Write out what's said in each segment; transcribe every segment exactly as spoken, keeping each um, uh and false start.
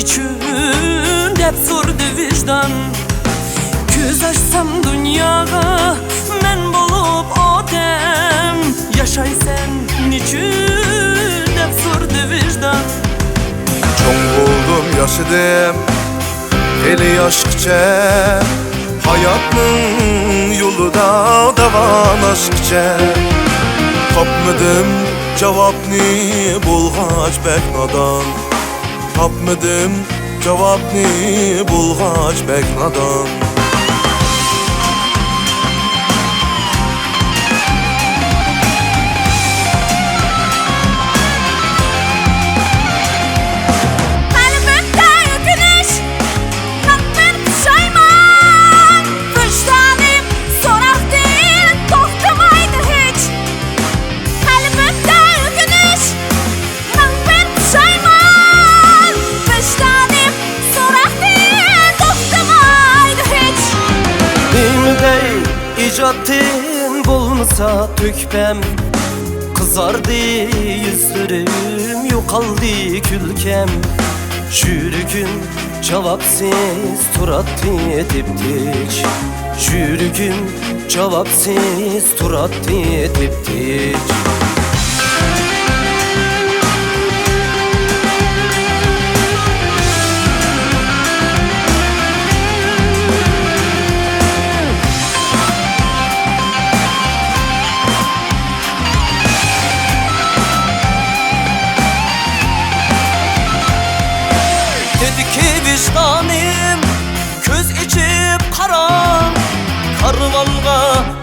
ئۈچۈن دەپ سورىدى ۋىجدان. كۆز ئاچسام دۇنياغا مەن بولۇپ ئادەم، ياشايسەن نېچۈن دەپ سورىدى ۋىجدان. چوڭ بولدۇم، ياشىدىم خېلى ياشقىچە، ھاياتنىڭ يولىدا داۋالاشقىچە. تاپمىدىم جاۋابنى، بولغاچ بەك نادان. تاپمىدىم جاۋابنى، بولغاچ بەك نادان. قەلبىمدە ئۆكۈنۈش، مىڭ بىر پۇشايمان. ۋىجدانىم سوراقتىن توختىمايدۇ ھېچ. قەلبىمدە ئۆكۈنۈش، مىڭ بىر پۇشايمان. ۋىجدانىم سوراقتىن توختىمايدۇ ھېچ. نېمە دەي، ئىجادتىن بولمىسا تۆھپەم، قىزاردى يۈزلىرىم، يوقالدى كۈلكەم. يۈرىكىم جاۋابسىز تۇراتتى تىپتىچ. يۈرىكىم جاۋابسىز تۇراتتى تىپتىچ. دېدىكى ۋىجدانىم، كۆز ئېچىپ قاراڭ، كارۋانغا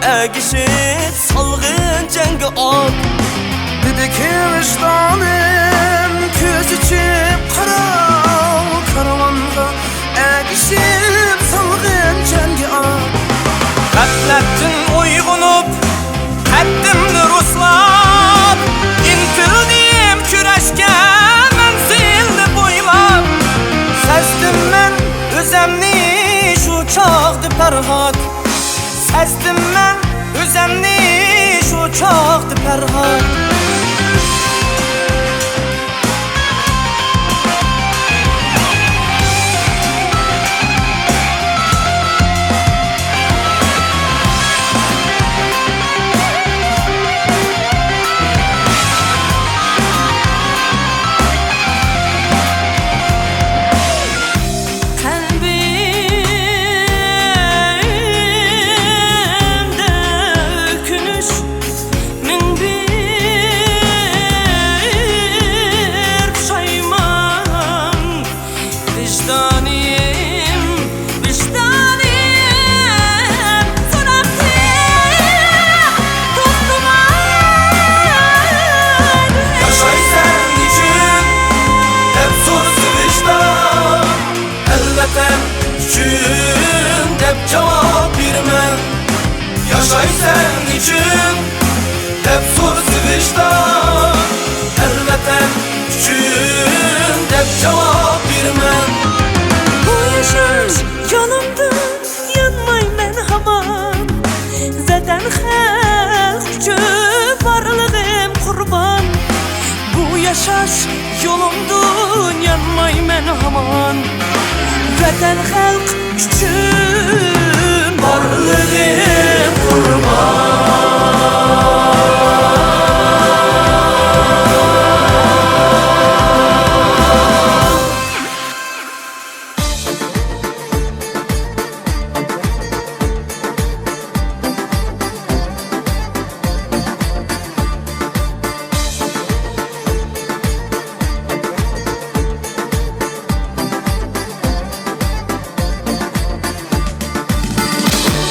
ئەگىشىپ سالغىن جەڭگى ئات. دېدىكى ۋىجدانىم، كۆز ئېچىپ قاراڭ، كارۋانغا ئەگىشىپ سالغىن جەڭگى ئات. غەپلەتتىن ئويغىنىپ، قەددىمنى رۇسلاپ، ئىنتىلدىم كۈرەشكە مەنزىلنى بويلاپ. سەزدىم مەن ئۆزەمنى شۇ چاغدا پەرھات، سەزدىم مەن ئۆزەمنى شۇ چاغدا پەرھات. قەلبىمدە ئۆكۈنۈش، مىڭ بىر پۇشايمان. ۋىجدانىم، ۋىجدانىم، سوراقتىن توختىمايدۇ. ياشايسەن نېچۈن دەپ سورىسا ۋىجدان، ئەل ۋەتەن ئۈچۈن دەپ جاۋاب بېرىمەن. ياشايسەن نېچۈن دەپ سورىسا ۋىجدان، ئەل ۋەتەن ئۈچۈن دەپ جاۋاب بېرىمەن. بۇ ياشاش يولۇمدىن يانمايمەن ھامان، ۋەتەن خەلق ئۈچۈن بارلىقىم قۇربان. بۇ ياشاش يولۇمدىن يانمايمەن ھامان، ۋەتەن خەلق ئۈچۈن بارلىقىم قۇربان.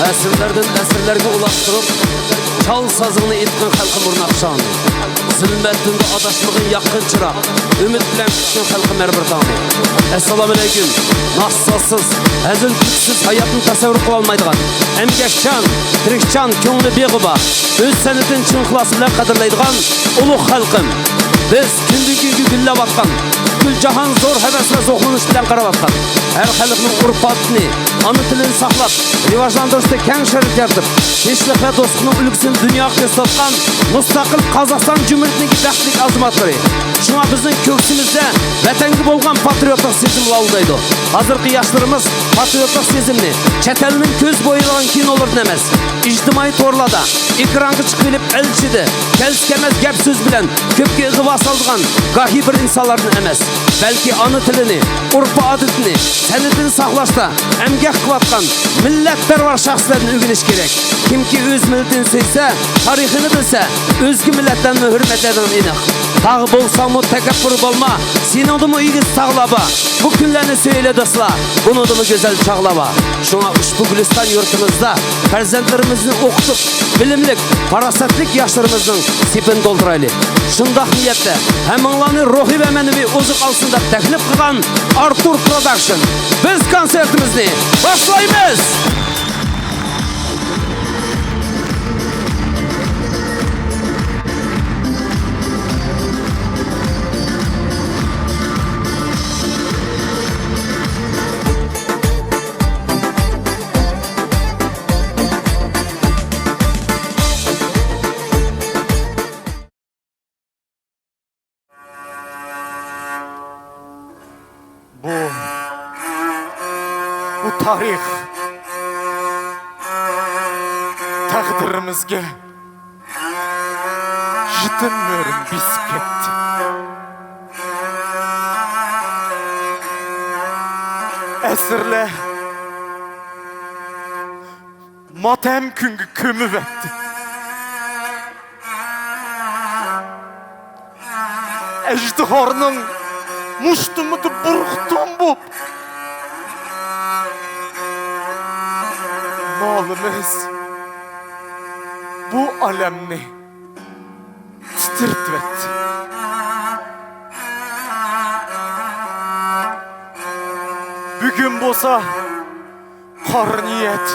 ئەسىرلەردىن ئەسىرلەرگە ئۇلاشتۇرۇپ، چال سازىڭنى ئېيتقىن خەلقىم ئۇرناقچاڭنى. زۇلمەتتىن ئاداشمىغىن ياققىن چىراغ، ئۈمىد بىلەن كۈتكىن خەلقىم ھەر بىر تاڭنى. ئەسسالامۇئەلەيكۇم. ناخشا-سازسىز، ھەزىل-كۈلكىسىز ھاياتنى تەسەۋۋۇر قىلالمايدىغان، ئەمگەكچان، تىرىكچان، كۆڭلى بىغۇبا، ئۆز سەنئىتىنى چىن ئىخلاسى بىلەن قەدىرلەيدىغان ئۇلۇغ خەلقىم. بىز كۈندىن-كۈنگە گۈللەۋاتقان، پۈتكۈل جاھان زور ھەۋەس ۋە زوقلىنىش بىلەن قاراۋاتقان، ھەر خەلقنىڭ ئۇرپ-ئادىتىنى، ئانا تىلىنى ساقلاپ، رىۋاجلاندۇرۇشتا كەڭ شەرت يارىتىپ، تىنچلىق ۋە دوستلۇقنىڭ ئۈلگىسىنى دۇنياغا كۆرسىتىۋاتقان مۇستەقىل قازاقىستان جۇمھۇرىيىتىنىڭ بەختلىك ئازىماتلىرى. شۇڭا بىزنىڭ كۆكسىمىزدە ۋەتەنگە بولغان پاترىيوتلۇق سېزىم لاۋۇلدايدۇ. ھازىرقى ياشلىرىمىز پاترىيوتلۇق سېزىمنى چەت ئەلنىڭ كۆز بويىلىغان كىنولىرىدىن ئەمەس، ئىجتىمائىي تورلاردا ئېكرانغا چىقىۋېلىپ ئەل ئىچىدە كەلسە كەلمەس گەپ-سۆز بىلەن كۆپكە ئىغۋا سالىدىغان گاھى بىر ئىنسانلاردىن ئەمەس، بەلكى ئانا تىلىنى، ئۇرپ-ئادىتىنى، سەنئىتىنى ساقلاشتا ئەمگەك قىلىۋاتقان مىللەتپەرۋەر شەخسلەردىن ئۆگىنىش كېرەك. كىمكى ئۆز مىللىتىنى سۆيسە، تارىخىنى بىلسە، ئۆزگە مىللەتلەرنىمۇ ھۆرمەتلەيدىغىنى ئېنىق. تاغ بولساڭمۇ تەكەببۇر بولما، سېنىڭدىمۇ ئېگىز تاغلار بار. بۇ كۈنلەرنى سۆيەيلى دوستلار، بۇنىڭدىمۇ گۈزەل چاغلار بار. شۇڭا ئۇشبۇ گۈلىستان يۇرتىمىزدا پەرزەنتلىرىمىزنى ئوقۇتۇپ، بىلىملىك، پاراسەتلىك ياشلىرىمىزنىڭ سېپىنى تولدۇرايلى. شۇنداق نىيەتتە ھەممىڭلارنى روھىي ۋە مەنىۋى ئوزۇق ئالسۇن دەپ تەكلىپ قىلغان ئارتۇر پروداكشن. بىز كونسېرتىمىزنى باشلايمىز! بۇ، بۇ تارىخ تەقدىرىمىزگە يېتىم مۆرىنى بېسىپ كەتتى. ئەسىرلەر ماتەم كۈنگە كۆمۈۋەتتى. ئەجدىھارنىڭ مۇشتۇمىدا بۇرۇقتۇم بوپ، نالىمىز بۇ ئالەمنى تىترىتىۋەتتى. بۈگۈن بولسا قارا نىيەت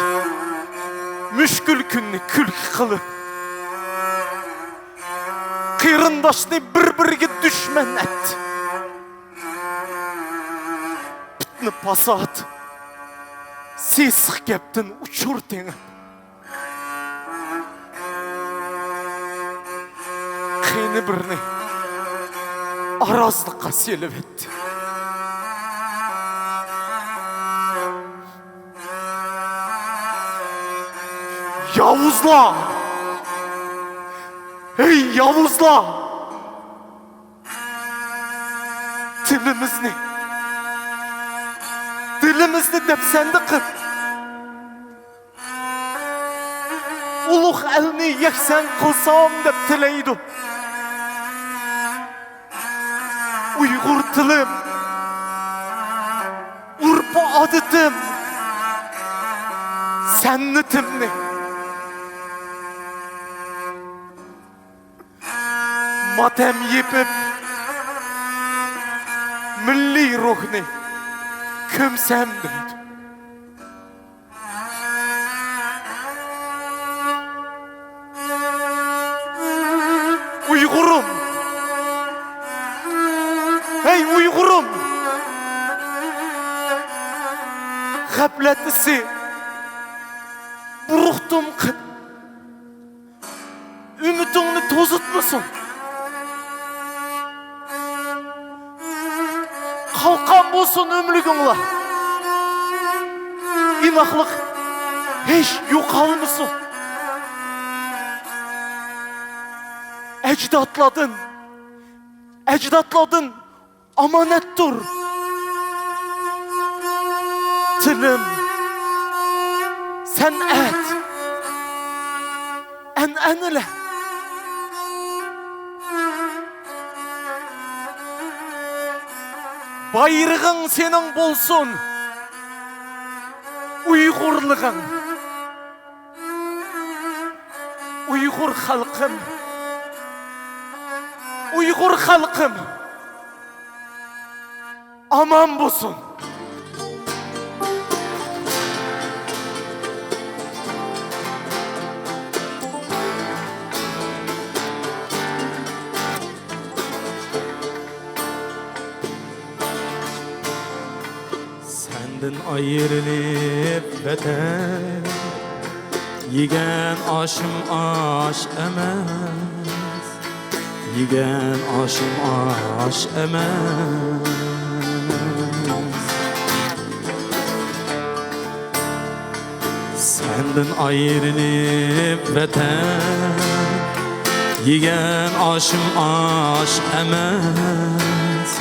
مۈشكۈل كۈننى كۈلكە قىلىپ، قېرىنداشنى بىر-بىرىگە دۈشمەن ئەتتى. پىتنە-پاسات، سېسىق گەپتىن ئۇچۇر تېڭىپ، قېنى بىرنى ئارازلىققا سېلىۋەتتى. ياۋۇزلار! ھەي، ياۋۇزلار! تىلىمىزنى، دىلىمىزنى دەپسەندە قىپ، ئۇلۇغ ئەلنى يەكسان قىلسام دەپ تىلەيدۇ. ئۇيغۇر تىلىم، ئۇرپ-ئادىتىم، سەنئىتىمنى ماتەم يېپىپ، مىللىي روھنى كۆمسەم دەيدۇ. ئۇيغۇرۇم! ھەي، ئۇيغۇرۇم! غەپلەت ئىسى بۇرۇقتۇم قىپ، ئۈمىدىڭنى توزۇتمىسۇن. قالقان بولسۇن ئۆملۈكۈڭلار. ئىناقلىق ھېچ يوقالمىسۇن. ئەجدادلاردىن، ئەجدادلاردىن ئامانەتتۇر تىلىم، سەنئەت، ئەنئەنىلەر. بايرىغىڭ سېنىڭ بولسۇن، ئۇيغۇرلۇقۇڭ. ئۇيغۇر خەلقىم، ئۇيغۇر خەلقىم ئامان بولسۇن. ئايرىلىپ ۋەتەن، يېگەن ئاشىم ئاش ئەمەس، يېگەن ئاشىم ئاش ئەمەس. سەندىن ئايرىلىپ ۋەتەن، يېگەن ئاشىم ئاش ئەمەس،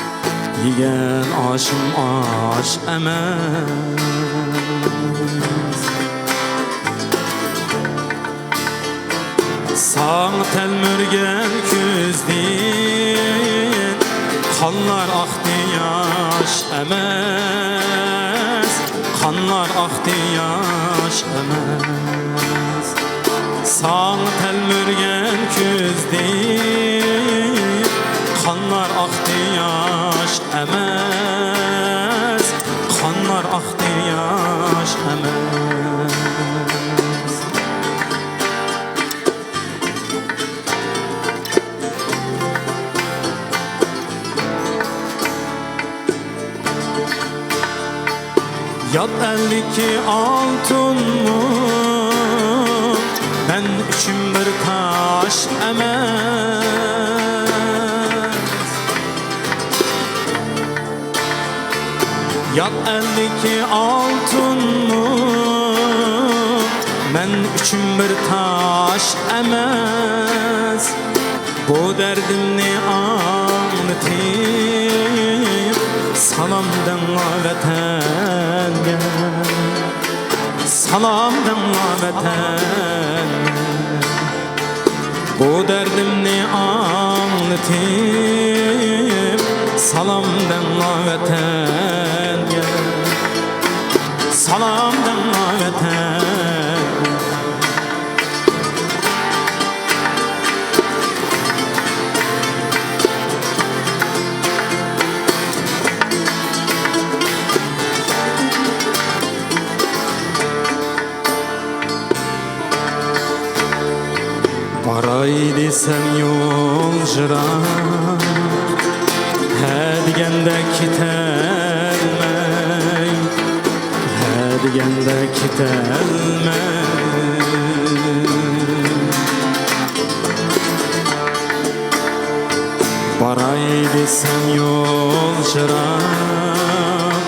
يېگەن ئاشىم ئاش ئەمەس. ساڭا تەلمۈرگەن كۆزدىن قانلار ئاقتى ياش ئەمەس، قانلار ئاقتى ياش ئەمەس. ساڭا تەلمۈرگەن كۆزدىن قانلار ئاقتى ياش ئەمەس، قانلار ئاقتى ياش ئەمەس. يات ئەلدىكى ئالتۇنمۇ مەن ئۈچۈن بىر تاش ئەمەس. يات ئەلدىكى ئالتۇنمۇ مەن ئۈچۈن بىر تاش ئەمەس. بۇ دەردىمنى ئاڭلىتىپ، سالام دەڭلار ۋەتەنگە، سالام دەڭلار ۋەتەنگە. بۇ دەردىمنى ئاڭلىتىپ، سالام دەڭلار ۋەتەنگە، سالام دەڭلار ۋەتەنگە. باراي دېسەم يول يىراق، ھە دېگەندە كېتەلمەي، ھە دېگەندە كېتەلمەي. باراي دېسەم يول يىراق،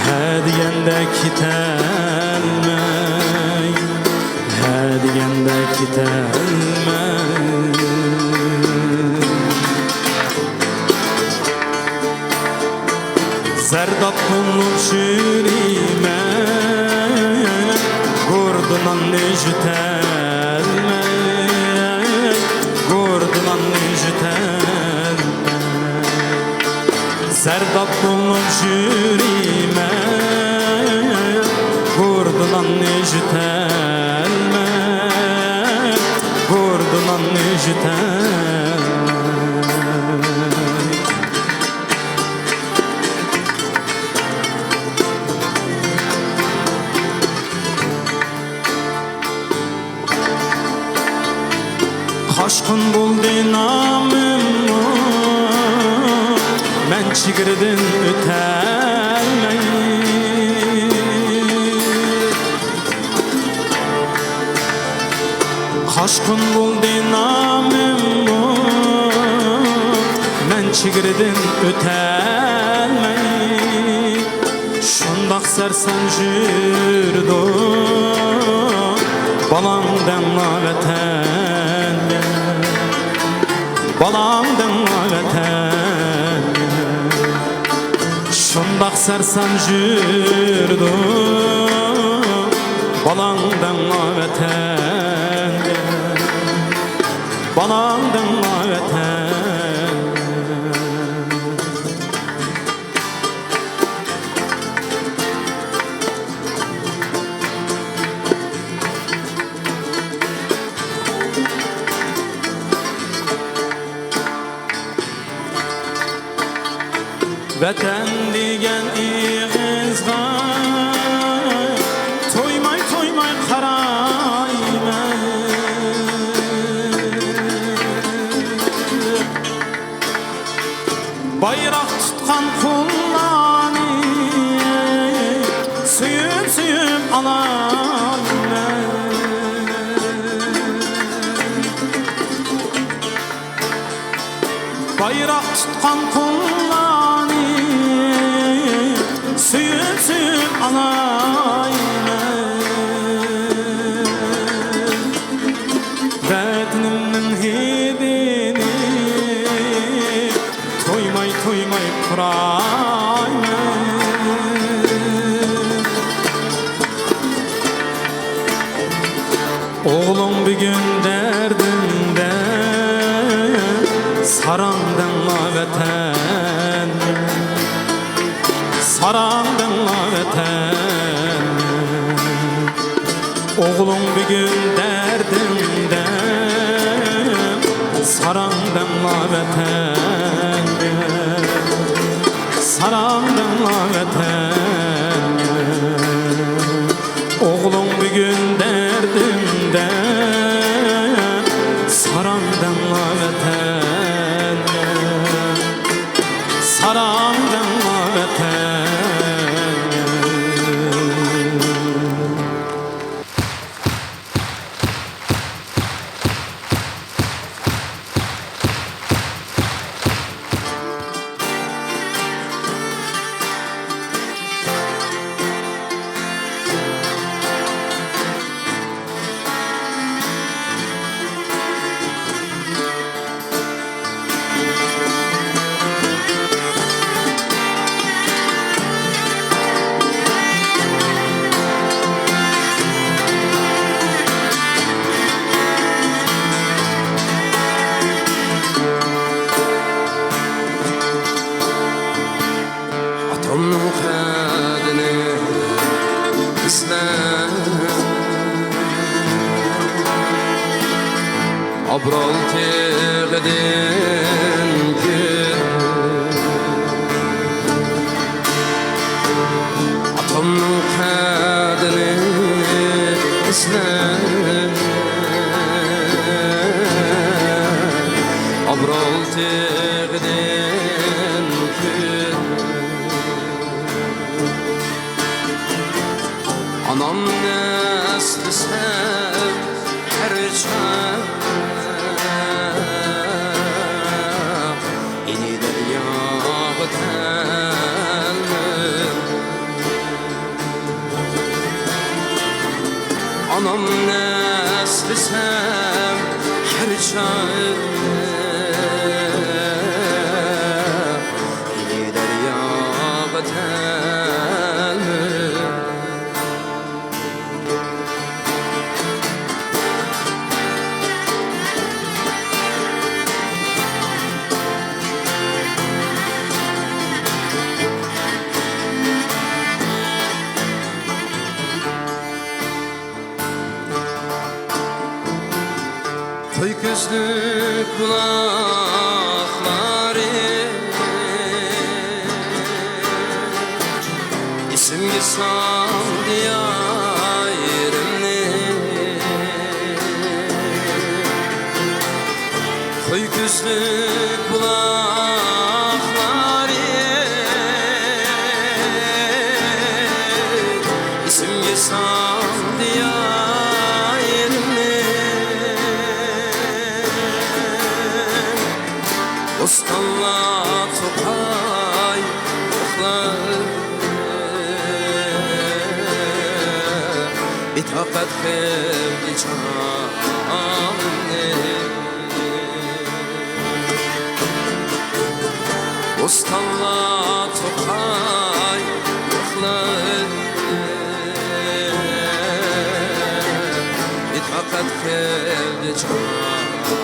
ھە دېگەندە كېتەلمەي، ھە دېگەندە كېتەلمەي. زەرداب بولۇپ يۈرىمەن، گۇردىناننى يۇتەلمەي، گۇردىناننى يۇتەلمەي. زەرداب بولۇپ يۈرىمەن، گۇردىناننى يۇتەلمەي، گۇردىناننى يۇتەلمەي. قاچقۇن بولدى نامىممۇ، مەن چېگرىدىن ئۆتەلمەي. قاچقۇن بولدى نامىممۇ، مەن چېگرىدىن ئۆتەلمەي. شۇنداق سەرسان يۈردۈم، بالاڭ دەڭلا ۋەتەنگە، بالاڭ دەڭلا ۋەتەنگە. شۇنداق سەرسان يۈردۈم، بالاڭ دەڭلا ۋەتەنگە، بالاڭ دەڭلا ۋەتەنگە. ۋەتەن دېگەن ئېغىزغا تويماي، تويماي قارايمەن. بايراق تۇتقان قۇللارنى سۆيۈپ ئالايمەن. بايراق تۇتقان قۇللارنى سۆيۈپ، سۆيۈپ ئالايمەن. ۋەتىنىمنىڭ ھىدىنى تويماي، تويماي پۇرايمەن. ئوغلۇڭ بۈگۈن دەردىمدە، ساراڭ دەڭلا ۋەتەن، ساراڭ دەڭلا ۋەتەن. ئوغلۇڭ بۈگۈن دەردىمدە، ساراڭ دەڭلا ۋەتەن، ساراڭ دەڭلا ۋەتەن. ئوغلۇڭ بۈگۈن دەردىمدە، ساراڭ دەڭلا ۋەتەن، ساراڭ دەڭلا ۋەتەن. ئاتامنىڭ قەدرىنى بىلسەم، ئابرال تېغىدىن كۆر. ئاتامنىڭ قەدرىنى بىلسەم، ئابرال تېغىدىن كۆر. ئانامنى ئەسلىسەم ھەر چاغ، ئىلى دەرياغا تەلمۈرۈپ. ئانامنى ئەسلىسەم ھەر چاغ، ئىلى دەرياغا تەلمۈرۈپ. قوي كۆزلۈك بۇلاقلارى ئېسىمگە سالدى يېرىمنى. قوي كۆزلۈك بۇلاقلارى ئېسىمگە سالدى يېرىمنى. بوستانلار، توقايلىقلار بىتاقەت قىلدى جانىمنى. بوستانلار، توقايلىقلار بىتاقەت قىلدى جانىمنى.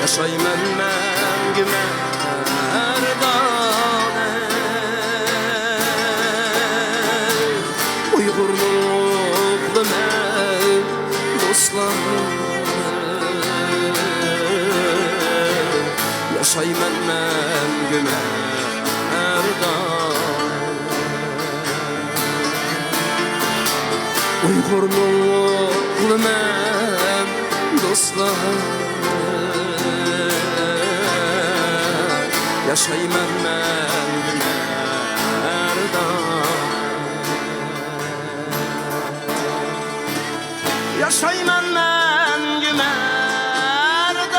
ياشايمەن مەڭگۈ مەردانە، ئۇيغۇرنىڭ ئوغلىمەن دوستلار. ياشايمەن مەڭگۈ مەردانە، ئۇيغۇرنىڭ ئوغلىمەن دوستلار. ياشايمەن مەن مەردان، ياشايمەن مەڭگۈ مەردانە.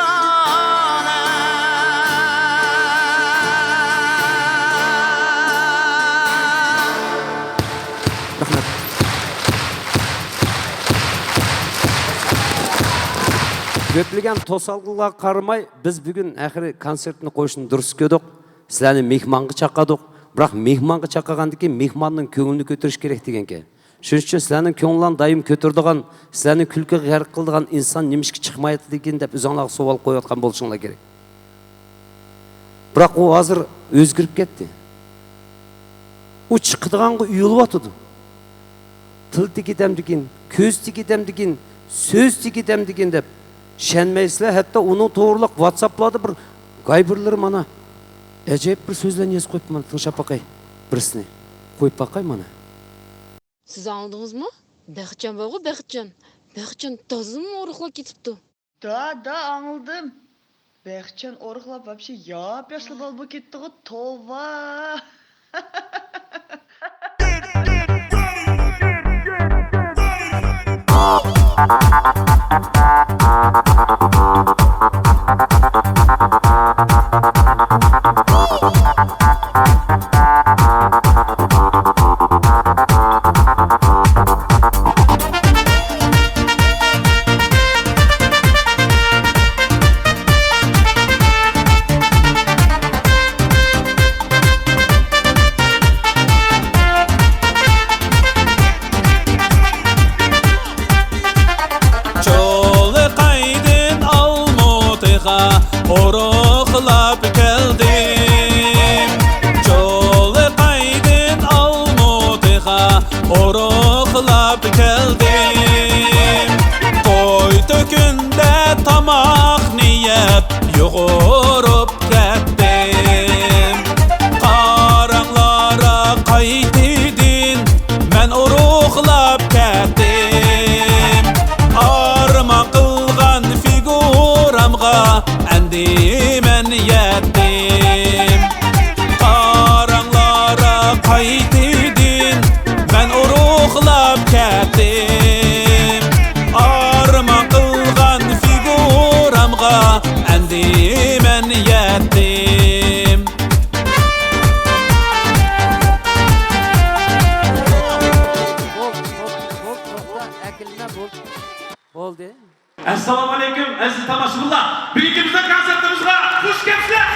رەھمەت. كۆپلىگەن توسالغۇلارغا قارىماي، بىز بۈگۈن ئاخىرى كونسېرتنى قويۇشنى دۇرۇس كۆردۇق. سىلەرنى مېھمانغا چاقىردۇق. بىراق مېھمانغا چاقىرغاندىن كېيىن مېھماننىڭ كۆڭلىنى كۆتۈرۈش كېرەك دېگەنكەن. شۇنىڭ ئۈچۈن سىلەرنىڭ كۆڭلۈڭلارنى دائىم كۆتۈرىدىغان، سىلەرنى كۈلكىگە غەرق قىلىدىغان ئىنسان نېمىشقا چىقمايۋاتىدىكىن دەپ ئۆزۈڭلارغا سوئال قويۇۋاتقان بولۇشۇڭلار كېرەك. بىراق ئۇ ھازىر ئۆزگىرىپ كەتتى. ئۇ چىقىدىغانغا ئۇيىلىۋاتىدۇ. تىل تېگىدەمدىكىن، كۆز تېگىدەمدىكىن، سۆز تېگىدەمدىكىن دەپ ئىشەنمەيسىلەر. ھەتتا ئۇنىڭ توغرىلىق ۋاتساپلاردا بىر گايبىرلىرى مانا ئەجەيىپ بىر سۆزلەرنى يېزىپ قويۇپتۇ. مانا تىڭشاپ باقاي بىرسىنى. قويۇپ باقاي مانا. سىز ئاڭلىدىڭىزمۇ؟ بەختچان بارغۇ، بەختچان. بەختچان تازىمۇ ئورۇقلاپ كېتىپتۇ. دادا، ئاڭلىدىم. بەختچان ئورۇقلاپ ۋاپشې ياپياشلا بالا بولۇپ كېتىپتىغۇ، توۋا. چولىقايدىن ئالمۇتىغا ئورۇقلاپ كەلدىم. چولىقايدىن ئالمۇتىغا ئورۇقلاپ كەلدىم. قوي تۆكۈندە تاماقنى يەپ يۇغۇرۇپ كەتتىم. قاراڭلارا قايتىدىن مەن ئورۇقلاپ كەتتىم. ئارمان قىلغان فىگۇرامغا ئەمدى مەن يەتتىم. قاراڭلارا قايتىدىن مەن ئورۇقلاپ كەتتىم. ئارمان قىلغان فىگۇرامغا ئەمدى مەن يەتتىم. بولدى. ئەسسالامۇئەلەيكۇم، ئەزىز تاماشىبىنلار! بۈگۈنكى بىزنىڭ كونسېرتىمىزغا خۇش كەپسىلەر!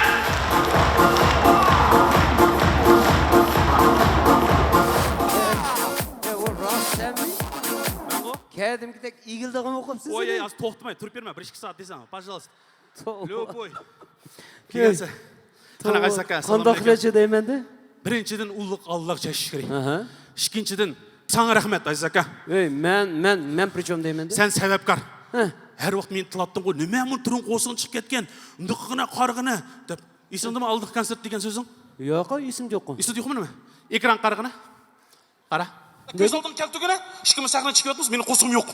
ئە، ئۇ راست سەنمۇ؟ مەنمۇ؟ كەدىمكىدەك ئېگىلدىغىمۇ قوپسىز. ئوي، ئەي، ئاز توختىماي تۇرۇپ بېرىمەن، بىر ئىككى سائەت دېسەڭ، پاژالىستا. توۋا. لۆبوي. توۋا. قانداق ئەزىز ئاكا، قانداق ئەسسالامۇئەلەيكۇم. بىرىنچىدىن، ئۇلۇغ ئاللاغا چاچ شۈكرى. ئىككىنچىدىن، ساڭا رەھمەت، ئەزىز ئاكا. ئەي، مەن، مەن، مەن پرىچوم دەيمەن دە؟ سەن سەۋەبكار. ھە. ھەر ۋاقىت مېنى تىللاپتىڭغۇ، نېمە مۇ تۇرۇڭ قورسىقىڭ چىقىپ كەتكەن، ئۇنداق قىلغىنا، قارىغىنا دەپ. ئېسىڭدىمۇ ئالدىنقى كونسېرت دېگەن سۆزۈڭ؟ ياق، ئېسىمدە يوق. ئېسىڭدە يوقمۇ نېمە؟ ئېكرانغا قارىغىنا. قارا. كۆز ئالدىڭغا كەلتۈرگىنە، ئىككىمىز سەھنىگە چىقىۋاتىمىز، مېنىڭ قورسىقىم يوق.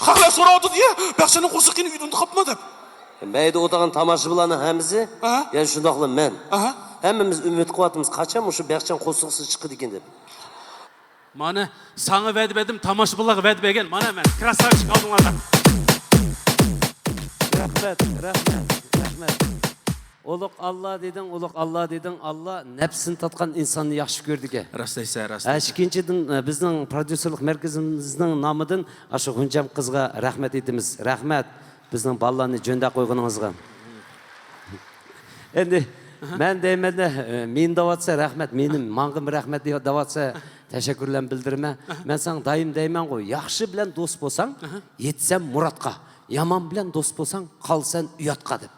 خەقلەر سوراۋاتىدۇ، يە، بەخشەننىڭ قورسىقى قېنى، ئۆيدە ئۇنداپ قاپتىما دەپ. مەيدە ئولتۇرغان تاماشىبىنلارنىڭ ھەممىسى، ئاھا. يەنە شۇنداقلا مەن. ئاھا. ھەممىمىز ئۈمىد قىلىۋاتىمىز، قاچان مۇشۇ بەخشەن قورسىقسىز چىقىدىكىن دەپ. مانا، ساڭا ۋەدە بەردىم، تاماشىبىنلارغا ۋەدە بەرگەن. مانا مەن، كراساۋچىك ئالدىڭلاردا. رەھمەت، رەھمەت، رەھمەت. ئۇلۇغ ئاللا دېدىڭ، ئۇلۇغ ئاللا دېدىڭ، ئاللا نەپسىنى تارتقان ئىنساننى ياخشى كۆرىدىكەن. راست دەيسەن، راست ھە، دەيسەن. ئىككىنچىدىن، ئە، بىزنىڭ پروديۇسېرلىق مەركىزىمىزنىڭ نامىدىن ئاشۇ غۇنچەم قىزغا رەھمەت ئېيتىمىز. رەھمەت، بىزنىڭ بالىلارنى جۆندەپ قويغىنىڭىزغا. ئەمدى مەن دەيمەن-دە، ئە، مېنى دەۋاتسا رەھمەت، مېنى، ماڭغىمۇ رەھمەت دەۋاتسا تەشەككۈرلەرنى بىلدۈرىمەن. مەن ساڭا دائىم دەيمەنغۇ، ياخشى بىلەن دوست بولساڭ، يېتىسەن مۇرادقا. يامان بىلەن دوست بولساڭ، قالىسەن ئۇياتقا دەپ.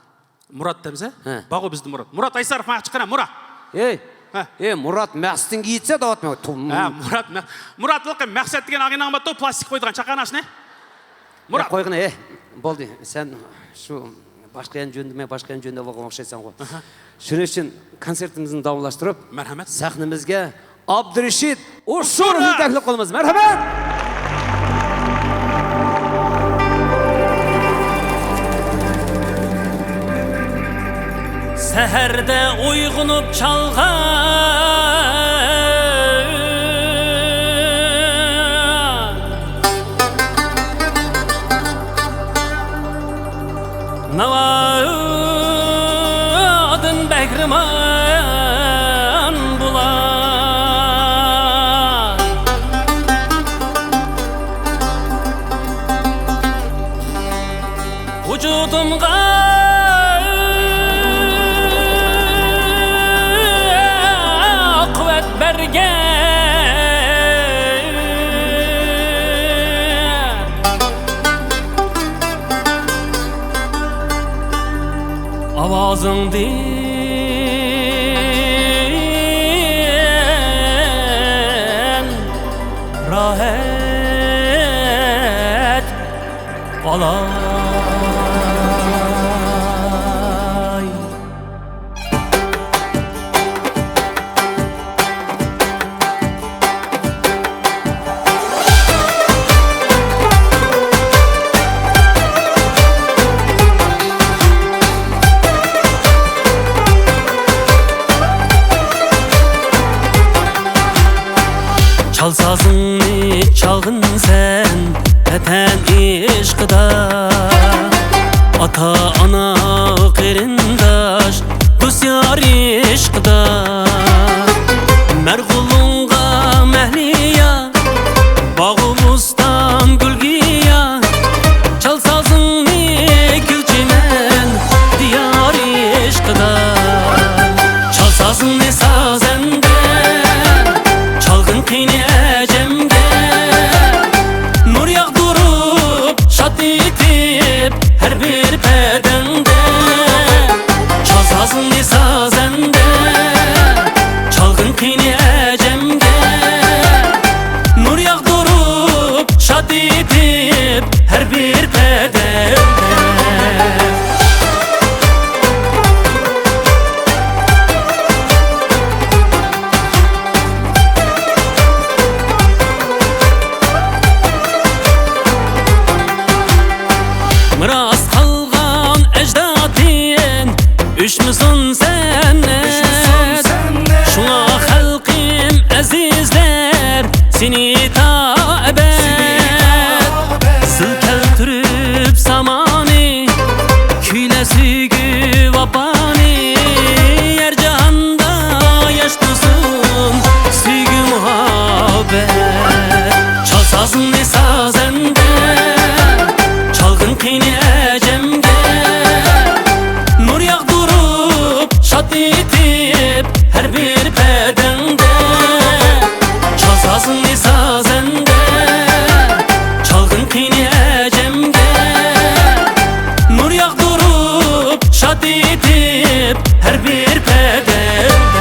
مۇرات دەمسە؟ ھە. بارغۇ بىزدە مۇرات. مۇرات ئايساروف، ماڭا چىققىنا، مۇرات. ئەي، ھە. ئەي، مۇرات، مەقسىتىڭگە يېتسە دەۋاتمايمەن. ھە، مۇرات، مە-، مۇرات، مەقسەت دېگەن ئاغىنەڭ بارتۇ، پلاستىك قويىدىغان، چاققان ئاشنى. مۇرات. قويغىنە، ئەي، بولدى. سەن شۇ باشقا يەرنى جۆندىمەي، باشقا يەرنى جۆندەپ ئالغان ئوخشايسەنغۇ. ئاھا. شۇنىڭ ئۈچۈن كونسېرتىمىزنى داۋاملاشتۇرۇپ، مەرھەمەت. سەھنىمىزگە ئابدۇرېشىت ئوشۇروفنى تەكلىپ قىلىمىز. مەرھەمەت! سەھەردە ئويغىنىپ چالغان ناۋادىن بەھرىمەن بۇلار. ۋۇجۇدۇمغا قۇۋۋەت بەرگەن. ئاۋازىڭدىن راھەت ئالاي. چال سازىڭنى چالغىن سەن، ۋەتەن ئىشقىدا. ئاتا-ئانا، قېرىنداش، دوست-يار ئىشقىدا. مەرغۇلۇڭغا مەھلىيا، باغۇ بوستان گۈلگىيا. چال سازىڭنى كۈلچىمەن دىيار ئىشقىدا. چال سازىڭنى سازەندە، چالغىن قېنى ئەجەمگە. نۇر ياغدۇرۇپ شاد ئېتىپ ھەر بىر پەدەڭدە. چال سازىڭنى سازەندە، چالغىن قېنى ئەجەمگە. نۇر ياغدۇرۇپ شاد ئېتىپ ھەر بىر پەدەمدە. مىراس قالغان ئەجدادتىن ئۆچمىسۇن سەنئەت. شۇڭا خەلقىم ئەزىزلەر، سېنى تا ئەبەد. زىل كەلتۈرۈپ زامانى، كۈيلە سۆيگۈ ۋاپانى. يەر جاھاندا ياشنىسۇن سۆيگۈ مۇھەببەت. چال سازىڭنى سازەندە، چالغىن قېنى ئەجەمگە. نۇر ياغدۇرۇپ شاد ئېتىپ ھەر بىر پەدەڭدە. چال سازىڭنى سازەندە، چالغىن قېنى ئەجەمگە. نۇر ياغدۇرۇپ شاد ئېتىپ ھەر بىر پەدەمدە.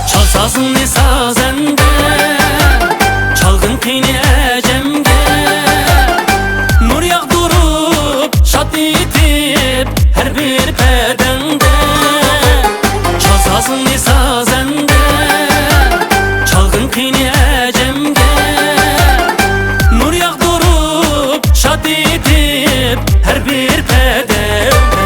چال سازىڭنى سازەندە، چالغىن قېنى ئەجەمگە. نۇر ياغدۇرۇپ شاد ئېتىپ ھەر بىر پەدەڭدە. چال سازىڭنى سازەندە، چالغىن قېنى ئەجەمگە. نۇر ياغدۇرۇپ شاد ئېتىپ ھەر بىر پەدەمدە.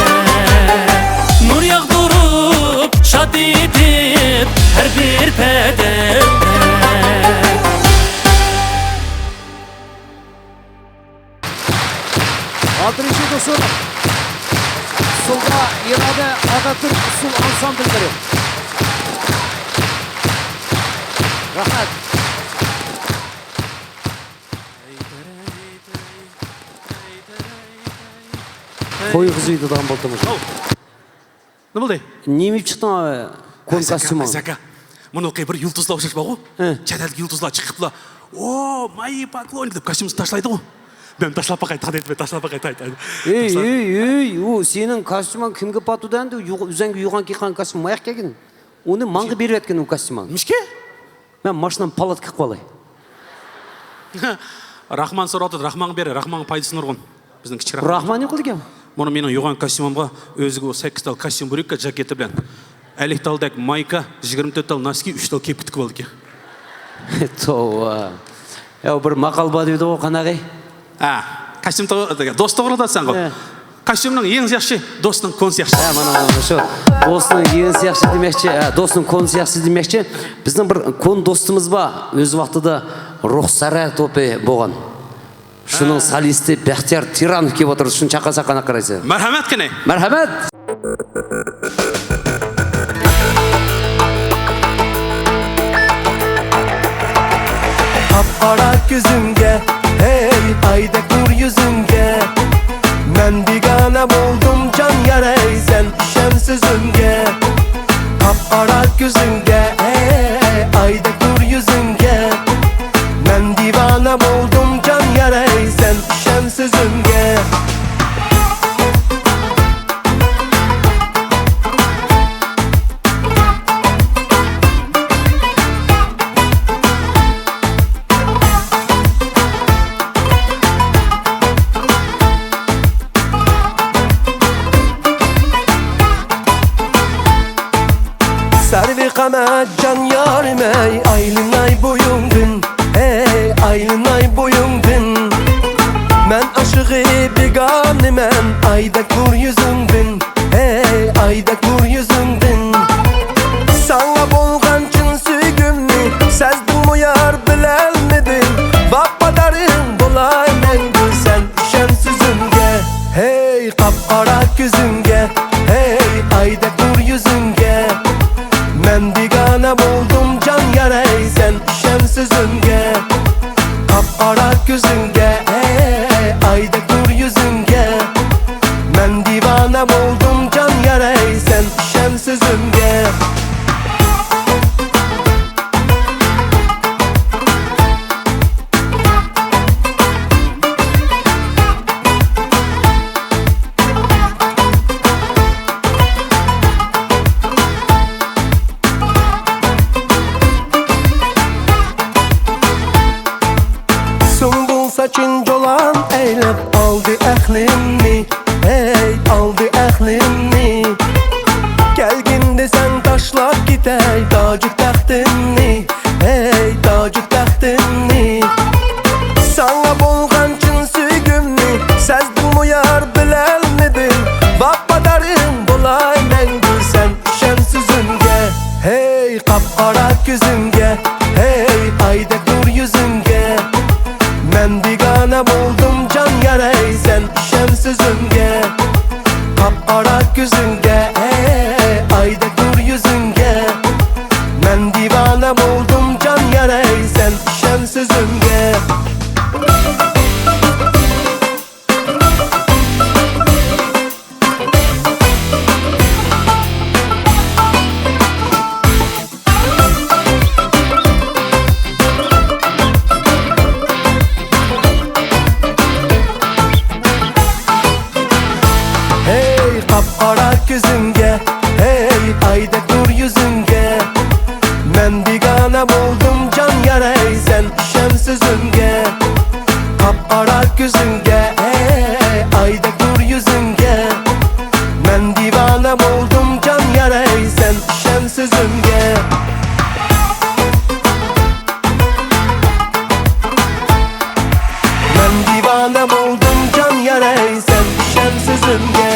نۇر ياغدۇرۇپ شاد ئېتىپ ھەر بىر پەدەمدە. ئالتىنچى ئۇسۇل. ئۇسسۇلدا ئىرادە، ئاتاتۈرك ئۇسسۇل ئانسامبىللىرى. رەھمەت. قوي قىزىۋېتىدىغان بولدى مۇشۇ. نېمە بولدى؟ نېمە ئېلىپ چىقتىڭ، كون كاستيۇمۇڭ؟ ئەزەكە، مۇنۇقى بىر يۇلتۇزلار ئوخشاش بارغۇ. ھە. چەت ئەلدىكى يۇلتۇزلار چىقىپلا، «ئو، ماي پاكلونى» دەپ كاستيۇم تاشلايدىغۇ. مەن تاشلاپ باقاي، تاقەت يەتمەي تاشلاپ باقاي، تاقەت. ئۆي، تاشلاپ ئۆي، ئۆي، ئۇ سېنىڭ كاستيۇمۇڭ كىمگە پاتىدۇ ئەمدى؟ يۇغ-، ئۆزۈڭگە يۇغان كىيغان كاستيۇم ماياق كەلگىن. ئۇنى ماڭا بېرىۋەتكىن ئۇ كاستيۇمۇڭنى. نېمىشقا؟ مەن ماشىنامنى پالاتكا قىلىپ ئالاي. راخمان سوراۋاتىدۇ، راخمانغا بېرە، راخمانغا پايدىسى نۇرغۇن. بىزنىڭ كىچىك راخمان. راخمان يوق ئىكەن. مانا مېنىڭ يۇغان كاستيۇمۇمغا ئۆزىگە ئۇ سەككىز تال كاستيۇم، بريۇكا، جاكېتى بىلەن ئەللىك تالدەك مايكا، يىگىرمە تۆت تال ناسكى، ئۈچ تال كېپكە تىكىپ ئالىدىكەن. توۋا. يا، بىر ماقال بار دېدىغۇ، قاناغى؟ ھە، كاستيۇم توغرا، دوست توغرىدا سەن غو. ھە. كاستيۇمنىڭ يېڭىسى ياخشى، دوستنىڭ كونىسى ياخشى. ھە، مانا، مانا شۇ. دوستنىڭ يېڭىسى ياخشى دېمەكچى، ھە، دوستنىڭ كونىسى ياخشى دېمەكچى. بىزنىڭ بىر كونا دوستىمىز بار، ئۆز ۋاقتىدا رۇخسارە توپى بولغان. شۇنىڭ ھە. سولىستى بەختىيار تىرانوف كېلىپ ئولتۇرىدۇ. شۇنى چاقىرساق قانداق قارايسىز؟ مەرھەمەت قېنى. مەرھەمەت. قاپقارا كۆزۈڭگە، ھەي، ئايدەك نۇر يۈزۈڭگە، مەن بىگانە بولدۇم جان يار، ھەي، سەن ئىشەن سۆزۈمگە. قاپقارا كۆزۈڭگە، ھەي، ئايدەك نۇر يۈزۈڭگە، مەن دىۋانە بولدۇم جان يار، ھەي، سەن ئىشەن سۆزۈمگە. سەرۋى قامەت جان يارىم، ئەي، ئايلىناي بويۇڭدىن، ھەي، ئايلىناي بويۇڭدىن. مەن ئاشىقى بىگانىمەن، ئايدەك نۇر يۈزۈڭدىن، ھەي، ئايدەك نۇر يۈزۈڭدىن. ساڭا بولغان چىن سۆيگۈمنى سەزدىڭمۇ يار، بىلەلمىدىم. ۋاپادارىڭ بولاي مەڭگۈ سەن، ئىشەن سۆزۈمگە. ھەي، قاپقارا كۆزۈڭگە، ھەي، ئايدەك نۇر يۈزۈڭگە. مەن بىگانە بولدۇم جان يار، ھەي، سەن ئىشەن سۆزۈمگە. قاپقارا كۆزۈڭگە، ھەي، ئايدەك نۇر يۈزۈڭگە. مەن دىۋانە بولدۇم جان يار، ھەي، سەن ئىشەن سۆزۈمگە. سۇمبۇل ساچىن جولان ئەيلەپ ئالدى ئەقلىمنى، ھەي، ئالدى ئەقلىمنى. كەلگىن دېسەڭ تاشلاپ كېتەي تاجۇ تەختىمنى، ھەي، تاجۇ تەختىمنى. ساڭا بولغان چىن سۆيگۈمنى سەزدىڭمۇ يار، بىلەلمىدىم. ۋاپادارىڭ بولاي مەڭگۈ سەن، ئىشەن سۆزۈمگە. ھەي، قاپقارا كۆزۈڭگە، ھەي، ئايدەك نۇر يۈزۈڭگە. مەن بىگانە بولدۇم جان يار، ھەي، سەن ئىشەن سۆزۈمگە. قاپقارا كۆزۈڭگە، ھەي، ئايدەك نۇر يۈزۈڭگە. مەن دىۋانە بولدۇم جان يار، ھەي، سەن ئىشەن سۆزۈمگە. ھەي، قاپقارا كۆزۈڭگە، ھەي، ئايدەك نۇر يۈزۈڭگە. مەن بىگانە بولدۇم جان يار، ھەي، سەن ئىشەن سۆزۈمگە. قاپقارا كۆزۈڭگە، ھەي، ئايدەك نۇر يۈزۈڭگە. مەن دىۋانە بولدۇم جان يار، ھەي، سەن ئىشەن سۆزۈمگە. مەن دىۋانە بولدۇم جان يار، ھەي، سەن ئىشەن سۆزۈمگە.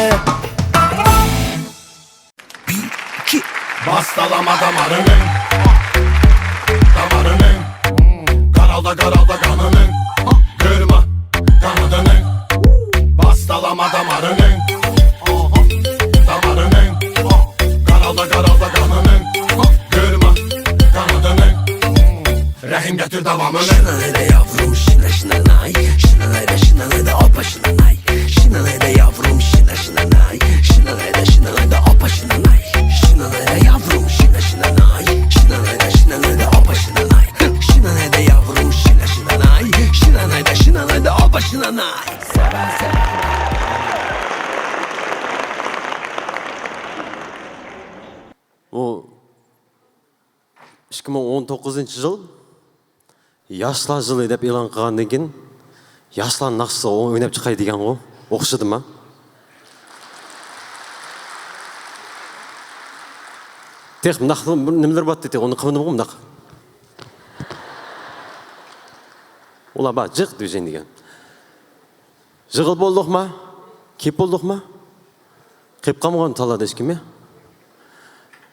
بىر، ئىككى. باستالاما دامارىنى، دامارىنى. قارالا، قارالا قانىنى، كۆرما دامارىنى. باستالا. بۇ ئىككى مىڭ ئون توققۇزىنچى يىل ياشلار يىلى دەپ ئېلان قىلغاندىن كېيىن، ياشلار ناخشىسىغا ئويناپ چىقاي دېگەنغۇ، ئوخشىدىما؟ تېخى مۇنداق نېمىلەر بار، تېخى ئۇنى قىلمىدىمغۇ مۇنداق. ئۇلار بار، جىق دۈجەن دېگەن. يىغىلىپ بولدۇقما؟ كېلىپ بولدۇقما؟ قېلىپ قالمىغان تاللادا ھېچكىم يا؟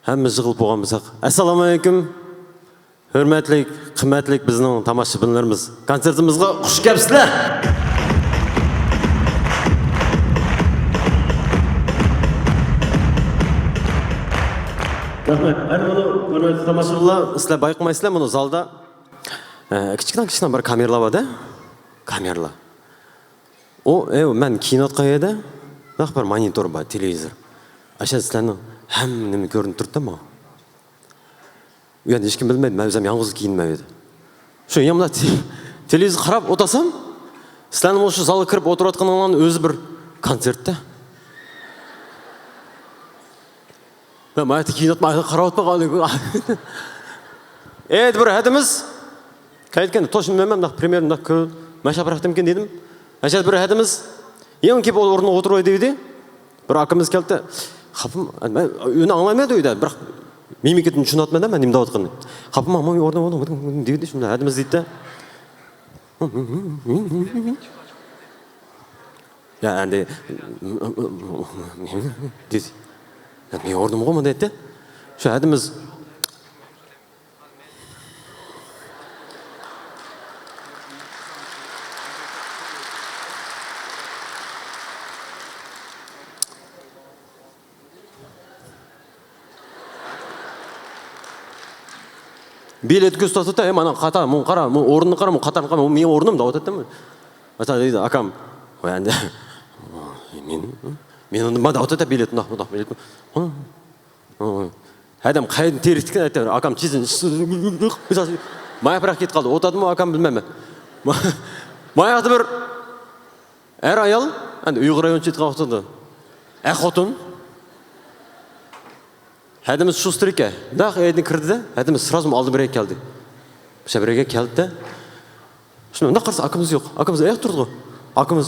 ھەممىمىز يىغىلىپ بولغان بولساق. ئەسسالامۇئەلەيكۇم. ھۆرمەتلىك، قىممەتلىك بىزنىڭ تاماشىبىنلىرىمىز. كونسېرتىمىزغا خۇش كەپسىلەر! رەھمەت. ھەر بۇنى ھۆرمەتلىك تاماشىبىنلار، سىلەر بايقىمايسىلەر بۇنى زالدا. ئە، كىچىككىنە، كىچىككىنە بىر كامېرالار بار-دە. كامېرالار. ئۇ، ئەي، مەن كىيىنىۋاتقان يەردە نەق بىر مونىتور بار، تېلېۋىزور. ئاشۇ سىلەرنىڭ ھەممە نېمە كۆرۈنۈپ تۇرۇپتۇ ما. ئۇ يەردە ھېچكىم بىلمەيدۇ، مەن ئۆزۈم يالغۇز كىيىنىمەن ئۇ يەردە. شۇ يامان تېلېۋىزور قاراپ ئولتۇرسام، سىلەرنىڭ مۇشۇ زالغا كىرىپ ئولتۇرۇۋاتقىنىڭلارنىڭ ئۆزى بىر كونسېرتتا. مەن ماياقتا كىيىنىۋاتقان، قاراۋاتقان. ئەتە بىر ھەدىمىز. قايتكەن، توشۇن مەن مۇنداق پرېميېرا مۇنداق كۆر-، مەشەپ بىراقتىمكىن دېدىم. ئەشەت بىر ھەدىمىز. يېڭى كېلىپ ئورنىغا ئولتۇرۇۋاي دېدى. بىر ئاكىمىز كەلدى. خاپىم، مەن ئۆينى ئاڭلايمەن ئۆيدە. بىراق مىمىكىدىن چۈشىنىۋاتىمەن مەن نېمە دەۋاتقىنىنى. خاپىم، ماڭ، ماڭ، ئورنىغا، ئورنىغا، ئورنىغا دېدى، شۇنداق ھەدىمىز دېدى. يا، ئەندى، دېدى. يا، مېنىڭ ئورنۇمغۇ مۇ دەيتتى. شۇ ھەدىمىز. بېلەت كۆرسىتىۋاتىدۇ، ھەي، مانا قاتار، مۇ قارا، مۇ ئورنىنى قارا، مۇ قاتارنى قارا، مۇ مېنىڭ ئورنۇم دەۋاتاتتىمۇ. مەسىلەن، دەيدۇ، ئاكام، ۋاي، ئەندى، مېنىڭ نېمە دەۋاتاتتى، بېلەت، مۇنداق، مۇنداق، بېلەت. ھە، ھە. ھەدەم قەيەردىن تېرىكتىكىن ئېيتتى، ئاكام تېزدىن. ماياق بىراق كېتىپ قالدى. ئولتۇردىمۇ ئاكام بىلمەيمەن. ماياقتا بىر ئەر ئايال، ئەندى ئۇيغۇر رايونچە ئېيتقان ۋاقتىدا. ئەر خوتۇن. ھەدىمىز شۇستېر ئىكەن. داق ئەيدىن كىردى-دە، ھەدىمىز سرازۇ ئالدى بىرگە كەلدى. شۇ بىرگە كەلدى-دە. شۇنداق قارىسا ئاكىمىز يوق. ئاكىمىز ئاياق تۇرىدىغۇ. ئاكىمىز.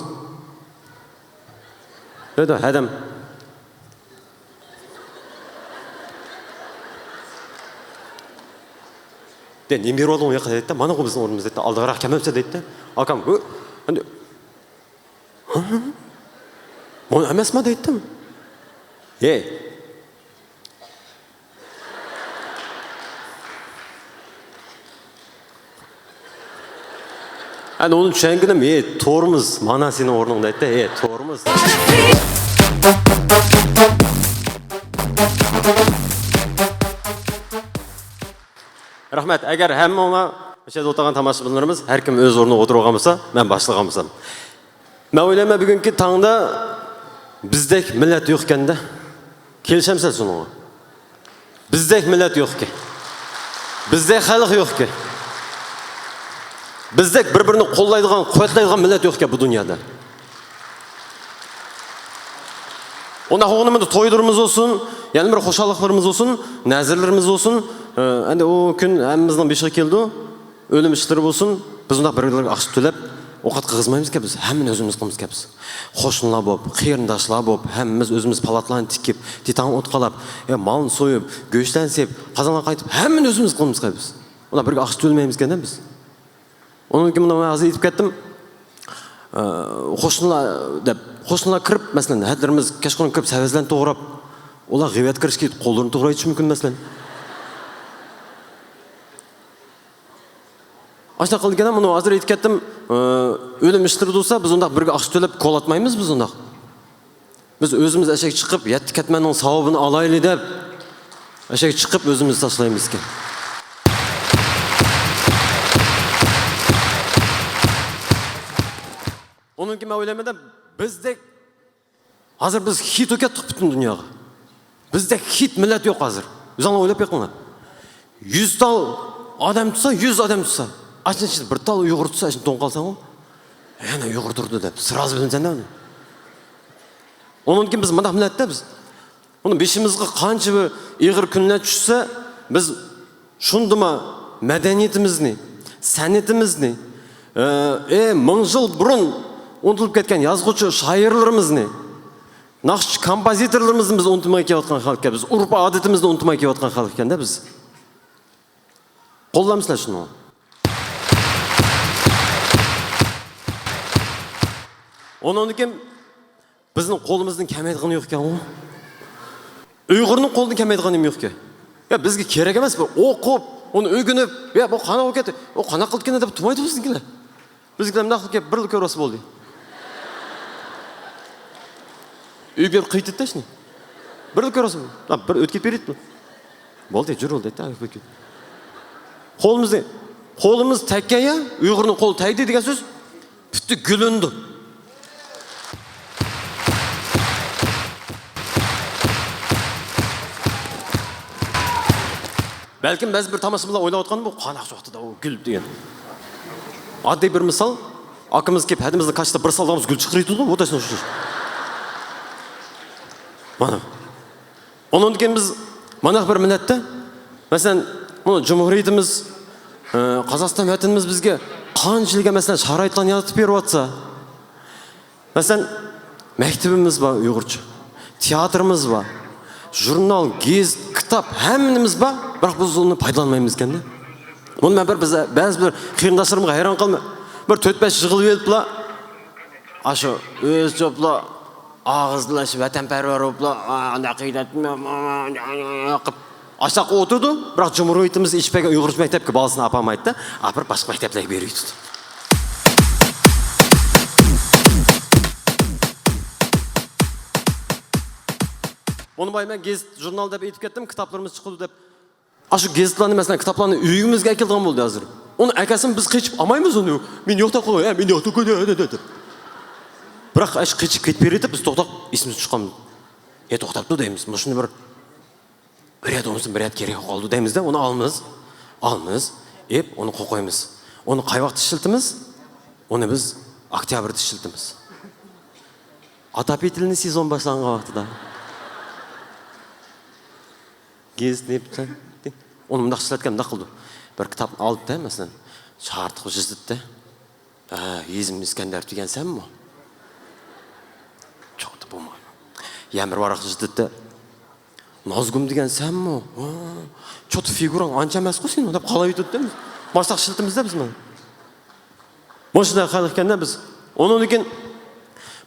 يادا ھەدەم. دە، نېمە بېرىۋالدىڭ ئۇ ياققا دەيدىدە، مانا بۇ بىزنىڭ ئورنىمىز دەيدىدە، ئالدىغىراق كەلمەمسە دەيدىدە. ئاكام، ھۇ، ئەندى، ھە؟ بۇ ئەمەسما دەيدىدە. ھەي. ئەنە ئۇنى چۈشەنگىنىم، ھەي، تورمۇز، مانا سېنىڭ ئورنۇڭ دەيدىدە، ھەي، تورمۇز. رەھمەت. ئەگەر ھەممىڭلار، ئاشۇ يەردە ئولتۇرغان تاماشىبىنلىرىمىز، ھەر كىم ئۆز ئورنىغا ئولتۇرۇۋالغان بولسا، مەن باشلىغان بولسام. مەن ئويلايمەن، بۈگۈنكى تاڭدا بىزدەك مىللەت يوق ئىكەندە. كېلىشەمسىلەر شۇنىڭغا؟ بىزدەك مىللەت يوق ئىكەن. بىزدەك خەلق يوق ئىكەن. بىزدەك بىر-بىرىنى قوللايدىغان، قۇۋۋەتلەيدىغان مىللەت يوق ئىكەن بۇ دۇنيادا. ئۇنداق بولغىنىمىزدا تويلىرىمىز بولسۇن، يەنە بىر خۇشاللىقلىرىمىز بولسۇن، نەزىرلىرىمىز بولسۇن، ئە، ئەندى ئۇ كۈن ھەممىمىزنىڭ بېشىغا كېلىدۇ. ئۆلۈم ئىشلىرى بولسۇن، بىز ئۇنداق بىر-بىرلەرگە ئاقچا تۆلەپ، ئوقەت قىلغۇزمايمىزكەن بىز، ھەممىنى ئۆزىمىز قىلىمىزكەن بىز. قوشنىلار بولۇپ، قېرىنداشلار بولۇپ، ھەممىمىز ئۆزىمىز پالاتلارنى تىكىپ، تىتان ئوت قالاپ، ئە، مالنى سويۇپ، گۆشلەرنى سېپىپ، قازانغا قايتىپ، ھەممىنى ئۆزىمىز قىلىمىزكەن بىز. ئۇنداق بىرگە ئاقچا تۆلىمەيمىزكەن بىز. ئۇنىڭدىن كېيىن مۇنداق مەن ھازىر ئېيتىپ كەتتىم. ئە، قوشنىلار دەپ، قوشنىلار كىرىپ، مەسىلەن، ھەدىلىرىمىز كەچقۇرۇن كىرىپ، سەۋەزلەرنى توغراپ، ئۇلار غەيۋەتكە كىرىشكە قوللىرىنى توغرايدۇ، چۈمكىن، مەسىلەن. ئاشۇنداق قىلىدىكەن، مۇنۇ ھازىر ئېيتىپ كەتتىم. ئە، ئۆلۈم ئىشلىرى بولسا، بىز ئۇنداق بىرگە ئاقچا تۆلەپ كولاتمايمىز بىز ئۇنداق. بىز ئۆزىمىز ئەشەگە چىقىپ، يەتتە كەتمەننىڭ ساۋابىنى ئالايلى دەپ، ئەشەگە چىقىپ ئۆزىمىز تاشلايمىزكەن. ئۇنىڭكى مەن ئويلايمەن، بىزدەك، ھازىر بىز خىت بولۇپ كەتتۇق پۈتۈن دۇنياغا. بىزدەك خىت مىللەت يوق ھازىر. ئۆزۈڭلار ئويلاپ بېقىڭلار. يۈز تال ئادەم تۇتسا، يۈز ئادەم تۇتسا، ئاشۇنىڭ ئىچىدە بىر تال ئۇيغۇر تۇتسا، ئاشۇنى توڭ قالساڭ، يەنە ئۇيغۇر تۇردى دەپ، سرازۇ بىلىمسەن دە ئۇنى. ئۇنىڭدىن كېيىن بىز مۇنداق مىللەت-تە بىز. ئۇنى بېشىمىزغا قانچە بىر ئېغىر كۈنلەر چۈشسە، بىز شۇندىما مەدەنىيىتىمىزنى، سەنئىتىمىزنى، ئە، ئە، مىڭ يىل بۇرۇن ئۇنتۇلۇپ كەتكەن يازغۇچى شائىرلىرىمىزنى، ناخشىچى كومپوزىتورلىرىمىزنى بىز ئۇنتۇماي كېلىۋاتقان خەلق ئىكەن، بىز ئۇرپ-ئادىتىمىزنى ئۇنتۇماي كېلىۋاتقان خەلق ئىكەن-دە بىز. قوللامسىلەر شۇنى. ئۇنىڭدىن كېيىن بىزنىڭ قولىمىزدىن كەلمەيدىغىنى يوق ئىكەنغۇ. ئۇيغۇرنىڭ قولىدىن كەلمەيدىغىنى نېمە يوق ئىكەن؟ يا بىزگە كېرەك ئەمەس، بىر ئوقۇپ، ئۇنى ئۆگىنىپ، يا بۇ قانداق بولۇپ كەتتى، ئۇ قانداق قىلىپ كەتتى دەپ تۇرمايدۇ بىزنىڭكىلەر. بىزگىلەر مۇنداق قىلىپ كەپ بىرلا كۆرۈۋالسا بولدى. ئۆيگە بېرىپ قىيتىدىدە شۇنى. بىرلا كۆرۈۋالسا بولدى. لا، بىر ئۆتكۈزۈپ بېرەيدۇ. بولدى، جۇر بولدى، دەيدۇ، ئۆتكۈزۈپ. قولىمىزنى، قولىمىز تەگكەن يا، ئۇيغۇرنىڭ قولى تەگدى دېگەن سۆز. پۈتتى، گۈللىنىدۇ. بەلكىم بەزى بىر تاماشىبىنلار ئويلاۋاتقان، بۇ قانداق ۋاقتىدا ئۇ گۈل دېگەن. ئاددىي بىر مىسال، ئاكىمىز كېلىپ ھەدىمىزنى كاشتا بىر سالغانبىز، گۈل چىقىرىۋېتىدۇ، بۇ تاشنى ئوخشاش. مانا. ئۇنىڭدىن كېيىن بىز مانا بىر مىللەتتە، مەسىلەن، بۇ جۇمھۇرىيىتىمىز، ئە، قازاقىستان ۋەتىنىمىز بىزگە قانچىلىك، مەسىلەن، شارائىتلارنى يارىتىپ بېرىۋاتسا، مەسىلەن، مەكتىپىمىز بار ئۇيغۇرچە، تىياتىرىمىز بار، ژۇرنال، گېزىت، كىتاب، ھەممىمىز بار، بىراق بىز ئۇنى پايدىلانمايمىز ئىكەندە. بۇنى مەن بىر، بىز، بەزى بىر قېرىنداشلىرىمغا ھەيران قالىمەن. بىر تۆت-بەش يىغىلىۋېلىپلا، ئاشۇ ئۆزى چوپلا ئاغزىدىلا شۇ ۋەتەنپەرۋەر بولۇپلا، ئا، ئانداق قىلىپ، ئاشۇنداق ئولتۇرىدۇ، بىراق جۇمھۇرىيىتىمىز ئېچىپ بەرگەن ئۇيغۇرچە مەكتەپكە بالىسىنى ئاپارمايدۇ-دە، ئاپىرىپ باشقا مەكتەپلەرگە بېرىۋېتىدۇ. بۇنى بايا مەن گېزىت، ژۇرنال دەپ ئېيتىپ كەتتىم، كىتابلىرىمىز چىقىدۇ دەپ. ئاشۇ گېزىتلارنى، مەسىلەن، كىتابلارنى ئۆيىمىزگە ئەكېلىدىغان بولدى ھازىر. ئۇنى ئەكەلسىمۇ بىز قېچىپ ئالمايمىز ئۇنى. مەن يوقتا قوي، ھە، مەن يوقتا قوي، ھە، دەپ. بىراق ئاشۇ قېچىپ كېتىپ بېرىۋېتىپ، بىز توختاپ ئېسىمىزگە چۈشقان. ھە، توختاپتۇ دەيمىز. مۇشۇنى بىر، بىر يەردە بولمىسۇن، بىر يەردە كېرەك قالدى دەيمىز-دە، ئۇنى ئالىمىز. ئالىمىز، ئېپ، ئۇنى قويۇپ قويىمىز. ئۇنى قاي ۋاقىتتا ئىشلىتىمىز؟ ئۇنى بىز ئۆكتەبىردە ئىشلىتىمىز. ئاتاپىتىلنى سېزون باشلانغان ۋاقتىدا. گېزىتنى، ئۇنى مۇنداق ئىشلەتكەن، مۇنداق قىلدى. بىر كىتابنى ئالدى-دە، مەسىلەن، شارتۇق يېزىپتۇ. ھە، ھېزىم ئىسكەندەر دېگەن سەنمۇ؟ چوقتا بولمايدۇ. يەنە بىر ۋاراق يېزىپتۇ. نازگۈل دېگەن سەنمۇ؟ ھە، چوقتا فىگۇراڭ ئانچە ئەمەسقۇ سېنىڭ دەپ قالايتىدۇ. ماستاق ئىشلىتىمىز-دە بىز مانا. مۇشۇنداق خەلق ئىكەندە بىز. ئۇنىڭدىن كېيىن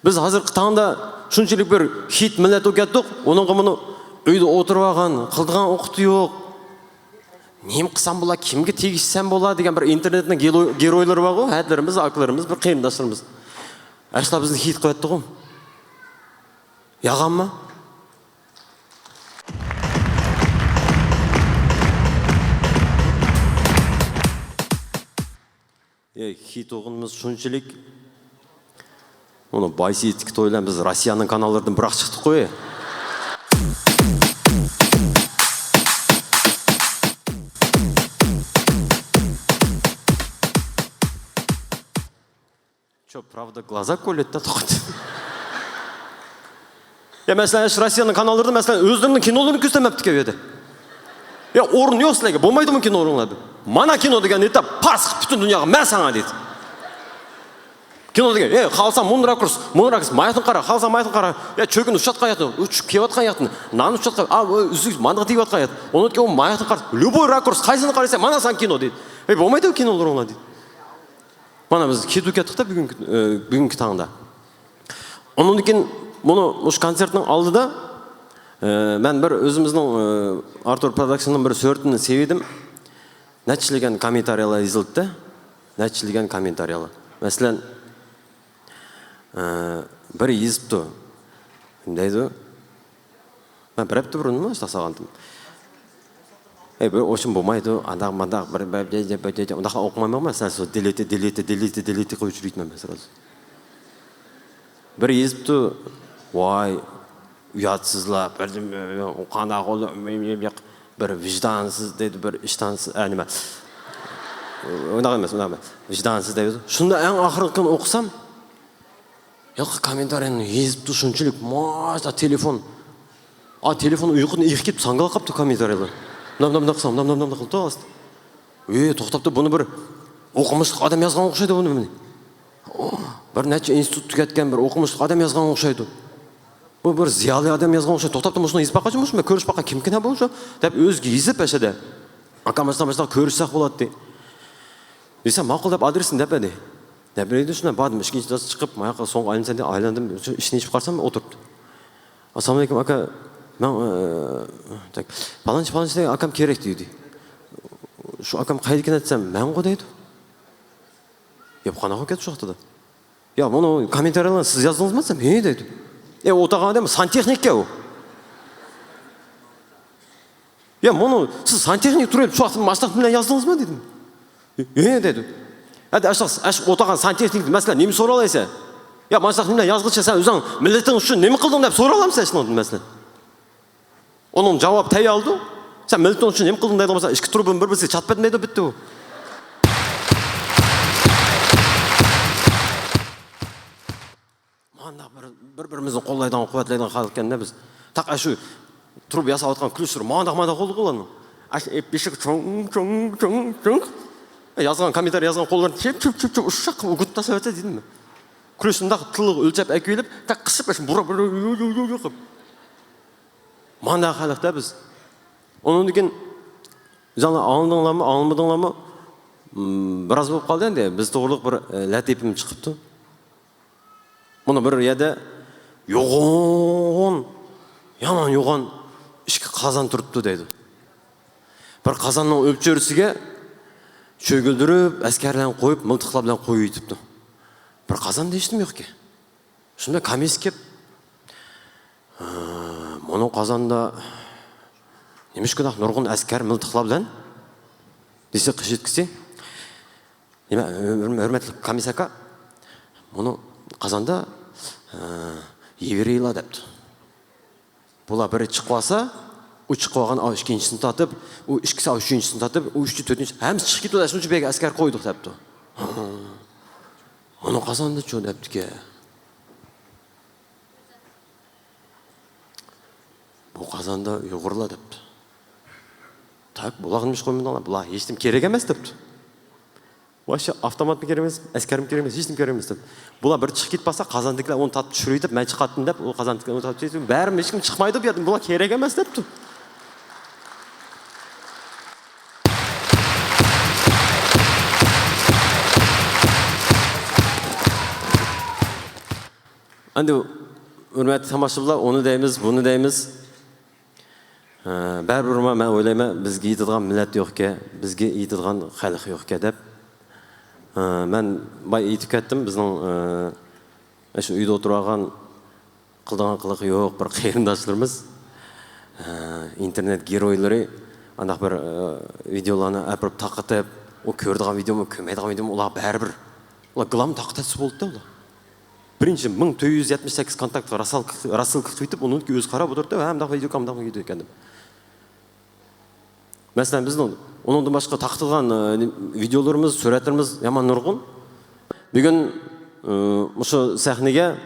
بىز ھازىرقى تاڭدا شۇنچىلىك بىر خىت مىللەت بولۇپ كەتتۇق، ئۇنىڭغا مۇنۇ ئۆيدە ئولتۇرۇۋالغان، قىلىدىغان ئوقۇتى يوق. نېمە قىلسام بولا، كىمگە تېگىشسەم بولا دېگەن بىر ئىنتېرنېتنىڭ گېرو-، گېرويلىرى بارغۇ، ھەدىلىرىمىز، ئاكىلىرىمىز، بىر قېرىنداشلىرىمىز. ئاشۇلار بىزنى خىت قىلىۋەتتىغۇ. يالغانمۇ؟ ئەي، خىت بولغىنىمىز شۇنچىلىك. ئۇنى بايسىيىتتىكى تويلار بىز روسىيەنىڭ كاناللىرىدىن بىراق چىقتۇققۇ. چو، правда, глаза колет-да, توختى. يا، مەسىلەن، ئاشۇ روسىيەنىڭ كاناللىرىدا، مەسىلەن، ئۆزلىرىنىڭ كىنولىرىنى كۆرسەتمەپتىكەن ئۇ يەردە. يا، ئورۇن يوق سىلەرگە، بولمايدۇمۇ كىنو ئورۇنلاردا؟ مانا كىنو دېگەن دېدى، پارس قىلىپ پۈتۈن دۇنياغا، مەن ساڭا دېدى. كىنو دېگەن، ئەي، خالىساڭ مۇنۇ راكۇرس، مۇنۇ راكۇرس، ماياقتىن قارا، خالىساڭ ماياقتىن قارا. يا، چۆگۈن ئۇچۇۋاتقان ياقتىن، ئۇچۇپ كېلىۋاتقان ياقتىن، نان ئۇچۇۋاتقان، ئا، ئۈزۈك ماندىغا تېگىۋاتقان ياقتىن. ئۇنىڭدىن كېيىن ئۇ ماياقتىن قارا، لوبوي راكۇرس، قايسىنى قارايسەن، مانا ساڭا كىنو دېدى. ئەي، بولمايدۇ كىنولىرىڭلار دېدى. مانا بىز كېتىپ كەتتۇق-دە بۈگۈنكى، ئە، بۈگۈنكى تاڭدا. ئۇنىڭدىن كېيىن مۇنۇ، مۇشۇ كونسېرتنىڭ ئالدىدا، ئە، مەن بىر ئۆزىمىزنىڭ، ئە، ئارتۇر پروداكشننىڭ بىر سۈرىتىنى سېلىۋىدىم. نەچچىلىگەن كوممېنتارىيلار يېزىلدى-دە. نەچچىلىگەن كوممېنتارىيلار. مەسىلەن، ئە، بىرى يېزىپتۇ. نېمە دەيدۇ؟ مەن بىر ھەپتە بۇرۇنمۇ شۇنداق سالغانتىم. ئەي، بۇ ئوشۇم بولمايدۇ، ئانداق مانداق، بىر، بىر، بىر، بىر، بىر، ئۇنداقلا ئوقۇمايمەن، مەسىلەن، سۇ دېلىتى، دېلىتى، دېلىتى، دېلىتى قىلىپ ئۆچۈرۈۋېتىمەن، مەسىلەن. بىرى يېزىپتۇ، ۋاي، ئۇياتسىزلار، بىر، قانداق بولدى، بىر ۋىجدانسىز دەيدۇ، بىر ئىشتانسىز، ئە، نېمە. ئۇنداق ئەمەس، ئۇنداق ئەمەس. ۋىجدانسىز دەيدۇ. شۇندا ئەڭ ئاخىرقىنى ئوقۇسام، ياقى كوممېنتارىينى يېزىپتۇ شۇنچىلىك، ماشتا تېلېفون. ئا، تېلېفون ئۇيقۇدىن ئېقىپ كېتىپ، ساڭگىلاپ قاپتۇ كوممېنتارىيلار. مۇنداق، مۇنداق قىلسام، مۇنداق، مۇنداق، مۇنداق قىلىپتۇ ئاستا. ئى، توختاپتۇ، بۇنى بىر ئوقۇمۇشلۇق ئادەم يازغان ئوخشايدۇ بۇنى. بىر نەچچە ئىنستىتۇت تۈگەتكەن بىر ئوقۇمۇشلۇق ئادەم يازغان ئوخشايدۇ. بۇ بىر زىيالىي ئادەم يازغان ئوخشايدۇ. توختاپتۇ، مۇشۇنى يېزىپ باققاچ، مۇشۇ مەن كۆرۈشۈپ باققان كىمكىن ھە بۇ شۇ دەپ ئۆزىگە يېزىپ ئەشەدە. ئاكام، مۇشۇنداق، مۇشۇنداق كۆرۈشسەك بولاتتى دېسەم، ماقۇل دەپ ئادرېسىنى دەپ بەردى. دەپ بەردى، شۇنداق باردىم، ئىككىنچى دەرس چىقىپ، ماياققا سوڭ ئايلىنىپ ئايلاندىم، شۇ ئىشنى ئېچىپ قارىسام ئولتۇرۇپتۇ. ئاسسالامۇ ئەلەيكۇم ئاكا، مەن، ئە، تەك-، پالانچى، پالانچى دېگەن ئاكام كېرەك دېدى. شۇ ئاكام قايدىكىن دېسەم، مەنغۇ دەيدۇ. يا، بۇ قانداق بولۇپ كەتتى شۇ ۋاقتىدا؟ يا، بۇنى كوممېنتارىيلارغا سىز يازدىڭىزمۇ دېسەم، ھە دەيدۇ. ئە، ئولتۇرغان ئادەم سانتېخنىككەن ئۇ. يا، بۇنى سىز سانتېخنىك تۇرۇپ شۇ ۋاقىتتا ماشىنا بىلەن يازدىڭىزمۇ دېدىم. ھە دەيدۇ. ھەدە ئاشۇ، ئاشۇ ئولتۇرغان سانتېخنىك مەسىلەن نېمە سورىلايسەن؟ يا، ماشىنا بىلەن يازغىچە سەن ئۆزۈڭ مىللىتىڭ ئۈچۈن نېمە قىلدىڭ دەپ سورالامسەن شۇنىڭدىن مەسىلەن؟ ئۇنىڭ جاۋاب تەيياردۇ. سەن مىللىتىڭ ئۈچۈن نېمە قىلدىڭ دەيدىغان بولسا، ئىككى تۇرۇبىنى بىر-بىرسىگە چاتىپ بەرمەيدۇ، بىتتى ئۇ. مانداق بىر، بىر-بىرىمىزنى قوللايدىغان، قۇۋۋەتلەيدىغان خەلق ئىكەن-دە بىز. تاق ئاشۇ تۇرۇپ ياساۋاتقان كلىشلار مانداق، مانداق قولدا قوللارنى. ئاشۇ ئېپ بېشىغا چوڭ، چوڭ، چوڭ، چوڭ. يازغان كوممېنتارىي يازغان قوللارنى چېپ، چېپ، چېپ، چېپ، ئۇششاق قىلىپ ئۆگۈت تاشلىۋەتسە دېدىممۇ. كلىش شۇنداق تىلغا ئۆلچەپ ئەكىۋېلىپ، تاق قىسىپ، ئاشۇ بۇرا، بۇرا، يۇ، يۇ، يۇ، يۇ قىلىپ. مانداق خەلق-دە بىز. ئۇنىڭدىن كېيىن ئۆزۈڭلار ئاڭلىدىڭلارمۇ، ئاڭلىمىدىڭلارمۇ؟ مم، بىراز بولۇپ قالدى ئەمدى. بىز توغرۇلۇق بىر، ئە، لەتىپىمىز چىقىپتۇ. مانا بىر يەردە يوغان، يامان يوغان ئىككى قازان تۇرۇپتۇ دەيدۇ. بىر قازاننىڭ ئۆپچۆرىسىگە چۆگۈلدۈرۈپ، ئەسكەرلەرنى قويۇپ، مىلتىقلار بىلەن قويۇۋېتىپتۇ. بىر قازان دېيىشتىمۇ يوقكەن. شۇندا كامىس كېلىپ، «ھە، مانا قازاندا نېمىشقىداق نۇرغۇن ئەسكەر مىلتىقلار بىلەن؟» دېسە، قىش يەتكۈسى، «نېمە، ھۆرمەتلىك كامىس ئاكا، مانا قازاندا، ھە، يېۋرېيلار» دەپتۇ. بۇلار بىرى چىقىۋالسا، ئۇ چىقىۋالغان ئاۋۇ ئىككىنچىسىنى تارتىپ، ئۇ ئىككىسى ئاۋۇ ئۈچىنچىسىنى تارتىپ، ئۇ ئۈچى تۆتىنچى، ھەممىسى چىقىپ كېتىۋاتىدۇ، شۇنچە بەگ ئەسكەر قويدۇق دەپتۇ. ھە، مانا قازاندىچۇ دەپتىكەن. بۇ قازاندا ئۇيغۇرلار دەپتۇ. تاك، بۇلارغا نېمىش قويمىدىڭلار؟ بۇلار ھېچنېمە كېرەك ئەمەس دەپتۇ. ۋاششە ئاپتوماتمۇ كېرەك ئەمەس، ئەسكەرمۇ كېرەك ئەمەس، ھېچنېمە كېرەك ئەمەس دەپتۇ. بۇلار بىر چىقىپ كېتىپ قالسا، قازاندىكىلەر ئۇنى تارتىپ چۈشۈرۈۋېتىپ، مەن چىقاتتىم دەپ، ئۇ قازاندىكىلەر ئۇنى تارتىپ چۈشۈرۈۋېتىپ، بەرىبىر ھېچكىم چىقمايدۇ بۇ يەردىن، بۇلار كېرەك ئەمەس دەپتۇ. ئەمدى ھۆرمەتلىك تاماشىبىنلار، ئۇنى دەيمىز، بۇنى دەيمىز. ھە، بەرىبىرمۇ مەن ئويلايمەن، بىزگە يېتىدىغان مىللەت يوقكەن، بىزگە يېتىدىغان خەلق يوقكەن دەپ. ھە، مەن بايا ئېيتىپ كەتتىم، بىزنىڭ، ھە، شۇ ئۆيدە ئولتۇرۇۋالغان قىلىدىغان قىلىقى يوق بىر قېرىنداشلىرىمىز، ھە، ئىنتېرنېت گېرويلىرى ئانداق بىر، ھە، ۋىدېئولارنى ئەپىرىپ تارقىتىپ، ئۇ كۆرىدىغان ۋىدېئومۇ، كۆرمەيدىغان ۋىدېئومۇ ئۇلارغا بەرىبىر. ئۇلار گىلام تارقىتىۋەتسە بولدى ئۇلار. بىرىنچى مىڭ تۆت يۈز يەتمىش سەككىز كونتاكتقا راسال-، راسىلكا قىلىپ ئۆزى قاراپ ئولتۇرۇپتۇ، ھە، مۇنداق ۋىدېو ئىكەن، مۇنداق ۋىدېو ئىكەن دەپ. مەسىلەن، بىزنىڭ ئۇنىڭدىن باشقا تارقىتىلغان، ئە، ۋىدېولىرىمىز، سۈرەتلىرىمىز يامان نۇرغۇن. بۈگۈن، ئە، مۇشۇ سەھنىگە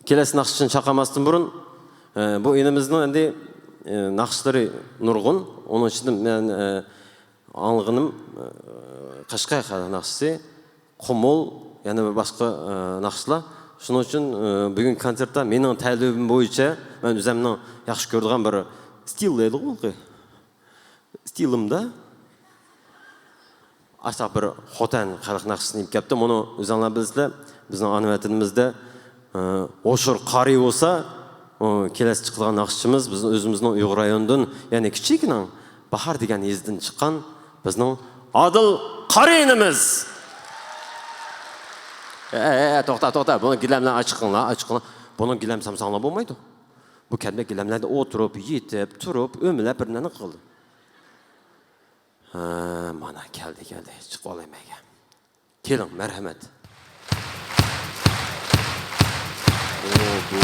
كېلەسى ناخشىچىنى چاقىرماستىن بۇرۇن، ئە، بۇ ئىنىمىزنىڭ ئەمدى، ئە، ناخشىلىرى نۇرغۇن. ئۇنىڭ ئىچىدىن مەن، ئە، ئاڭلىغىنىم، ئە، قەشقەر خەلق ناخشىسى، قۇمۇل، يەنە بىر باشقا، ئە، ناخشىلار. شۇنىڭ ئۈچۈن، ئە، بۈگۈنكى كونسېرتتا مېنىڭ تەلىپىم بويىچە مەن ئۆزۈمنىڭ ياخشى كۆرىدىغان بىر ستىل دەيدىغۇ، ستىلىمدا ئاشۇنداق بىر خوتەن خەلق ناخشىسىنى ئېلىپ كەپتۇ. مۇنى ئۆزۈڭلار بىلىسىلەر، بىزنىڭ ئانا ۋەتىنىمىزدە، ئە، ھوشۇر قارىي بولسا، ئۇ كېلەسى چىقىدىغان ناخشىچىمىز بىزنىڭ ئۆزىمىزنىڭ ئۇيغۇر رايونىدىن، يەنى كىچىككىنە باھار دېگەن يېزىدىن چىققان بىزنىڭ ئادىل قارىي ئىنىمىز. ئە، ئە، ئە، توختا، توختا، بۇنى گىلەملەر ئاچىقىڭلار، ئاچىقىڭلار. بۇنى گىلەم سامساڭلار بولمايدۇ. بۇ كەلمە گىلەملەردە ئولتۇرۇپ، يېتىپ، تۇرۇپ، ئۆمىلەپ بىر نەنى قىلدى. ھە، مانا كەلدى، كەلدى. چىقىۋالاي مەيگە. كېلىڭ، مەرھەمەت. ئوبو.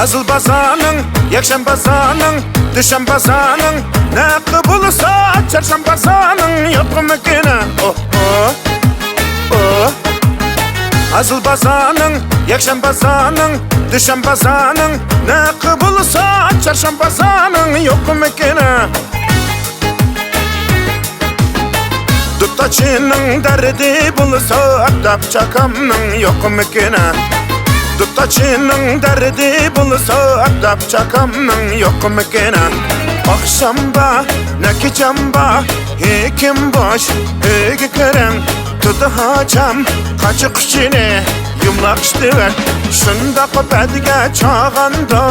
ئەزىل بازارنىڭ، يەكشەنبە بازارنىڭ، دۈشەنبە بازارنىڭ، نەق بولسا چارشەنبە بازارنىڭ يوقمىكىن؟ ئوھ، ئوھ، ئوھ. ئەزىل بازارنىڭ، يەكشەنبە بازارنىڭ، دۈشەنبە بازارنىڭ، نەق بولسا چارشەنبە بازارنىڭ يوقمىكىن؟ دۇتاچىنىڭ دەردى بولسا، ئەپتاپ چاكامنىڭ يوقمىكىن؟ دۇتاچىنىڭ دەردى بولسا، ئەپتاپ چاكامنىڭ يوقمىكىن؟ ئاخشام بار، نە كېچەم بار، ھېكىم بوش، ئۆيگە كىرىڭ، تۇدى ھاجام، قاچا قۇچىنى يۇملاق ئىشتىۋەت. شۇنداق بەدگە چاغاندا،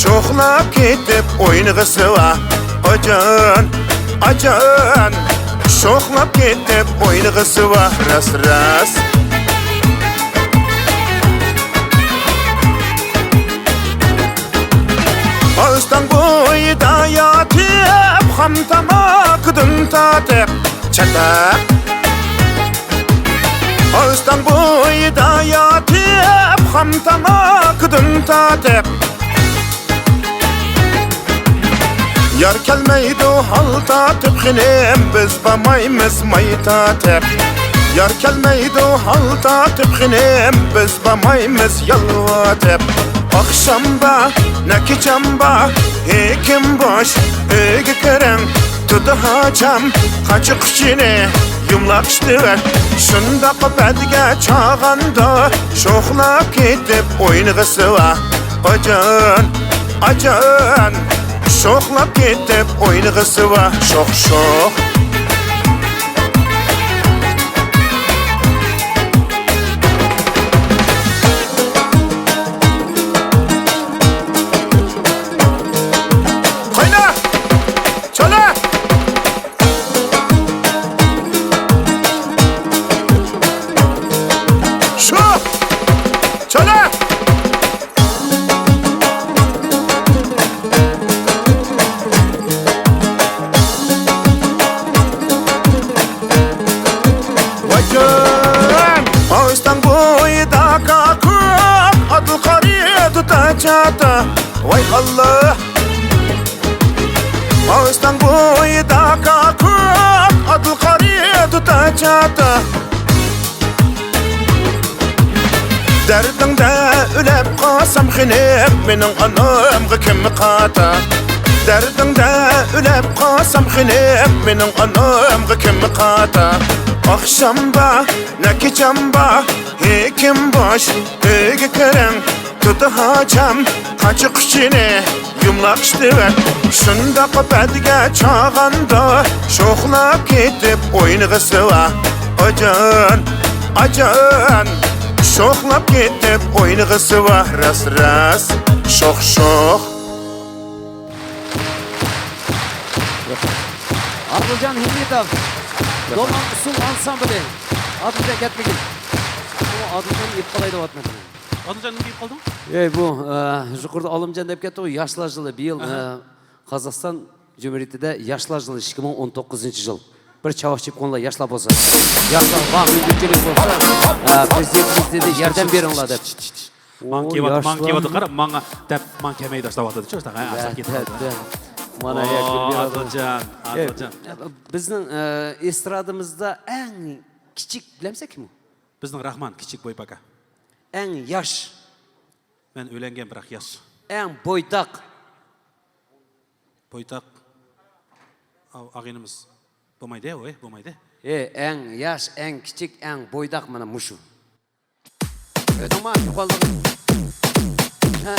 شوخلاپ كېتىپ ئوينىغۇسى بار. ئاجان، ئاجان، شوخلاپ كېتىپ ئوينىغۇسى بار، راست، راست. ئۆستەڭ بويىدا ياتىپ، خام تاماكىدىن تارتىپ، چاتاق. ئۆستەڭ بويىدا ياتىپ، خام تاماكىدىن تارتىپ، يار كەلمەيدۇ ھال تارتىپ خېنىم، بىز بارمايمىز ماي تارتىپ. يار كەلمەيدۇ ھال تارتىپ خېنىم، بىز بارمايمىز يالۋۇرۇپ. ئاخشام بار، نە كېچەم بار، ھېكىم بوش، ئۆيگە كىرىڭ، تۇدى ھاجام، قاچا قۇچىنى يۇملاق ئىشتىۋەت. شۇنداق بەدگە چاغاندا، شوخلاپ كېتىپ ئوينىغۇسى بار. ئاجان، ئاجان، شوخلاپ كېتىپ ئوينىغۇسى بار. شوخ، شوخ. قاينا! چالا! شۇ! چالا! ۋايجان! ئۆستەڭ بويىدا كاكۇك، ئادىل قارى دۇتا چاتا. ۋاي ئاللا! ئۆستەڭ بويىدا كاكۇك، ئادىل قارى دۇتا چاتا. دەردىڭدە ئۆلۈپ قالسام خېنىم، مېنىڭ ئانامغا كىم قاتا؟ دەردىڭدە ئۆلۈپ قالسام خېنىم، مېنىڭ ئانامغا كىم قاتا؟ ئاخشام بار، نە كېچەم بار، ھېكىم بوش، ئۆيگە كىرىڭ، تۇدى ھاجام، قاچا قۇچىنى يۇملاق ئىشتىۋەت. شۇنداق بەدگە چاغاندا، شوخلاپ كېتىپ ئوينىغۇسى بار. ئاجان، ئاجان، شوخلاپ كېتىپ ئوينىغۇسى بار. راست، راست، شوخ، شوخ. ئادىلجان ھىممىتوف، دومان ئۇسسۇل ئانسامبىلى. ئادىلجان كەتمىگىن. ئۇ ئادىلجان يېتىپ قالاي دەۋاتىمەن. ئادىلجان، نېمە دەپ قالدىڭ؟ ئەي، بۇ، ئە، يۇقىرىدا ئالىمجان دەپ كەتتىغۇ، ياشلار يىلى. بۇ يىل، ئاھا، ئە، قازاقىستان جۇمھۇرىيىتىدە ياشلار يىلى، ئىككى مىڭ ئون توققۇزىنچى يىل. بىر چاۋاك چېپقانلار ياشلار بولسا. ياشلار بار مۇمكىنچىلىك بولسا، ئە، پرېزىدېنتىمىز دېدى، ياردەم بېرىڭلار دەپ. ماڭا ئۇ كېلىۋاتىدۇ، ماڭا ياشلار كېلىۋاتىدۇ، قارا، ماڭا دەپ، ماڭا كەلمەيدۇ، دەپ ئاتىدىچۇ، ھە، ئاسان كېتىپ قالدى. مانا، ئادىلجان، ئادىلجان. بىزنىڭ، ئە، ئېسترادىمىزدا ئەڭ كىچىك، بىلەمسەن كىم ئۇ؟ بىزنىڭ راخمان، كىچىك بوي پاكا. ئەڭ ياش. مەن ئۆيلەنگەن، بىراق ياش. ئەڭ بويتاق. بويتاق. ئاغىنىمىز. بولمايدۇ، ۋوي، بولمايدۇ. ئەي، ئەڭ ياش، ئەڭ كىچىك، ئەڭ بويتاق، مانا مۇشۇ. ئۆزۈڭ ماڭا يوقالدىڭ. ھە.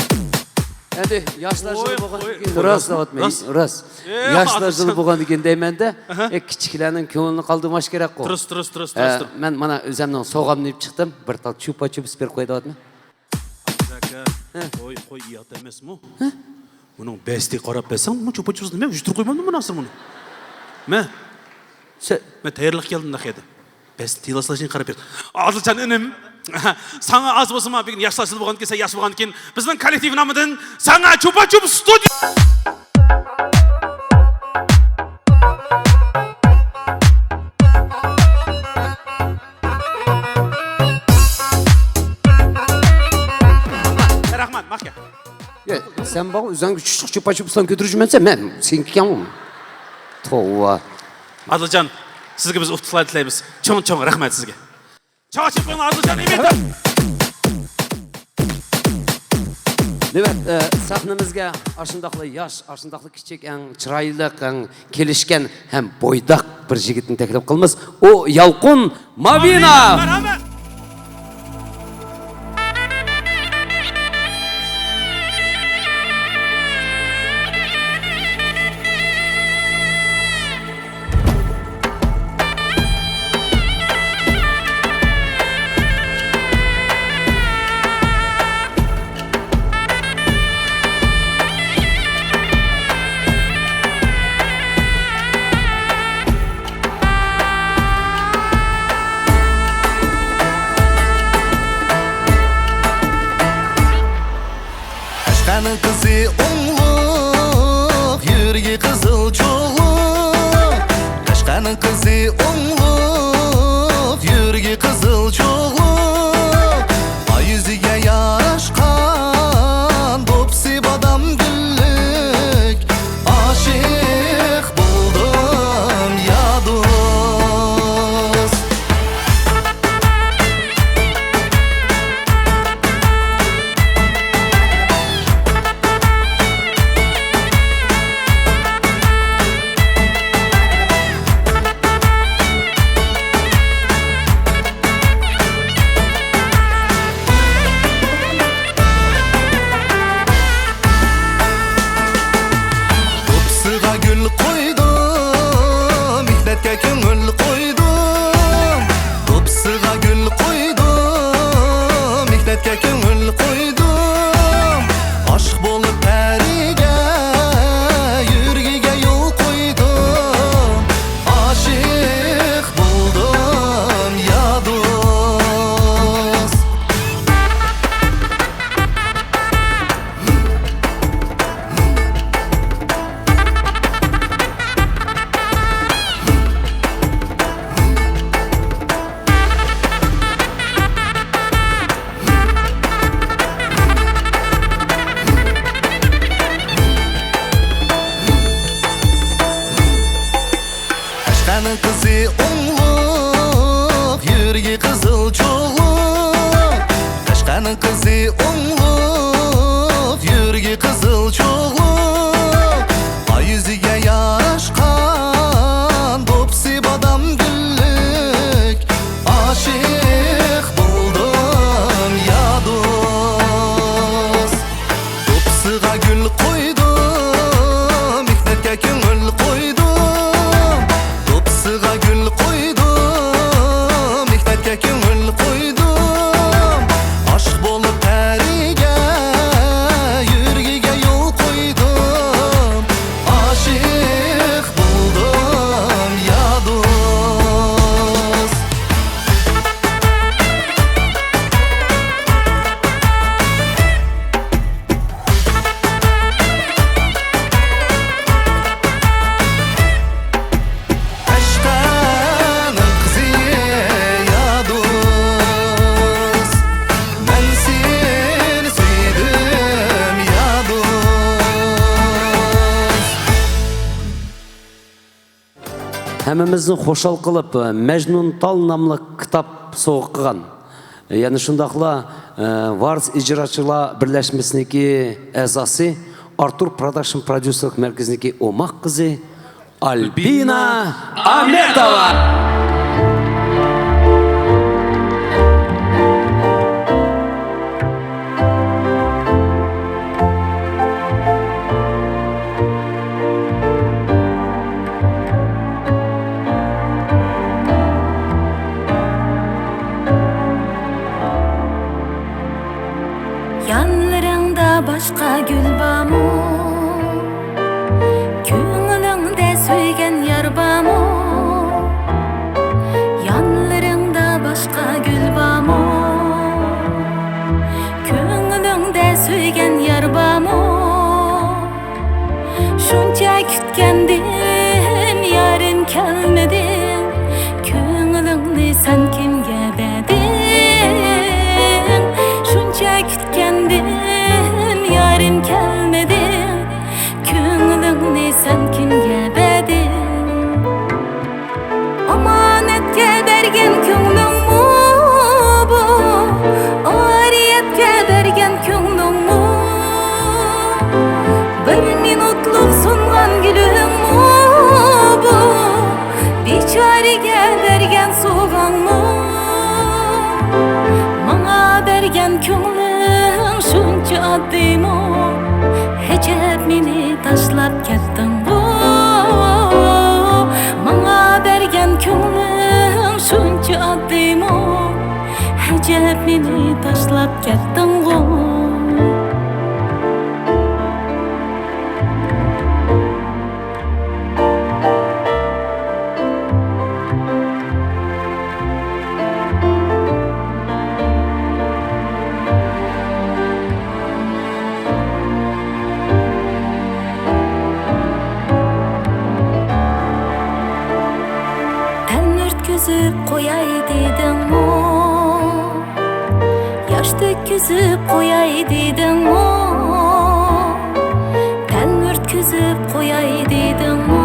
ئەمدى ياشلار يىلى بولغاندىن كېيىن، راست دەۋاتىمەن، راست. ياشلار يىلى بولغاندىن كېيىن دەيمەن-دە، ئەي، كىچىكلەرنىڭ كۆڭلىنى قالدۇرماش كېرەكقۇ. تۇرۇس، تۇرۇس، تۇرۇس، تۇرۇس. مەن مانا ئۆزۈمنىڭ سوغامنى ئېلىپ چىقتىم، بىر تال چۇپا چۇپس بېرىپ قوياي دەۋاتىمەن. ئاكا، قوي، قوي، ئۇيات ئەمەسمۇ؟ بۇنىڭ بەستىگە قاراپ بەرسەڭ، بۇ چوپا چوپسا نېمە، يۈتتۈرۈپ قويمامدۇ بۇنى ئاخىرى بۇنى؟ مەن، مەن تەييارلىق كەلدىم ناخىيەدە. بەس تىلاسلاشنى قاراپ بېرىپ. ئادىلجان ئىنىم، ساڭا ئاز بولسىمۇ، بۈگۈن ياشلار يىلى بولغاندىكىن، سەن ياش بولغاندىكىن، بىزنىڭ كوللېكتىپ نامىدىن ساڭا چوپا چوپ ستۇدىيە. رەھمەت، ماقۇل. ياق، سەن بار ئۆزۈڭگە چۈشلۈك چوپان چوپسان كۆتۈرۈجۈمەنسەن، مەن سېنىڭكى ئىكەنمۇ؟ توۋا. ئادىلجان، سىزگە بىز ئۇتۇقلار تىلەيمىز. چوڭ-چوڭ رەھمەت سىزگە. چاقچاق قويۇڭلار، ئادىلجان ئىمىتوف. دېمەك، ئە، سەھنىمىزگە ئاشۇنداقلا ياش، ئاشۇنداقلا كىچىك، ئەڭ چىرايلىق، ئەڭ كېلىشكەن ھەم بويداق بىر يىگىتنى تەكلىپ قىلىمىز. ئۇ يالقۇن مابىنا. مەرھەمەت. قەشقەرنىڭ قىزى ئوڭلۇق، يۈرىكى قىزىل چوغلۇق. قەشقەرنىڭ قىزى ئوڭلۇق، يۈرىكى قىزىل چوغلۇق. ئاي يۈزىگە ياراشقان، دوپپىسى بادام گۈللۈك. ئاشىق بولدۇم يا دوست. دوپپىسىغا گۈل قويدۇم، مېھنەتكە كۆڭۈل قويدۇم. دوپپىسىغا گۈل قويدۇم، مېھنەتكە كۆڭۈل قويدۇم. ئاشىق بولۇپ پەرىگە، يۈرىكىگە يول قويدۇم. ئاشىق بولدۇم يا دوست. قەشقەرنىڭ قىزى ئوڭلۇق، يۈرىكى قىزىل چوغلۇق. قەشقەرنىڭ قىزى ئوڭلۇق، يۈرىكى قىزىل چوغلۇق. ئاي يۈزىگە ياراشقان، دوپپىسى بادام گۈللۈك. ئاشىق بولدۇم يا دوست. دوپپىسىغا گۈل قويدۇم، مېھنەتكە كۆڭۈل قويدۇم. دوپپىسىغا گۈل قويدۇم، مېھنەتكە كۆڭۈل قويدۇم. ئاشىق بولۇپ پەرىگە، يۈرىكىگە يول قويدۇم. ئاشىق بولدۇم يا دوست. قەشقەرنىڭ قىزى يا دوست، مەن سېنى سۆيدۈم يا دوست. ھەممىمىزنى خۇشال قىلىپ، مەجنۇن تال ناملىق كىتاب سوۋغا قىلغان، يەنە شۇنداقلا، ئە، ۋارس ئىجراچىلار بىرلەشمىسىنىڭكى ئەزاسى، ئارتۇر پروداكشن پروديۇسېرلىق مەركىزىنىڭكى ئوماق قىزى ئالبىنا ئامەتوۋا. يانلىرىڭدا باشقا گۈل بارمۇ؟ كۆڭلۈڭدە سۆيگەن يار بارمۇ؟ شۇنچە ئاددىيمۇ؟ ئەجەب مېنى تاشلاپ كەتتىڭغۇ؟ تەلمۈرتكۈزۈپ قوياي دېدىڭمۇ؟ ياش تۆككۈزۈپ قوياي دېدىڭمۇ؟ تەلمۈرتكۈزۈپ قوياي دېدىڭمۇ؟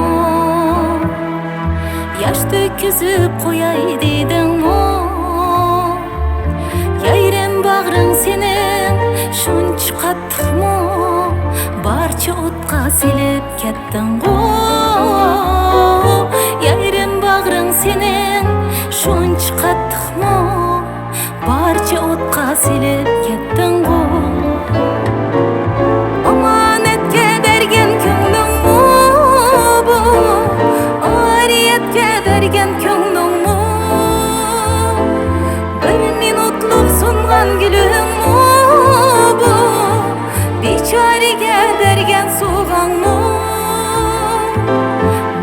ياش تۆككۈزۈپ قوياي دېدىڭمۇ؟ يايرىم باغرىڭ سېنىڭ شۇنچە قاتتىقمۇ؟ بارچە ئوتقا سېلىپ كەتتىڭغۇ؟ يايرىم باغرىڭ سېنىڭ شۇنچە قاتتىقمۇ؟ بارچە ئوتقا سېلىپ كەتتىڭغۇ؟ ئامانەتكە بەرگەن كۆڭلۈڭمۇ بۇ؟ ئارىيەتكە بەرگەن كۆڭلۈڭمۇ؟ بىر مىنۇتلۇق سۇنغان گۈلۈڭمۇ بۇ؟ بىچارىگە بەرگەن سوۋغاڭمۇ؟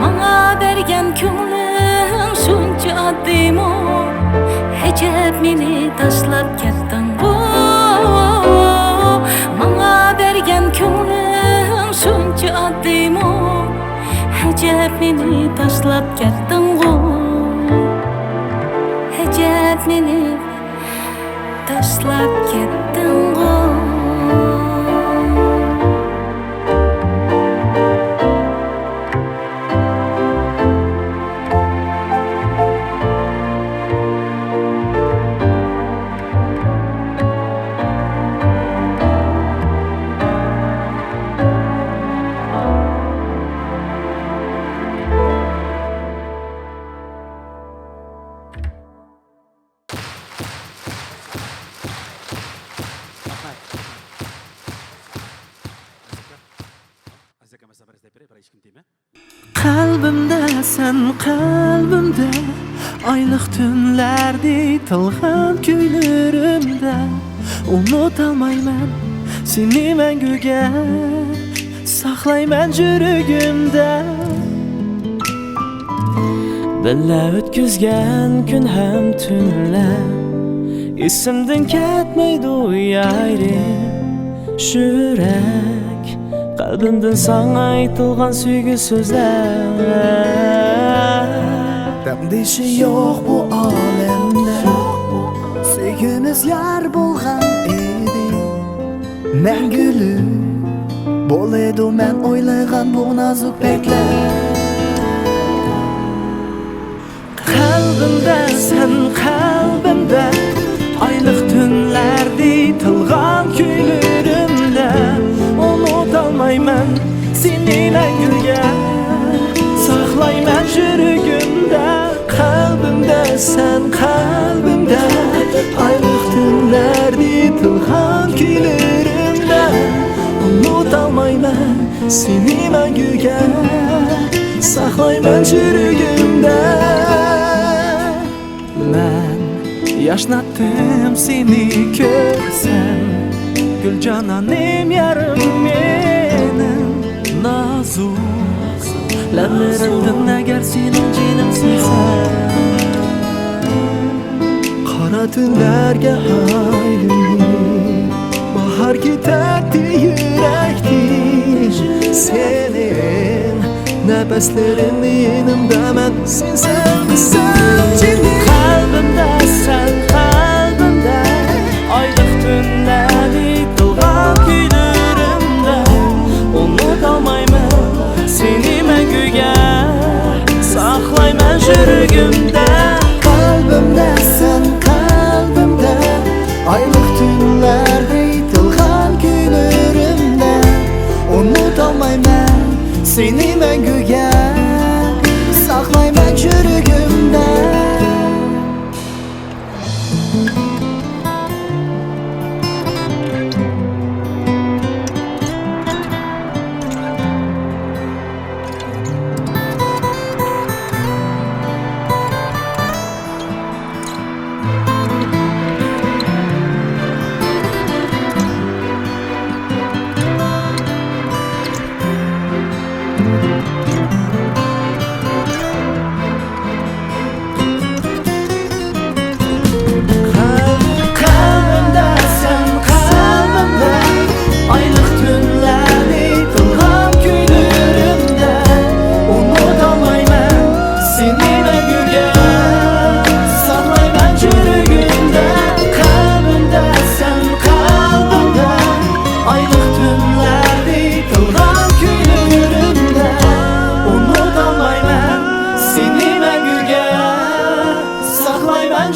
ماڭا بەرگەن كۆڭلۈڭ شۇنچە ئاددىيمۇ؟ ئەجەب مېنى تاشلاپ كەتتىڭغۇ؟ ماڭا بەرگەن كۆڭلۈڭ شۇنچە ئاددىيمۇ؟ ئەجەب مېنى تاشلاپ كەتتىڭغۇ؟ ئەجەب مېنى تاشلاپ كەتتىڭغۇ؟ قەلبىمدە سەن، قەلبىمدە، ئايلىق تۈنلەردە تولغان كۈيلىرىمدە، ئۇنتالمايمەن سېنى مەڭگۈگە، ساقلايمەن يۈرىكىمدە. بىللە ئۆتكۈزگەن كۈن ھەم تۈنلەر ئېسىمدىن كەتمەيدۇ، يارىم. شۇ يۈرەك قەلبىمدىن ساڭا ئېيتىلغان سۆيگۈ سۆزلەر. تەڭدىشى يوق بۇ ئالەمدە، سۆيگۈمىز يار بولغان ئىدى. مەڭگۈلۈك بولىدۇ مەن ئويلىغان بۇ نازۇك پەيتلەر. قەلبىمدە سەن، قەلبىمدە، ئايلىق تۈنلەردە تولغان كۈيلىرىمدە، ئۇنتالمايمەن سېنى مەڭگۈگە، ساقلايمەن يۈرىكىمدە. قەلبىمدە سەن، قەلبىمدە، ئايلىق تۈنلەردە تولغان كۈيلىرىمدە، ئۇنتالمايمەن سېنى مەڭگۈگە، ساقلايمەن يۈرىكىمدە. مەن ياشناتتىم سېنى كۆرسەم، گۈلجانانىم يارىم مېنىڭ، نازۇك لەۋلىرىڭدىن ئەگەر سېنىڭ جېنىم سۆيسەم. قارا تۈنلەرگە ئايلىنىپ، باھار كېتەتتى يۈرەكتىن. سېنىڭ نەپەسلىرىڭنى يېنىمدا مەن، سېنسىز بىلسەم جېنىم. قەلبىمدە سەن، قەلبىمدە، ئايلىق تۈنلەردە تولغان كۈيلىرىمدە، ئۇنتالمايمەن سېنى مەڭگۈگە، ساقلايمەن يۈرىكىمدە. قەلبىمدە سەن، قەلبىمدە، ئايلىق تۈنلەردە تولغان كۈيلىرىمدە، ئۇنتالمايمەن سېنى مەڭگۈگە، ساقلايمەن يۈرىكىمدە.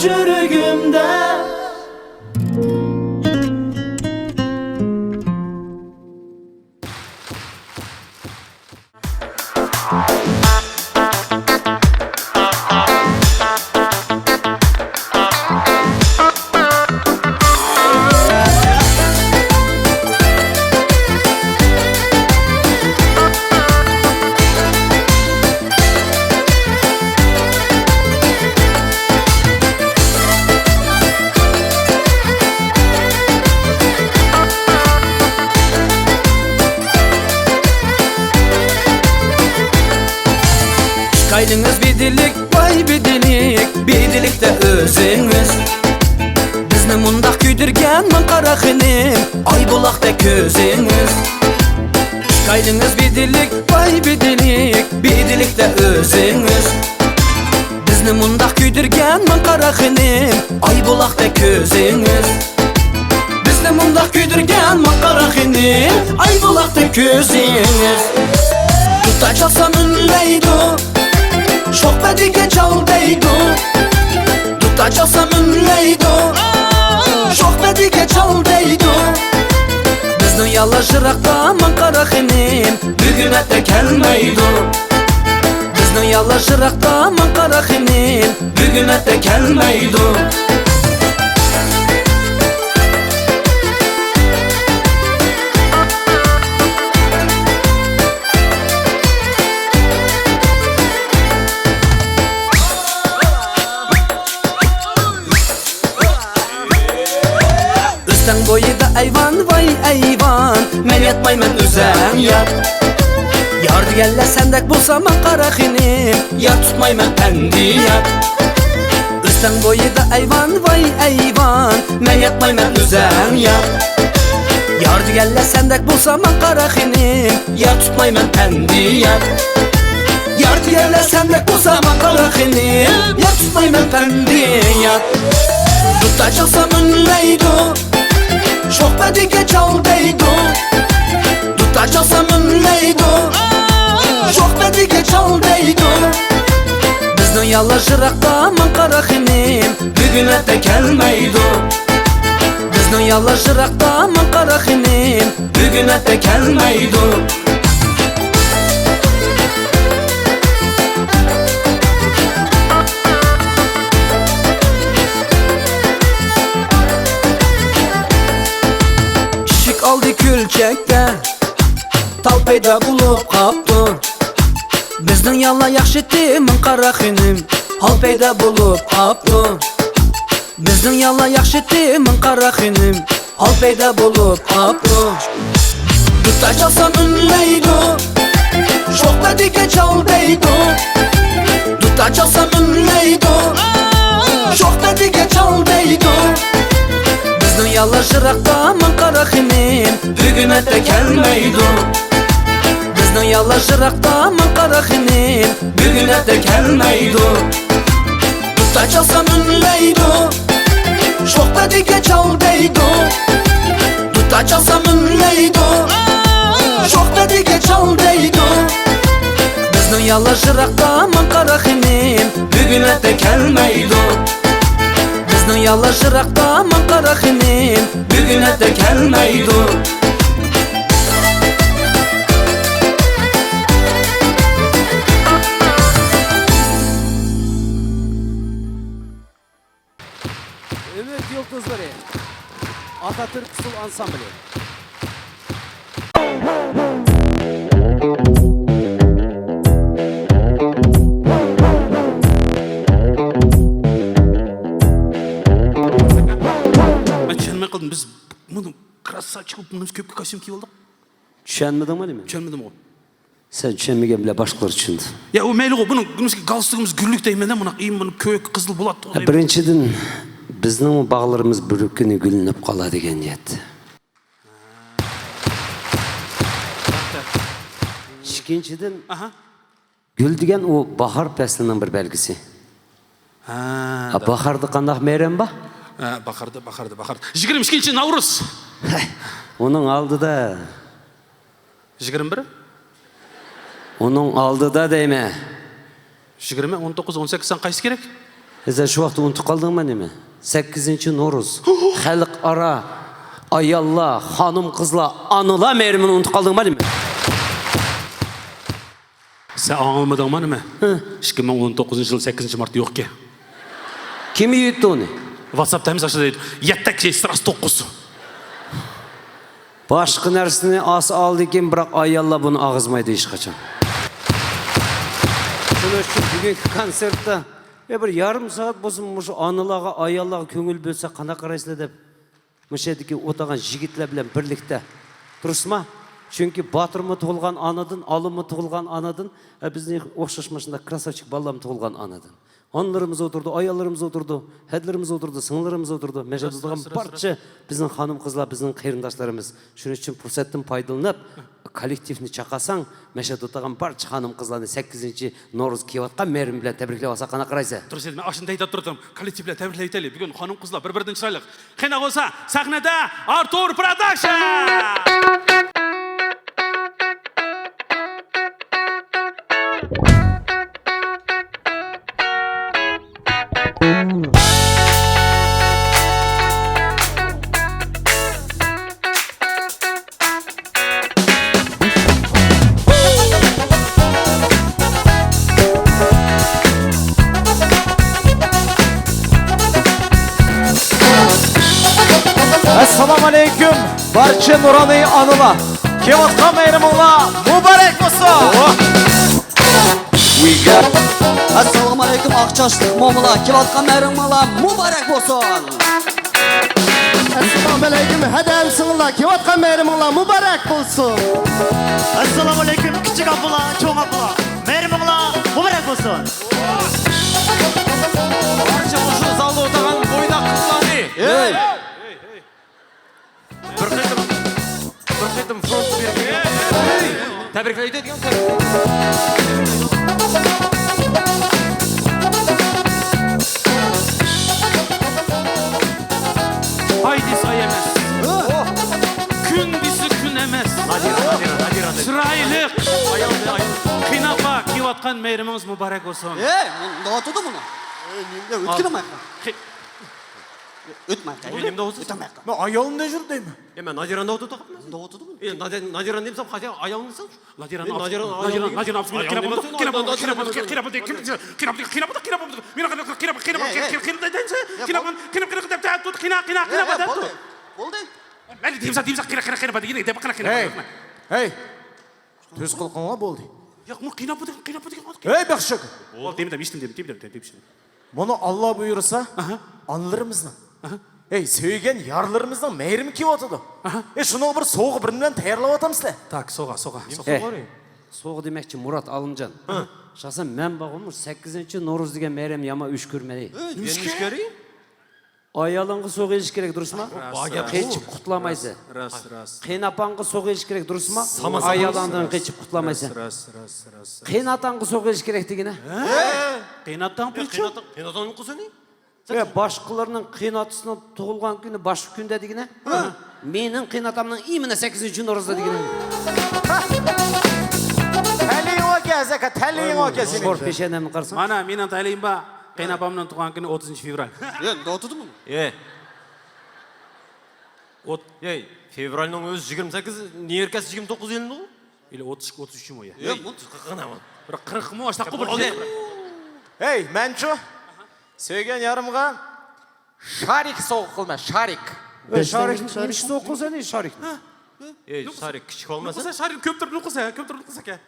يۈرىكىمدە. ئىككىيلىڭىز بىدىلىك، ۋاي بىدىلىك، بىدىلىكتە ئۆزىڭىز. بىزنى مۇنداق كۆيدۈرگەن مىڭ قارا خېنىم، ئايبۇلاقتەك كۆزىڭىز. ئىككىيلىڭىز بىدىلىك، ۋاي بىدىلىك، بىدىلىكتە ئۆزىڭىز. بىزنى مۇنداق كۆيدۈرگەن مىڭ قارا خېنىم، ئايبۇلاقتەك كۆزىڭىز. بىزنى مۇنداق كۆيدۈرگەن مىڭ قارا خېنىم، ئايبۇلاقتەك كۆزىڭىز. دۇتا چالسام ئۈنلەيدۇ، شوخ بەدىگە چال دەيدۇ. دۇتا چالسام ئۈنلەيدۇ، شوخ بەدىگە چال دەيدۇ. بىزنىڭ ياللىشىراقتا مىڭ قارا خېنىم، بۈگۈن ئەتە كەلمەيدۇ. بىزنىڭ ياللىشىراقتا مىڭ قارا خېنىم، بۈگۈن ئەتە كەلمەيدۇ. ئۆستەڭ بويىدا ئەيۋان، ۋاي ئەيۋان، مەن ياتمايمەن، ئۆزەڭ يات. يار دېگەنلەر سەندەك بولسا ماڭا قارا خېنىم، يار تۇتمايمەن ئەمدى يات. ئۆستەڭ بويىدا ئەيۋان، ۋاي ئەيۋان، مەن ياتمايمەن، ئۆزەڭ يات. يار دېگەنلەر سەندەك بولسا ماڭا قارا خېنىم، يار تۇتمايمەن ئەمدى يات. يار دېگەنلەر سەندەك بولسا ماڭا قارا خېنىم، يار تۇتمايمەن ئەمدى يات. دۇتا چالسام ئۈنلەيدۇ، شوخ بەدىگە چال دەيدۇ. دۇتا چالسام ئۈنلەيدۇ، شوخ بەدىگە چال دەيدۇ. بىزنىڭ ياللىشىراقتا مىڭ قارا خېنىم، بۈگۈن ئەتە كەلمەيدۇ. بىزنىڭ ياللىشىراقتا مىڭ قارا خېنىم، بۈگۈن ئەتە كەلمەيدۇ. ئىشىك ئالدى كۆلچەكتە تال پەيدا بولۇپ قاپتۇ. بىزنىڭ ياللار ياخشىتى مىڭ قارا خېنىم، ھال پەيدا بولۇپ قاپتۇ. بىزنىڭ ياللار ياخشىتى مىڭ قارا خېنىم، ھال پەيدا بولۇپ قاپتۇ. دۇتا چالسام ئۈنلەيدۇ، شوخ بەدىگە چال دەيدۇ. دۇتا چالسام ئۈنلەيدۇ، شوخ بەدىگە چال دەيدۇ. بىزنىڭ ياللار يىراقتا مىڭ قارا خېنىم، بۈگۈن ئەتە كەلمەيدۇ. بىزنىڭ ياللار يىراقتا مىڭ قارا خېنىم، بۈگۈن ئەتە كەلمەيدۇ. دۇتا چالسام ئۈنلەيدۇ، شوخ بەدىگە چال دەيدۇ. دۇتا چالسام ئۈنلەيدۇ، شوخ بەدىگە چال دەيدۇ. بىزنىڭ ياللار يىراقتا مىڭ قارا خېنىم، بۈگۈن ئەتە كەلمەيدۇ. بىزنىڭ ياللار يىراقتا مىڭ قارا خېنىم، بۈگۈن ئەتە كەلمەيدۇ. ئۈمىد يۇلتۇزلىرى، ئاتاتۈرك ئۇسسۇل ئانسامبىلى. مەن چۈشەنمەي قالدىم، بىز بۇنى كرасавчик بولۇپ، بۇنىمىز كۆپكە كاستيۇم كىيىپ ئالدۇق. چۈشەنمىدىڭمۇ نېمە؟ چۈشەنمىدىمغۇ؟ سەن چۈشەنمىگەن بىلەن باشقىلار چۈشىنىدۇ. يا، ئۇ مەيلىغۇ، بۇنىڭ، بۇنىڭ گالستۇكىمىز گۈللۈك دەيمەن-دە، مۇنداق، ئى، بۇنى كۆك، قىزىل بولاتتىغۇ دەيمەن. بىرىنچىدىن، بىزنىڭمۇ باغلىرىمىز بىر كۈنى گۈللىنىپ قالار دېگەن نىيەت. ئىككىنچىدىن، ئاھا. گۈل دېگەن ئۇ باھار پەسلىنىڭ بىر بەلگىسى. ھە، ھە، باھاردا قانداق مەيرەم بار؟ ھە، باھاردا، باھاردا، باھاردا. يىگىرمە ئىككىنچى ناۋرۇز. ھەي، ئۇنىڭ ئالدىدا. يىگىرمە بىر؟ ئۇنىڭ ئالدىدا دەيمەن. يىگىرمە، ئون توققۇز، ئون سەككىز، ساڭا قايسى كېرەك؟ سەن شۇ ۋاقىتتا ئۇنتۇپ قالدىڭمۇ نېمە؟ سەككىزىنچى نورۇز، خەلقئارا ئاياللار، خانىم-قىزلار، ئانىلار مەيرىمىنى ئۇنتۇپ قالدىڭمۇ نېمە؟ سەن ئاڭلىمىدىڭمۇ نېمە؟ ھە. ئىككى مىڭ ئون توققۇزىنچى يىل سەككىزىنچى مارت يوقكەن. كىم ئېيتتى ئۇنى؟ ۋاتساپتا ھەممىسى ئاشۇنداق دەيدۇ. يەتتە كىشى سىراسى توققۇز. باشقا نەرسىنى ئاز ئالدىكىن، بىراق ئاياللار بۇنى ئاغزىمايدۇ ھېچقاچان. شۇنىڭ ئۈچۈن بۈگۈنكى كونسېرتتا، يا، بىر يېرىم سائەت بولسىمۇ مۇشۇ ئانىلارغا، ئاياللارغا كۆڭۈل بۆلسەك قانداق قارايسىلەر دەپ، مۇشۇ يەردىكى ئولتۇرغان يىگىتلەر بىلەن بىرلىكتە، دۇرۇسما؟ چۈنكى باتۇرمۇ تۇغۇلغان ئانىدىن، ئالىمۇ تۇغۇلغان ئانىدىن، ھە، بىزنى ئوخشاش مۇشۇنداق كراساۋچىك بالىلارمۇ تۇغۇلغان ئانىدىن. ئانىلىرىمىز ئولتۇرىدۇ، ئاياللىرىمىز ئولتۇرىدۇ، ھەدىلىرىمىز ئولتۇرىدۇ، سىڭىللىرىمىز ئولتۇرىدۇ. مەشەدە ئولتۇرغان بارچە بىزنىڭ خانىم-قىزلار، بىزنىڭ قېرىنداشلىرىمىز. شۇنىڭ ئۈچۈن پۇرسەتتىن پايدىلىنىپ، كوللېكتىپنى چاقاساڭ، مەشەدە ئولتۇرغان بارچە خانىم-قىزلارنى سەككىزىنچى نورۇز كېلىۋاتقان مەيرىمى بىلەن تەبرىكلەپ ئالساق قانداق قارايسەن؟ دۇرۇس دېدىم، مەن ئاشۇنى دەيدە تۇردۇم. كوللېكتىپ بىلەن تەبرىكلەۋېتەيلى. بۈگۈن خانىم-قىزلار بىر-بىرىدىن چىرايلىق. قېنى بولسا، سەھنىدە ئارتۇر پروداكشن! ئەسسالامۇ ئەلەيكۇم، بارچە نۇرانىي ئانىلار. كېلىۋاتقان مەيرىمىڭلار مۇبارەك بولسۇن! ئەسسالامۇ ئەلەيكۇم، ئاق چاچلىق مومىلار. كېلىۋاتقان مەيرىمىڭلار مۇبارەك بولسۇن! ئەسسالامۇ ئەلەيكۇم، ھەدەم سىڭىللار. كېلىۋاتقان مەيرىمىڭلار مۇبارەك بولسۇن! ئەسسالامۇ ئەلەيكۇم، كىچىك ئاپىلار، چوڭ ئاپىلار. مەيرىمىڭلار مۇبارەك بولسۇن! بارچە مۇشۇ زالدا ئولتۇرغان بويداق قىزلارنى. ھەي! بىر قېتىم، بىر قېتىم فرونت بېرىپ كەلگەن. تەبرىكلەيدۇ دېگەن. ئاي دېسە ئاي ئەمەس. كۈن دېسە كۈن ئەمەس. نادىرە، نادىرە، نادىرە. چىرايلىق. ئايال، ئايال. قېنى ئاپا، كېلىۋاتقان مەيرىمىڭىز مۇبارەك بولسۇن. ئەي، نېمە دەۋاتىدۇ بۇنى؟ ئەي، نېمە دەۋاتىدۇ؟ ئۆتكىلىمەي. ئۆتمەي قوي. ئۆتمەي قوي. مەن ئايالىمنى دەپ يۈر دەيمەن. ئەي، مەن نادىرەنى دەۋاتىدۇ. نېمە دەۋاتىدۇ بۇ؟ ئەي، نادىر-، نادىرەنى دېسەم، قاچان ئايالىمنى دېسەم. نادىرەنى، مەن نادىرەنى، نادىرەنى، نادىرەنى ئايالىمنى دېمەسمەن، نادىرەنى، نادىرەنى. ئەي، ئەي، بولدى. بولدى. مەن دېمىسەم، دېمىسەم، قېنى، قېنى، قېنى، قېنى. ھەي، ھەي. تۈز قىلقىڭلار بولدى. ياق، مۇ قېنى ئاپا دېگەن، قېنى ئاپا دېگەن. ھەي، بەخشەك. بولدى، دېمىدىم، ئېيتتىم، دېمىدىم، دېمىدىم، دېمىدىم. مانا ئاللا بۇيرۇسا، ئانىلىرىمىزنىڭ، ھەي، سۆيگەن يارلىرىمىزنىڭ مەيرىمى كېلىۋاتىدۇ. ھەي، شۇنىڭغا بىر سوۋغا بىر نېمىلەرنى تەييارلاۋاتامسىلەر؟ تاك، سوۋغا، سوۋغا، سوۋغا. ھەي، سوۋغا دېمەكچى مۇرات ئالىمجان. شەخسەن مەن بارغۇ، مۇشۇ سەككىزىنچى نورۇز دېگەن مەيرەم يامان ئۆچ كۆرمەي. ئۆچ كۆرەي؟ ئايالىڭغا سوۋغا ئېلىش كېرەك، دۇرۇسما؟ قېچىپ قۇتۇلالمايسەن. راست، راست. قېيىنئاپاڭغا سوۋغا ئېلىش كېرەك، دۇرۇسما؟ ئايالىڭدىن قېچىپ قۇتۇلالمايسەن. راست، راست، راست، راست. قېيىنئاتاڭغا سوۋغا ئېلىش كېرەك دېگىنە. قېيىنئاتاڭ قىلچۇ؟ قېيىنئاتاڭنىڭ قىزى نى؟ ئە، باشقىلارنىڭ قېيىنئاتىسىنىڭ تۇغۇلغان كۈنى باشقا كۈندە دېگىنە. مېنىڭ قېيىنئاتامنىڭ ئىمىنە سەككىزىنچى نورۇزدا دېگىنە. تەلىيىڭ ئاكا، ئەزەكە، تەلىيىڭ ئاكا سېنىڭ. شور پېشەنەمنى قارىساڭ. مانا مېنىڭ تەلىيىم بار. قېيىنئاپامنىڭ تۇغغان كۈنى ئوتتۇزىنچى فېۋرال. ئە، نېمە دەۋاتىدۇ بۇ؟ ئە. ئوت-، ئەي، فېۋرالنىڭ ئۆزى يىگىرمە سەككىز، نېركەس يىگىرمە توققۇز يېلىنىدىغۇ؟ ئېلى ئوتتۇز ئىككى، ئوتتۇز ئۈچمۇ يا؟ ياق، بۇ قىرىقىنى ئاۋۇ. بىر قىرىقمۇ ئاشتاققۇ بولدى. ھەي، مەنچۇ؟ سۆيگەن يارىمغا شارىك سوۋغا قىلىمەن، شارىك. ئەي، شارىك، شارىك. نېمە ئۈچۈن سوۋغا قىلىسەن، ئەي، شارىكنى؟ ئەي، شارىك كىچىك بولمىسۇن؟ شارىك كۆپ تۇرۇپ نوقۇسا، كۆپ تۇرۇپ نوقۇسا.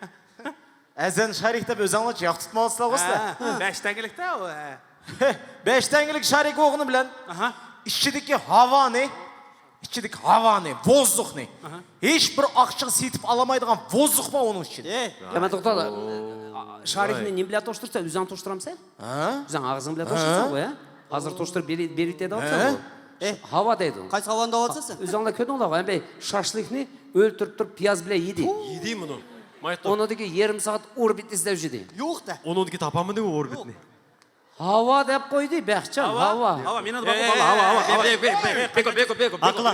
ئەزەن شارىك دەپ ئۆزۈڭلارچە ياق تۇتمايۋاتىسىلەرغۇ سىلەر. ھە، بەش تەڭگىلىكتە ئۇ، ھە. بەش تەڭگىلىك شارىك بولغىنى بىلەن ئىچىدىكى ھاۋانى، ئىچىدىكى ھاۋانى، ۋوزدۇخنى ھېچ بىر ئاقچىغا سېتىپ ئالالمايدىغان ۋوزدۇخ بار ئۇنىڭ ئىچىدە. ئەي، يامان توختا. شارىكنى نېمە بىلەن توشتۇرىسەن؟ ئۆزۈڭ توشتۇرامسەن؟ ھە؟ ئۆزۈڭ ئاغزىڭ بىلەن توشتۇرسەن غۇ، ھە؟ ھازىر توشتۇرۇپ بېرەي، بېرەي دەۋاتىسەن غۇ. ھاۋا دەيدۇ. قايسى ھاۋانى دەۋاتىسەن؟ ئۆزۈڭلار كۆردۈڭلارغۇ، ھەم شاشلىكنى ئۆلتۈرۈپ تۇرۇپ پىياز بىلەن يېدى. يېدى مۇنۇ. ئۇنىڭدىكى يېرىم سائەت ئوربىت ئىزدەپ يۈردى. يوق دە. ئۇنىڭدىكى تاپالمىدى ئۇ ئوربىتنى. ھاۋا دەپ قويدى، بەخچان، ھاۋا. ھاۋا، مېنى باققا بالا، ھاۋا، ھاۋا، ھاۋا. بېكو، بېكو، بېكو، بېكو. ئاقىلا.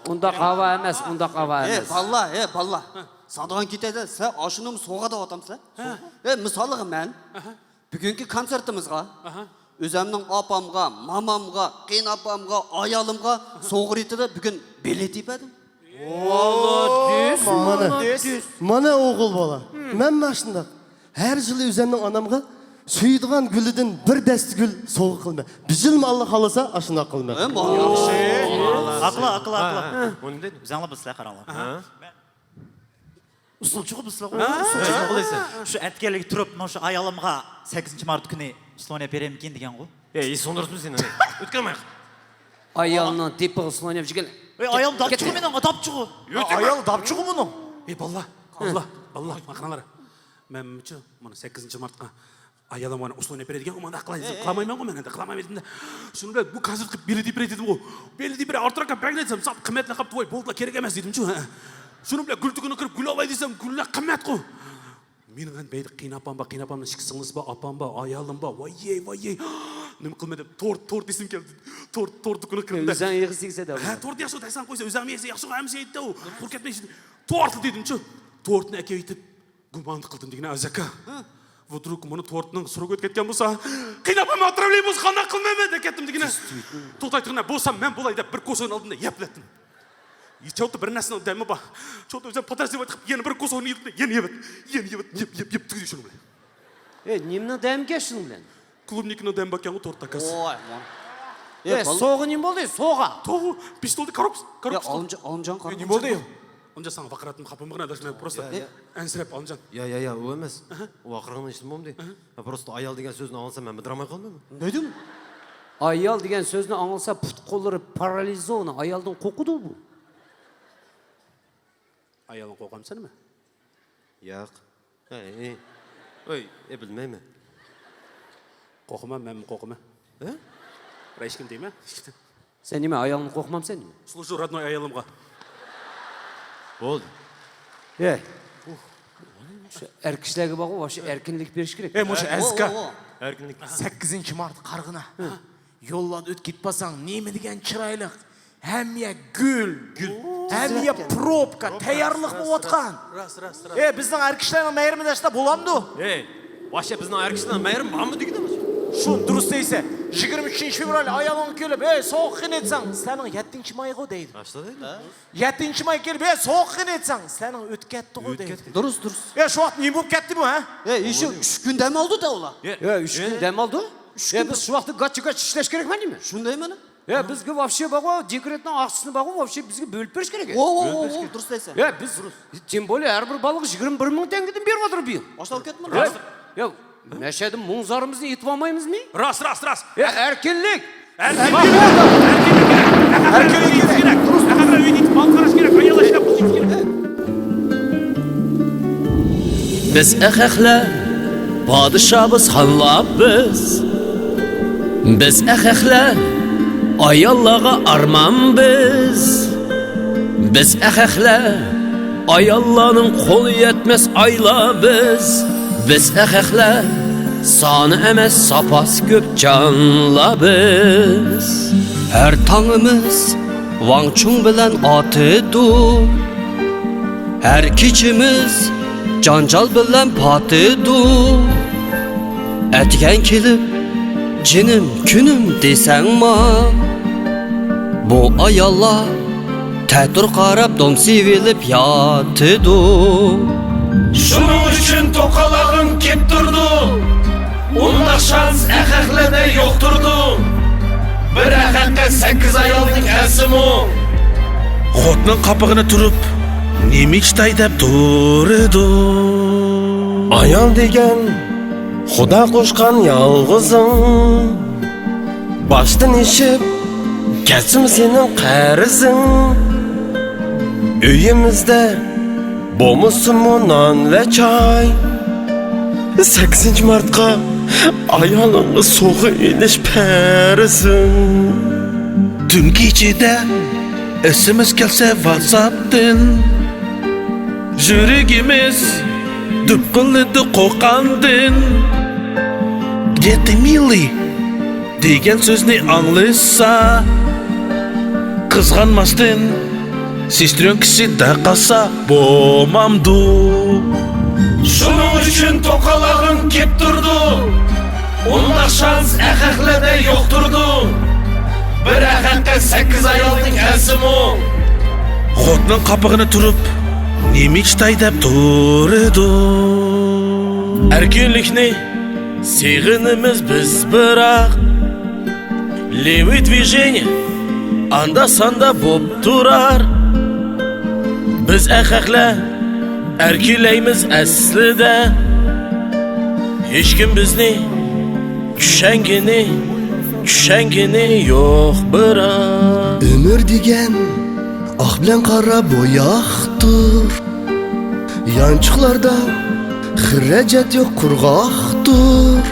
ئۇنداق ھاۋا ئەمەس، ئۇنداق ھاۋا ئەمەس. ئەي، باللا، ئەي، باللا. سادىغان كېتەيدە، سەن ئاشۇنىمۇ سوغا دەۋاتامسەن؟ ھە. ئەي، مىسالىغا مەن. بۈگۈنكى كونسېرتىمىزغا ئاھا. ئۆزەمنىڭ ئاپامغا، مامامغا، قېيىنئاپامغا، ئايالىمغا سوۋغا رېتىدە بۈگۈن بېلەت يېپەردىم. مانا، مانا، مانا ئوغۇل بالا. مەنمۇ ئاشۇنداق. ھەر يىلى ئۆزەمنىڭ ئانامغا سۆيىدىغان گۈلىدىن بىر دەستە گۈل سوۋغا قىلىمەن. بىر يىلمۇ ئاللا خالىسا ئاشۇنداق قىلىمەن. ئاقلا، ئاقلا، ئاقلا. ئۇنى دېدىم. ئۆزۈڭلار بىلسىلەر، قاراڭلار. ئۇسسۇلچىغۇ بىلسىلەر. شۇ ئەتكەنلىكى تۇرۇپ، مانا شۇ ئايالىمغا سەككىزىنچى مارت كۈنى ئۇسسۇلنى ئېلىپ بېرەيمىكىن دېگەنغۇ. ئەي، ئېسىڭدە تۇرسۇن سېنىڭ. ئۆتكەلمەي. ئايالنىڭ دېپىغا ئۇسسۇلنى ئېلىپ كەل. ئەي، ئايالىم داپچىغۇ مېنىڭ، داپچىغۇ. ئايال داپچىغۇ بۇنىڭ. ئەي، بالىلار، بالىلار، بالىلار، مانا قاراڭلار. مەنمۇچۇ مانا سەككىزىنچى مارتقا ئايالىم مانا ئۇسسۇلنى ئېلىپ بېرەي دېگەن، مانا قىلاي دېسەم، قىلالمايمەنغۇ مەن، ئەندى قىلالمايمەن دېدىم-دە. شۇنىڭ بىلەن بۇ كونسېرتقا بېلەت يېپىپ بېرەي دېدىمغۇ. بېلەت يېپىپ بېرەي، ئارتۇراققا بەگلەي دېسەم، ساپ قىممەتلەپ قاپتۇ، ۋاي، بولدىلا، كېرەك ئەمەس دېدىمچۇ، ھە. شۇنىڭ بىلەن گۈل دۇكىنىغا كىرىپ گۈل ئالاي دېسەم، گۈللەر قىممەتقۇ. مېنىڭ ئەنە بەيدە قېيىنئاپام بار، قېيىنئاپامنىڭ ئىككى سىڭلىسى بار، ئاپام بار، ئايالىم بار، ۋاييەي، ۋاييەي. نېمە قىلىمەن دەپ، تورت، تورت دېسەم كەلدى. تورت، تورت دۇكىنىغا كىردىم. ئۆزۈڭ يېگۈزسەڭ دەپ. ھە، تورت ياخشى، تەكسەن قويسا، ئۆزۈڭ يېسە ياخشى، ھەممىسى يەيدۇ. قۇرۇپ كەتمەي. تورتلا دېدىمچۇ. تورتنى ئەكېلىۋېتىپ، گۇمان قىلدىم دېگىنە، ئەزەكە. ۋدرۇگ مانا تورتنىڭ سروكى ئۆتۈپ كەتكەن بولسا، قېيىنئاپام ئاتراپلى بولسا قانداق قىلىمەن دەپ كەتتىم دېگىنە. توختاي تۇرۇڭە، بولسا مەن بولاي دەپ بىر كوسونى ئالدىم-دە، يەپلەتتىم. چوتتا بىر نەرسىنىڭ دەمى بار. چوتتا ئۆزۈم پوتاسىيە قىلىپ يەنە بىر كوسونى يېدىم-دە، يەنە يەپ، يەنە يەپ، يەپ، يەپ، يەپ تۈگىدى شۇنىڭ بىلەن. ئەي، نېمىنىڭ دەمىكەن شۇنىڭ بىلەن؟ كلۇبنىكىنىڭ دەمى باركەنغۇ تورتتا كاسا. ۋاي، مانا. ئەي، سوغا نېمە بولدى؟ سوغا. توغۇ، پىشتولدى كاروپس، كاروپس. ئالىمجان، ئالىمجان، قاراپ. نېمە بولدى؟ ئالىمجان، ساڭا ۋارقىراپ خاپا بولمىغىن، ئاداش، مەن پروستا ئەنسىرەپ، ئالىمجان. يا، يا، يا، ئۇ ئەمەس. ئۇ ۋارقىرىغىنىڭ ئىشىدىن بولمىدى. مەن پروستا ئايال دېگەن سۆزنى ئاڭلىسام، مەن مىدىرلاماي قالمايمەن. نېمە دېدىڭ؟ ئايال دېگەن سۆزنى ئاڭلىسا، پۇت قوللىرى پارالىزوۋانى، ئايالدىن قورقىدۇ بۇ. ئايالدىن قورقامسەنمۇ؟ ياق. ھەي، ھەي. ھەي، ھەي، بىلمەيمەن. قورقىمەن، مەنمۇ قورقىمەن. ھە؟ بىر ھېچكىم دەيمەن. سەن نېمە، ئايالىڭدىن قورقمامسەن نېمە؟ سلۇژۇ رادنوي ئايالىمغا. بولدى. ھەي. شۇ ئەر كىشىلەرگە بارغۇ، شۇ ئەركىنلىك بېرىش كېرەك. ئەي، مۇشۇ ئەزكا. ئەركىنلىك. سەككىزىنچى مارت قارىغىنا. يوللاردا ئۆتۈپ كېتىپ بارساڭ، نېمە دېگەن چىرايلىق. ھەممە يەر گۈل. گۈل. ھەممە يەر پروبكا، تەييارلىق بولۇۋاتقان. راست، راست، راست. ئەي، بىزنىڭ ئەر كىشىلەرنىڭ مەيرىمىدە شۇنداق بولامدۇ؟ ئەي، ۋاھشەي، بىزنىڭ ئەر كىشىلەرنىڭ مەيرىمى بارمۇ دېگىنىم؟ شۇ دۇرۇس دەيسەن. يىگىرمە ئۈچىنچى فېۋرال ئايالىڭغا كېلىپ، ئەي، سوغا قېنى دېسەڭ، سېنىڭ يەتتىنچى مايغۇ دەيدۇ. يەتتىنچى ماي كېلىپ، ئەي، سوغا قېنى دېسەڭ، سېنىڭ ئۆتۈپ كەتتىغۇ دەيدۇ. دۇرۇس، دۇرۇس. ئەي، شۇ ۋاقىت نېمە بولۇپ كەتتى بۇ، ھە؟ ئەي، شۇ ئۈچ كۈن دەم ئالدى-دە ئۇلار. ئەي، ئۈچ كۈن دەم ئالدى؟ ئۈچ كۈن. بىز شۇ ۋاقىتتا گاچا-گاچا ئىشلەش كېرەكمۇ نېمە؟ شۇندايمۇ؟ يا، بىزگە ۋاپشې بارغۇ، دېكرېتنىڭ ئاقچىسىنى بارغۇ، ۋاپشې بىزگە بۆلۈپ بېرىش كېرەك. ۋو، ۋو، ۋو، ۋو، دۇرۇس دەيسەن. يا، بىز، تىم بولى ھەر بىر بالىغا يىگىرمە بىر مىڭ تەڭگىدىن بېرىۋاتىدۇ بۇ يىل. ئاشۇنداق كەتمىدى. يا، يا، مەشەدە مۇڭزارىمىزنى ئېتىۋالمايمىزمۇ؟ راست، راست، راست. يا، ئەركىنلىك! ئەركىنلىك! ئەركىنلىك كېرەك! ئەركىنلىك كېرەك! ئەركىنلىك كېرەك! ئەقەبە ئۆيدە يېتىپ مال قاراش كېرەك، ئاياللار ئىشلەپ قىلىش كېرەك. بىز ئەخەخلەر پادىشاھبىز، خانلاربىز. بىز ئەخەخلەر ئاياللارغا ئارمان بىز. بىز ئەخەخلەر ئاياللارنىڭ قولى يەتمەس ئايلار بىز. بىز ئەخەخلەر سانى ئەمەس، ساپاسى كۆپ جانلار بىز. ھەر تاڭىمىز ۋاڭچۇڭ بىلەن ئاتىدۇ. ھەر كېچىمىز جانجال بىلەن پاتىدۇ. ئەتىگەن كېلىپ، جېنىم، كۈنۈم دېسەڭما، بۇ ئاياللار تەتۈر قاراپ دومسىۋېلىپ ياتىدۇ. شۇنىڭ ئۈچۈن توقالاغىم كېلىپ تۇرىدۇ. ئۇنداق شانس ئەخەخلەردە يوقتۇرىدۇ. بىر ئەخەققە سەككىز ئايالنىڭ كەلسىمۇ. خوتنىڭ قاپىقىنى تۇرۇپ، نېمە ئىچتاي دەپ تۇرىدۇ. ئايال دېگەن خۇدا قوشقان يالغۇزۇڭ. باشتىن ئېشىپ كەتسىمۇ سېنىڭ قەرزىڭ. ئۆيىمىزدە بولمىسىمۇ نان ۋە چاي. سەككىزىنچى مارتقا ئايالىڭغا سوغا ئېلىش پەرزىڭ. تۈن كېچىدە ئېس ئېم ئېس كەلسە ۋاتساپتىن، يۈرىكىمىز دۈپ قىلىدۇ قورققاندىن. گېتى مىلى دېگەن سۆزنى ئاڭلىسا، قىزغانماستىن سېستريونكىسى دەقالسا بولمامدۇ؟ شۇنىڭ ئۈچۈن توقالاغىم كېلىپ تۇرىدۇ. ئۇنداق شانس ئەخەقلەردە يوقتۇرىدۇ. بىر ئەخەققە سەككىز ئايالنىڭ ئەلسىمۇ. خوتۇننىڭ قاپىقىنى تۇرۇپ، نېمە ئىچتاي دەپ تۇرىدۇ. ئەركىنلىكنى سېغىنىمىز بىز بىراق، لېۋىي دۋىژېنىيە ئاندا-ساندا بوپ تۇرار. بىز ئەخەقلەر ئەركىنلەيمىز ئەسلىدە. ھېچكىم بىزنى چۈشەنگىنى، چۈشەنگىنى يوق بىراق. ئۆمۈر دېگەن ئاق بىلەن قارا بوياقتۇر. يانچۇقلاردا خىراجەت يوق، قۇرغاقتۇر.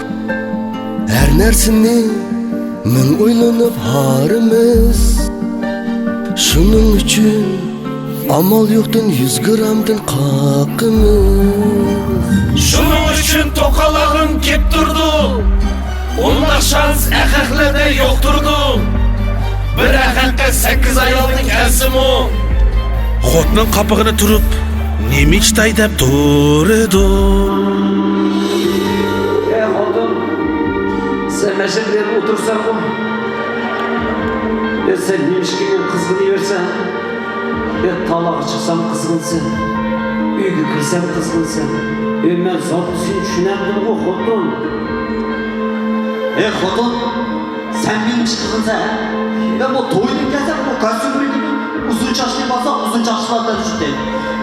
ھەر نەرسىنى مىڭ ئويلىنىپ ھارىمىز. شۇنىڭ ئۈچۈن ئامال يوقتىن يۈز گرامدىن قاقىمىز. شۇنىڭ ئۈچۈن توقالاغىم كېلىپ تۇرىدۇ. ئۇنداق شانس ئەخەقلەردە يوقتۇرىدۇ. بىر ئەخەققە سەككىز ئايالنىڭ ئەلسىمۇ. خوتۇننىڭ قاپىقىنى تۇرۇپ، نېمە ئىچتاي دەپ تۇرىدۇ. ئەي خوتۇن، سەن مەشەدە ئولتۇرساڭمۇ، ئەي سەن نېمىشقا مېنى قىزغىنىۋېرىسەن؟ ئەي تالاغا چىقسام قىزغىنسەن، ئۆيگە كىرسەم قىزغىنسەن. ئەي مەن زادى سېنى چۈشىنەلمىدىمغۇ خوتۇن. ئەي خوتۇن، سەن مېنى چىقىرغىنسەن، ھە؟ يا بۇ تويدىن كەلسە، بۇ كاستيۇم رېكىدىن ئۇزۇن چاچلىق ئالسا، ئۇزۇن چاچلىق بىلەن جۈتەي.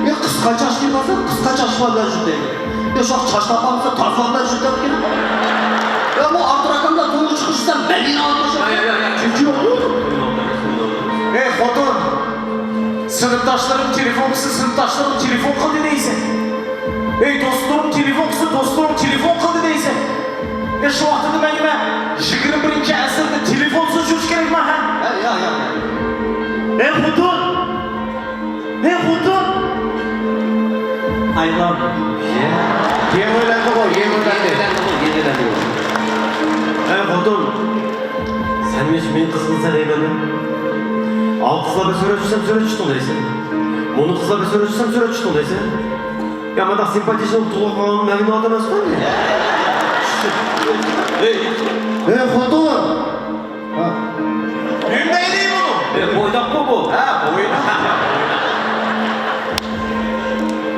يا قىسقا چاچلىق ئالسا، قىسقا چاچلىق بىلەن جۈتەي. يا شۇ چاچ تاپالمىسا، تازا بىلەن جۈتەپ كېلىڭ. يا بۇ ئارتراكامدا تويغا چىقىش دېسەم، مەن مېنى ئالماشام. يا، يا، يا، يا. چۈنكى ئەي خوتۇن، سىنىپداشلىرىم تېلېفون قىلسا، سىنىپداشلىرىم تېلېفون قىلدى دەيسەن. ئەي دوستلىرىم تېلېفون قىلسا، دوستلىرىم تېلېفون قىلدى دەيسەن. ئەي شۇ ۋاقىتتا مەن نېمە يىگىرمە بىرىنچى ئەسىردە تېلېفونسىز يۈرۈش كېرەكمۇ، ھە؟ ھە، يا، يا، يا. ئەي خوتۇن! ئەي خوتۇن! ئايالىم. يېڭىلەندىغۇ، يېڭىلەندى. يېڭىلەندىغۇ، يېڭىلەندىغۇ. ئەي خوتۇن! سەن مېنى قىزغىنسەن دەيمەنمۇ؟ ئاۋۇ قىزلار بىلەن سۈرەتلىشىسەن، سۈرەتلىشىسەن دەيسەن. مۇنۇ قىزلار بىلەن سۈرەتلىشىسەن، سۈرەتلىشىسەن دەيسەن. يا مانداق سىمپاتىچنىي تۇغۇلغان مەن ئادەم ئەمەسقۇ ئەمدى. ئەي، ئەي خوتۇن! ھە. نېمە دەيدۇ بۇ؟ ئەي، بويداققۇ بۇ. ھە، بويداق.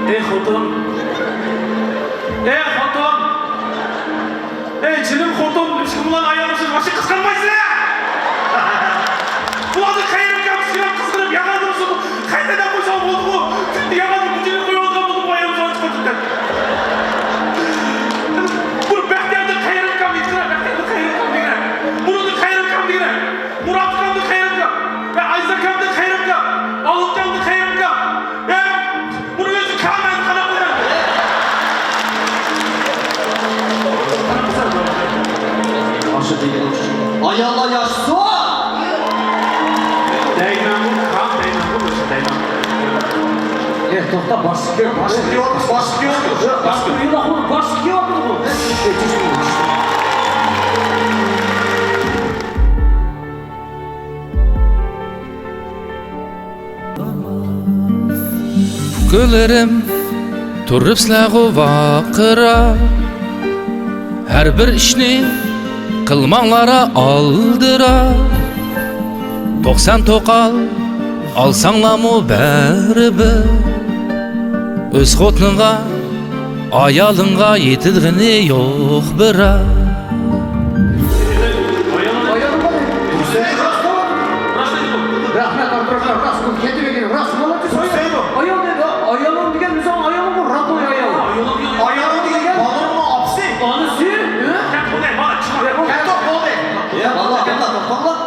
ئەي خوتۇن! ئەي خوتۇن! ئەي جېنىم خوتۇن، نېمىشقا بۇلارنى ئاياللىشىش ماشىنا قىزغانمايسىلەر؟ بۇلارنى قېرىمكەم، كىشىلەر قىزغىنىپ ياغاندۇرسۇن. قايتا دەپ قويساڭ بولدىغۇ. كۈندە ياغاندۇر، بۇ جېنىم قويۇۋاتقان بولدۇق ئاياللىرىمىزغا چىقىپ كەتتى. بۇ بەختىيارنى قېرىمكەم دېگىنە، بەختىيارنى قېرىمكەم دېگىنە. بۇنىڭنى قېرىمكەم دېگىنە. مۇراتكەمدىن قېرىمكەم، ۋە ئايزاكەمدىن قېرىمكەم، ئالىكەمدىن قېرىمكەم، ھە؟ بۇنى ئۆزى كەلمەيدۇ، قانداق قىلىمەن؟ ئاشۇ دېگىنى ئاياللار ياشىسۇن! دەيمەنغۇ، كام دەيمەنغۇ، ئۆزى دەيمەن. ئېھ، توختا، باشلىق كېلىۋاتىدۇ، باشلىق كېلىۋاتىدۇ، باشلىق كېلىۋاتىدۇ. باشلىق كېلىۋاتىدۇ. ئۇكىلىرىم تۇرۇپسىلەرغۇ ۋارقىراپ، ھەر بىر ئىشنى قىلماڭلارا ئالدىراپ. توقسان توقال ئالساڭلارمۇ بەرىبىر، ئۆز خوتۇنۇڭغا، ئايالىڭغا يېتىدىغىنى يوق بىراق. رەھمەت، ئابدۇراخمان، راست بولدى، كېتىۋېرىڭ، راست، مولادېس. ئايال دېدى، ئايالىڭ دېگەن ئۆزۈڭ ئايالىڭغۇ، родной ئايال. ئايالىڭ دېگەن بالىنىڭ ئاپىسى. ئانىسى؟ ھە؟ بولدى، مانا چىقار. كەتتۇق، بولدى. يا بالىلار، توختاڭلار، توختاڭلار.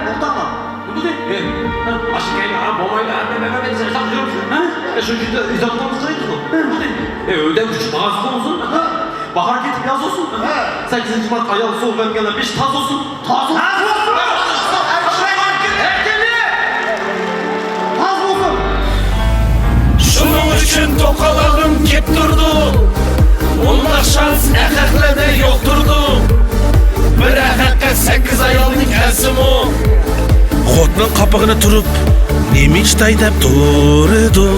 توختاڭلار. نېمە بولدى؟ ئاشۇ كەينى، ھە، بولمايدۇ، ھە، نېمە، نېمە، نېمە، ئىزاھ بېرىمىز. ھە؟ ئە، شۇ يەردە ئىزاھ قىلىمىز، قىلىمىزغۇ. نېمە بولدى؟ ئە، ئۆيدە كۈچ ئاز بولسۇن. ھە. باھار كېتىپ ياز بولسۇن. ھە. سەككىزىنچى مارت ئايال سوۋغا بەرگەنلەر بېشى تاز بولسۇن. تاز بولسۇن. تاز بولسۇن. ئەركىنلىك! تاز بولسۇن. شۇنىڭ ئۈچۈن توقالاغىم كېلىپ تۇرىدۇ. ئۇنداق شانس ئەخەقلەردە يوقتۇرىدۇ. بىر ئەخەققە سەككىز ئايالنىڭ ئەلسىمۇ. خوتۇننىڭ قاپىقىنى تۇرۇپ، نېمە ئىچتاي دەپ تۇرىدۇ.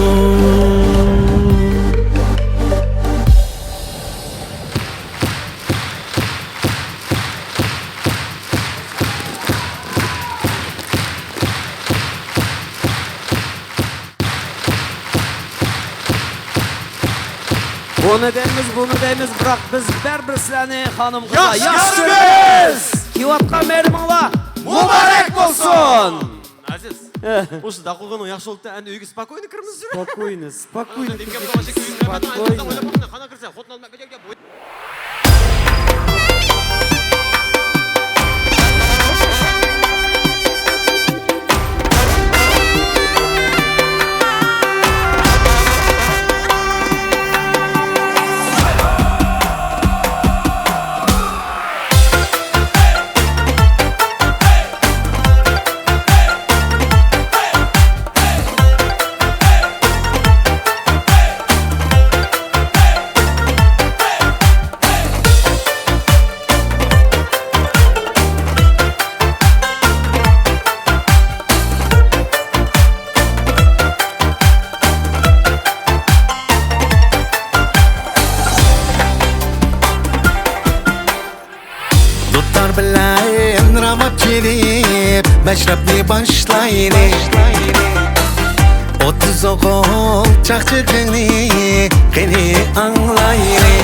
ئۇنى دەيمىز، بۇنى دەيمىز، بىراق بىز بەرىبىر سىلەرنى خانىم-قىزلار ياخشى كۆرىمىز. كېلىۋاتقان مەيرىمىڭلار مۇبارەك بولسۇن! ئەزىز، ئۇ شۇنداق قىلغىنىڭ ياخشى بولۇپتۇ. ئەندى ئۆيگە سپاكوينى كىرىمىز. سپاكوينى، سپاكوينى. دېگەن بولغان شەكىل ئۆيگە كىرمەيمەن. ئاندىن قايناق ئويلاپ باقمىدىڭ. قانداق كىرسەن؟ خوتۇن ئالما. دۇتار بىلەن راۋاب كېلىپ، مەشرەپنى باشلايلى. ئوتتۇز ئوغۇل چاقچىقىڭنى قېنى ئاڭلايلى.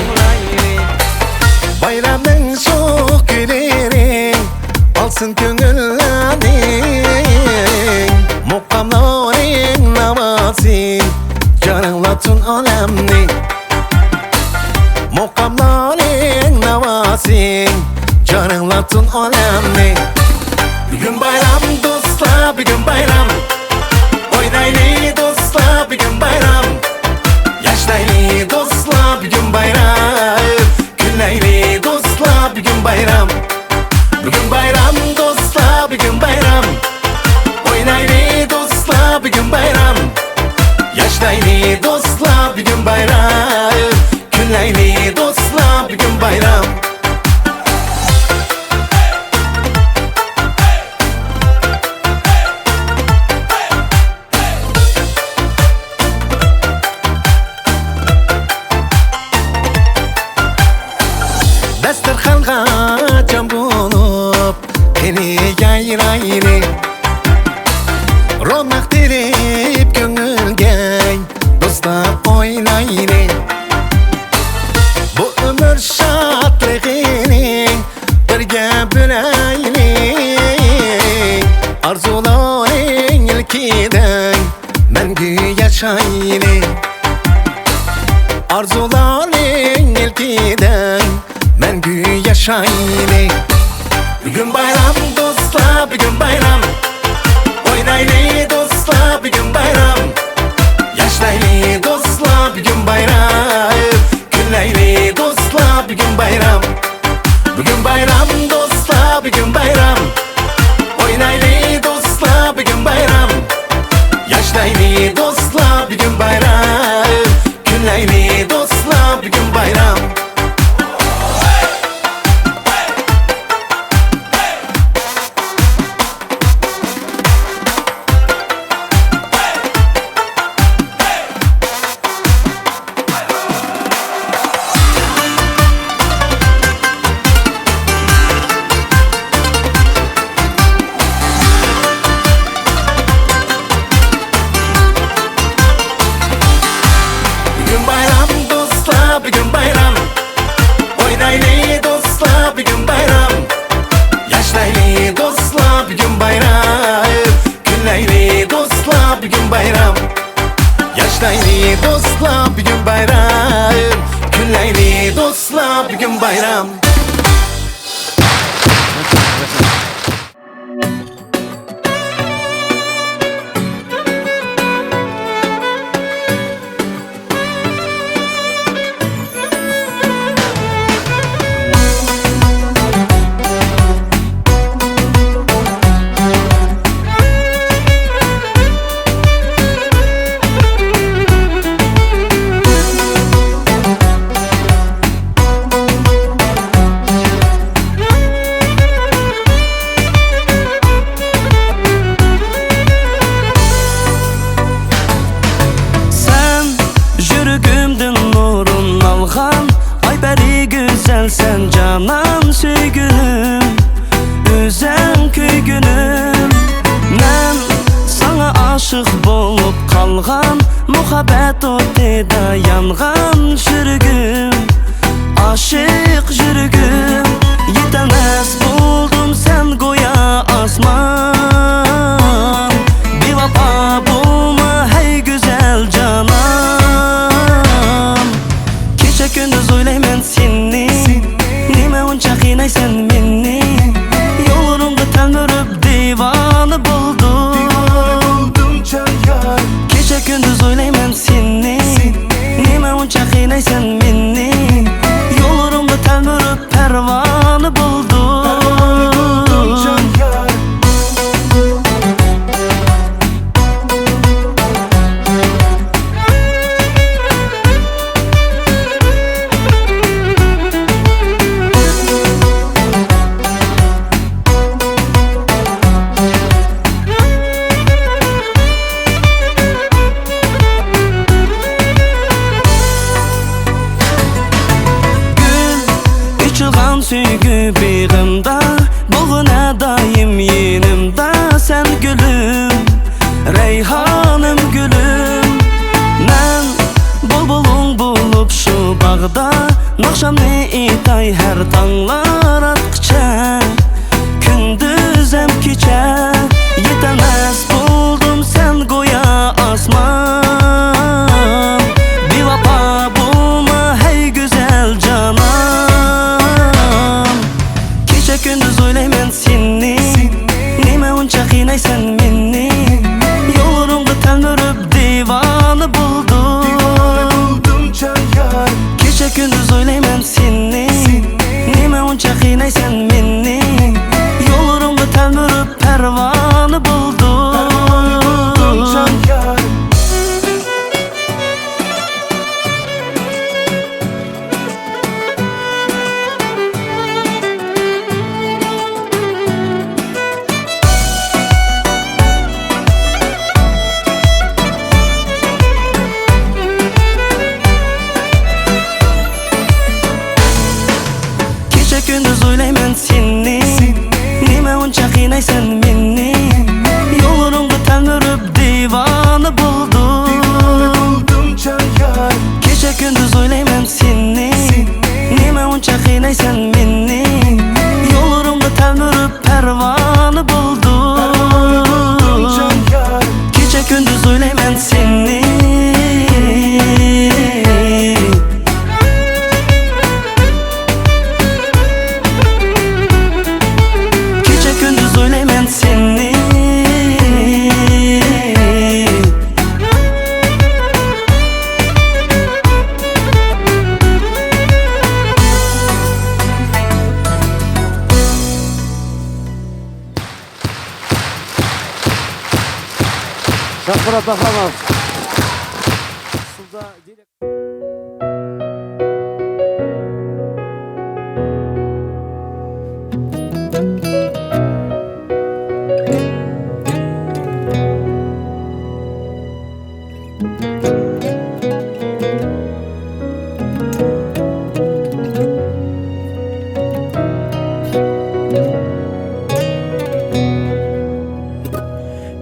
بايرامنىڭ شوخ كۈيلىرى ئالسۇن كۆڭۈللەرنى. مۇقاملىرىڭ ناۋاسى جاراڭلاتسۇن ئالەمنى. مۇقاملىرىڭ ناۋاسى جاراڭلاتسۇن ئالەمنى. بۈگۈن بايرام دوستلار، بۈگۈن بايرام. ئوينايلى دوستلار، بۈگۈن بايرام. ياشنايلى دوستلار، بۈگۈن بايرام. كۈنلەيلى دوستلار، بۈگۈن بايرام. بۈگۈن بايرام دوستلار، بۈگۈن بايرام. ئوينايلى دوستلار، بۈگۈن بايرام. ياشنايلى دوستلار، بۈگۈن بايرام. كۈنلەيلى دوستلار، بۈگۈن بايرام. داستارخانغا جەم بولۇپ قېنى يايرايلى. روناق تېرىپ كۆڭۈلگە دوستلار ئوينايلى. بۇ ئۆمۈر شادلىقىنى بىرگە بۆلەيلى. ئارزۇلارنىڭ ئىلكىدە مەڭگۈ ياشايلى. ئارزۇلارنىڭ ئىلكىدە مەڭگۈ ياشايلى. بۈگۈن بايرام دوستلار، بۈگۈن بايرام. ئوينايلى دوستلار، بۈگۈن بايرام. ياشنايلى دوستلار، بۈگۈن بايرام. كۈنلەيلى دوستلار، بۈگۈن بايرام. بۈگۈن بايرام دوستلار، بۈگۈن بايرام. ئوينايلى دوستلار، بۈگۈن بايرام. ياشنايلى دوستلار، بۈگۈن بايرام. كۈنلەيلى دوستلار، بۈگۈن بايرام. بۈگۈن بايرام دوستلار، بۈگۈن بايرام. ئوينايلى دوستلار، بۈگۈن بايرام. ياشنايلى دوستلار، بۈگۈن بايرام. كۈنلەيلى دوستلار، بۈگۈن بايرام. ياشنايلى دوستلار، بۈگۈن بايرام. كۈنلەيلى دوستلار، بۈگۈن بايرام. سەن يۈرىكىمدىن نۇرۇن ئالغان، ئاي پەرى گۈزەلسەن جانان سۆيگۈنۈم، ئۆزەڭ كۆيگۈنۈم. مەن ساڭا ئاشىق بولۇپ قالغان، مۇھەببەت ئوتىدا يانغان يۈرىكىم، ئاشىق يۈرىكىم، يېتەلمەس بولدۇم سەن گويا ئاسمان. بىۋاپا بولما ھەي گۈزەل جانان. كېچە كۈندۈز ئويلايمەن سېنى، نېمە ئۇنچە قىينايسەن مېنى؟ يوللىرىڭغا تەلمۈرۈپ دىۋانە بولدۇم. كېچە كۈندۈز ئويلايمەن سېنى، نېمە ئۇنچە قىينايسەن مېنى؟ يوللىرىڭغا تەلمۈرۈپ پەرۋانە بولدۇم. گۈل ئېچىلغان سۆيگۈ بېغىمدا، بولغىنە دائىم يېنىمدا سەن گۈلۈم، رەيھانىم گۈلۈم. مەن بۇلبۇلۇڭ بولۇپ شۇ باغدا، ناخشامنى ئېيتاي ھەر تاڭلار ئاتقىچە، كۈندۈز ھەم كېچە. يېتەلمەس بولدۇم سەن گويا ئاسمان. بىۋاپا بولما ھەي گۈزەل جانان. كېچە كۈندۈز ئويلايمەن سېنى، نېمە ئۇنچە قىينايسەن مېنى؟ يوللىرىڭغا تەلمۈرۈپ دىۋانە بولدۇم. كېچە كۈندۈز ئويلايمەن سېنى، نېمە ئۇنچە قىينايسەن مېنى؟ يوللىرىڭغا تەلمۈرۈپ پەرۋانە بولدۇم. كېچە كۈندۈز ئويلايمەن سېنى، نېمە ئۇنچە قىينايسەن مېنى؟ يوللىرىڭغا تەلمۈرۈپ دىۋانە بولدۇم. كېچە كۈندۈز ئويلايمەن سېنى، نېمە ئۇنچە قىينايسەن مېنى؟ يوللىرىڭغا تەلمۈرۈپ پەرۋانە بولدۇم. كېچە كۈندۈز ئويلايمەن سېنى. كېچە كۈندۈز ئويلايمەن سېنى. شاپۇرات ئاخۇنۇم.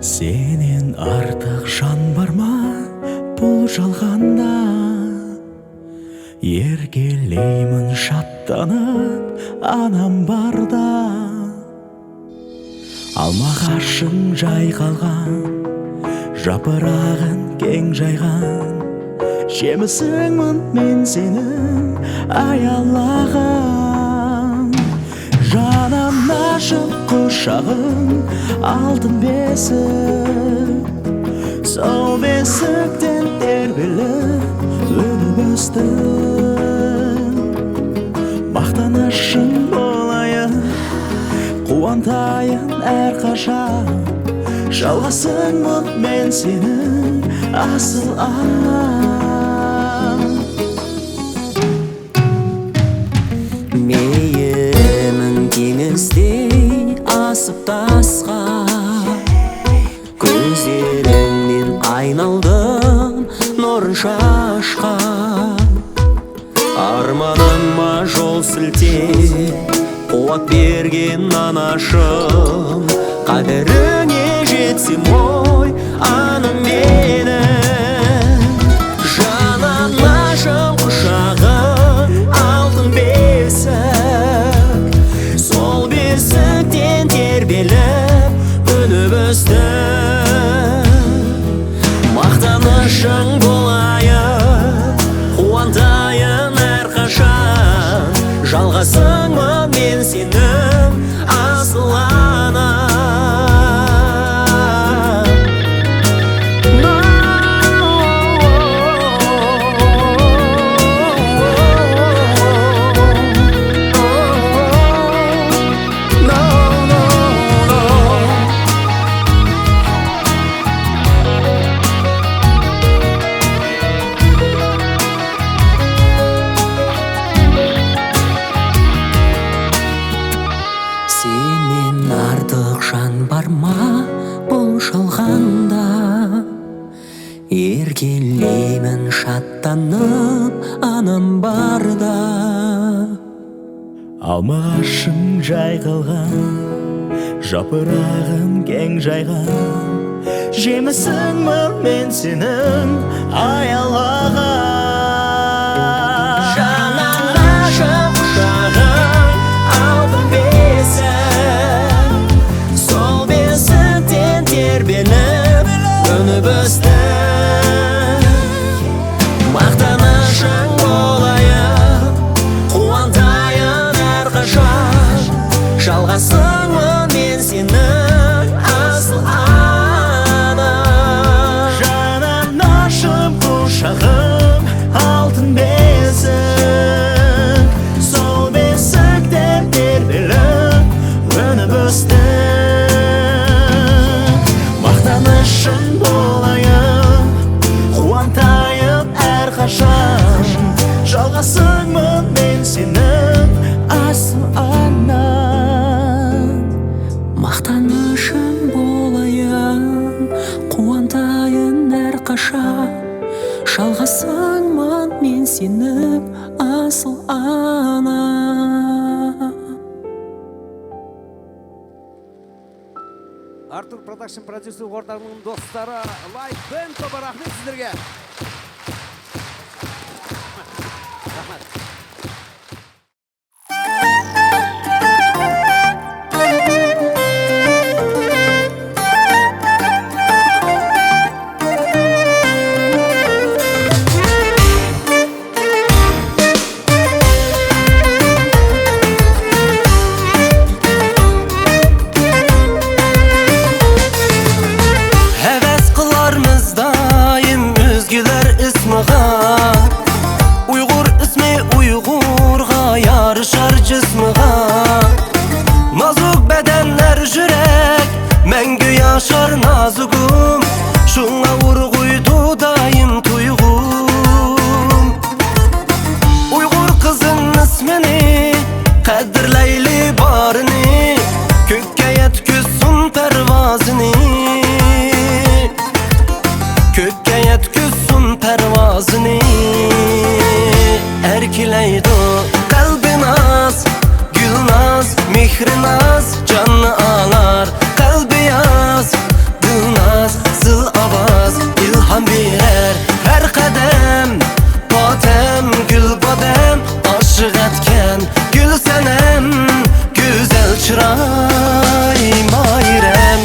سېنىڭ ئارتۇق جان بارما پۇل چالغاندا؟ يەرگىلەيمەن شادلىنىپ ئانام باردا. ئالما ئاغاچنىڭ جايقالغان، ياپراغىنى كەڭ جايغان، چىمىسىڭمۇ مەن سېنىڭ ئاياللىغىن. جانىم ئاچىپ قۇچاغىڭ ئالدىن بېسىپ، سۇ بېسىقتىن تەربىيەلەپ ئۈنۈپ ئۆستۈم. ماختانغۇچىڭ بولايىن، قۇۋانتايىن ھەر قاچان. يالغۇزسەنمۇ مەن سېنىڭ ئاسىل ئاناڭ. مېيىمنىڭ كېڭىستى ئاسىپ تاسقا، كۆزلىرىڭدىن ئاينالدىم نۇر چاچقان. ئارمانىمغا يول سىلتەپ، قۇۋۋەت بەرگىن ئاناشىم. قەدرىڭگە يەتسەم ۋاي ئانام مېنىڭ. ئۆستۈم، ماختانىشىڭ بولايىن، قۇۋانتايىن ھەر قاچان، يالغىزىڭمەن مەن سېنىڭ ئاسىل ئاناڭ. سېنىڭ ئارتۇق جان بارما بوشالغاندا، ئەركىنلەيمەن شادلىنىپ ئانام باردا. ئالما ئاغاچنىڭ جايغىلىغان، ياپراغىڭ كەڭ جايغان، يېمىسىڭمەن مەن سېنىڭ ئايالىغا. جاناندا قۇشاغىڭ ئالتۇن بېسىق، سول بېسىقتىن تەربىيەلىنىپ ئۈنۈپ ئۆستۈم. ماختانىشىڭ بولايىن، قۇۋانتايىن ھەر قاچان، يالغىزىڭمەن مەن سېنىڭ ئاسىل ئاناڭ. جاناندا قۇشاغىڭ ئالتۇن بېسىق، سول بېسىقتىن تەربىيەلىنىپ ئۈنۈپ ئۆستۈم. ماختانىشىڭ بولايىن، قۇۋانتايىن ھەر قاچان، يالغىزىڭمەن مەن سېنىڭ ئاسىل ئاناڭ. ماختانىشىڭ بولايىن، قۇۋانتايىن ھەر قاچان، يالغىزىڭمەن مەن سېنىڭ ئاسىل ئاناڭ. ئارتۇر پروداكشن پروديۇسېر ئورتاقلىقىنىڭ دوستلىرى، لايف بەند توپى، رەھمەت سىزلەرگە. رەھمەت. ھەۋەس قىلارمىز دائىم ئۆزگىلەر ئىسمىغا. ئۇيغۇر ئىسمى ئۇيغۇرغا يارىشار جىسمىغا. نازۇك بەدەن، ئەر يۈرەك، مەڭگۈ ياشار نازۇگۇم. شۇڭا ئۇرغۇيدۇ دائىم تۇيغۇم. ئۇيغۇر قىزىم ئىسمىنى، قەدىرلەيلى بارىنى، كۆككە يەتكۈزسۇن پەرۋازىنى. كۆككە يەتكۈزسۇن پەرۋازىنى. ئەركىلەيدۇ قەلبى ناز، گۈلناز، مېھرى ناز، جاننى ئالار قەلبى ياز. دىلناز، زىل ئاۋاز، ئىلھام بېرەر ھەر قەدەم. بادەم، گۈل بادەم، ئاشىق ئەتكەن گۈل سەنەم، گۈزەل چىراي ماھىرەم.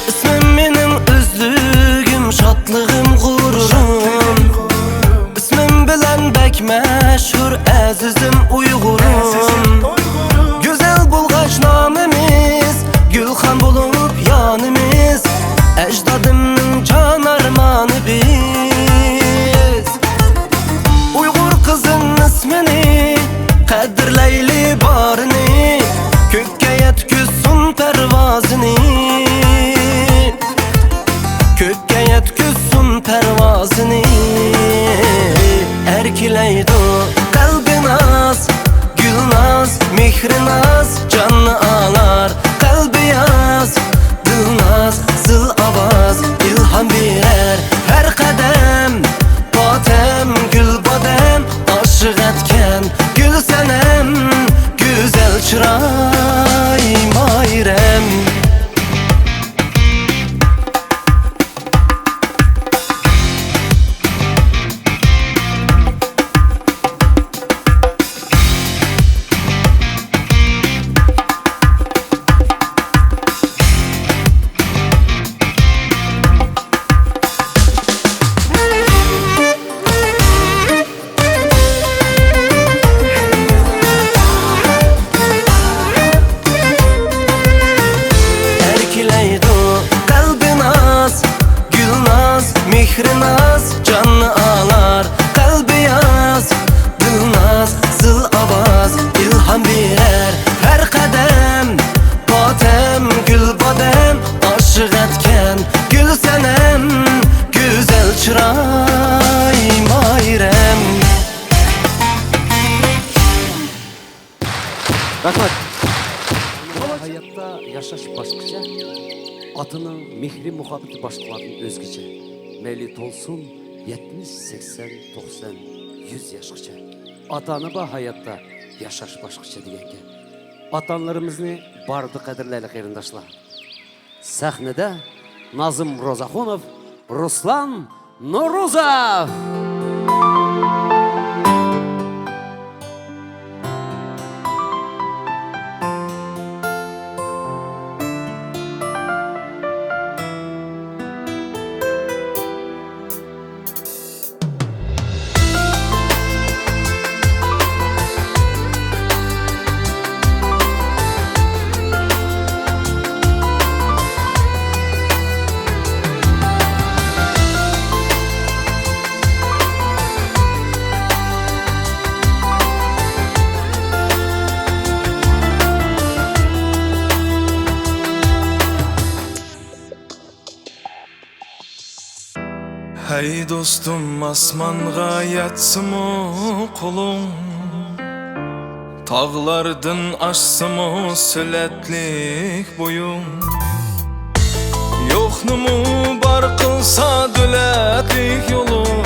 ئىسمىم مېنىڭ ئۆزلۈكۈم، شادلىقىم، غۇرۇرۇم. ئىسمىم بىلەن بەك مەشھۇر ئەزىزىم ئۇيغۇرۇم. گۈزەل بولغاچ نامىمىز، گۈلخان بولۇپ يانىمىز. ئەجدادىمنىڭ جان ئارمانى بىز. ئۇيغۇر قىزىم ئىسمىنى، قەدىرلەيلى بارىنى. كۆككە يەتكۈزسۇن پەرۋازىنى. كۆككە يەتكۈزسۇن پەرۋازىنى. ئەركىلەيدۇ قەلبى ناز، گۈلناز، مېھرى ناز، جاننى ئالار قەلبى ياز. دىلناز، زىل ئاۋاز، ئىلھام بېرەر ھەر قەدەم. بادەم، گۈل بادەم، ئاشىق ئەتكەن گۈل سەنەم. چىراي ماھىرەم. ئەركىلەيدۇ قەلبى ناز، گۈلناز، مېھرى ناز، جاننى ئالار قەلبى ياز، دىلناز، زىل ئاۋاز، ئىلھام بېرەر ھەر قەدەم، بادەم، گۈل بادەم، ئاشىق ئەتكەن گۈل سەنەم، گۈزەل چىراي ماھىرەم. رەھمەت. ھاياتتا ياشاش باشقىچە، ئاتىنىڭ مېھرى مۇھەببىتى باشقىلاردىن ئۆزگىچە. مەيلى تولسۇن يەتمىش، سەكسەن، توقسان، يۈز ياشقىچە. ئاتا-ئانا بار ھاياتتا ياشاش باشقىچە دېگەن گەپ. ئاتا-ئانىلىرىمىزنى بارىدا قەدىرلەيلى قېرىنداشلار. سەھنىدە نازىم روزاخۇنوف، رۇسلان نورۇزوف. ھەي دوستۇم، ئاسمانغا يەتسىمۇ قولۇڭ، تاغلاردىن ئاشسىمۇ سۆلەتلىك بويۇڭ، يوقنىمۇ بار قىلسا دۆلەتلىك يولۇڭ،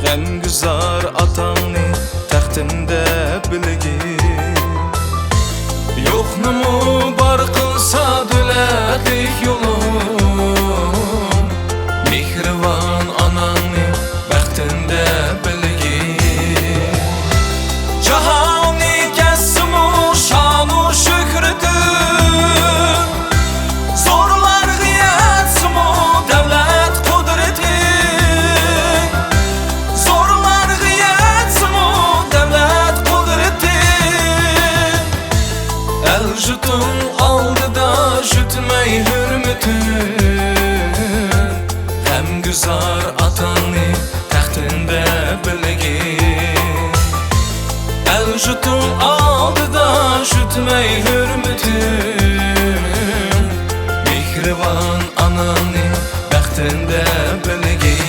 غەمگۈزار ئاتاڭنى تەختىڭدە بىلگىن. يوقنىمۇ بار قىلسا دۆلەتلىك يولۇڭ، مېھرىبان ئاناڭنى بەختىڭدە بىلگىن. جاھاننى كەزسىمۇ شانۇ شۆھرىتىڭ، زورلارغا يەتسىمۇ دەۋلەت قۇدرىتىڭ، زورلارغا يەتسىمۇ دەۋلەت قۇدرىتىڭ، ئەل-يۇرتۇڭ ئالدىدا يۈتمەي ھۆرمىتىڭ، غەمگۈزار ئاتاڭنى تەختىڭدە بىلگىن. ئەل-يۇرتۇڭ ئالدىدا يۈتمەي ھۆرمىتىڭ، مېھرىبان ئاناڭنى بەختىڭدە بىلگىن.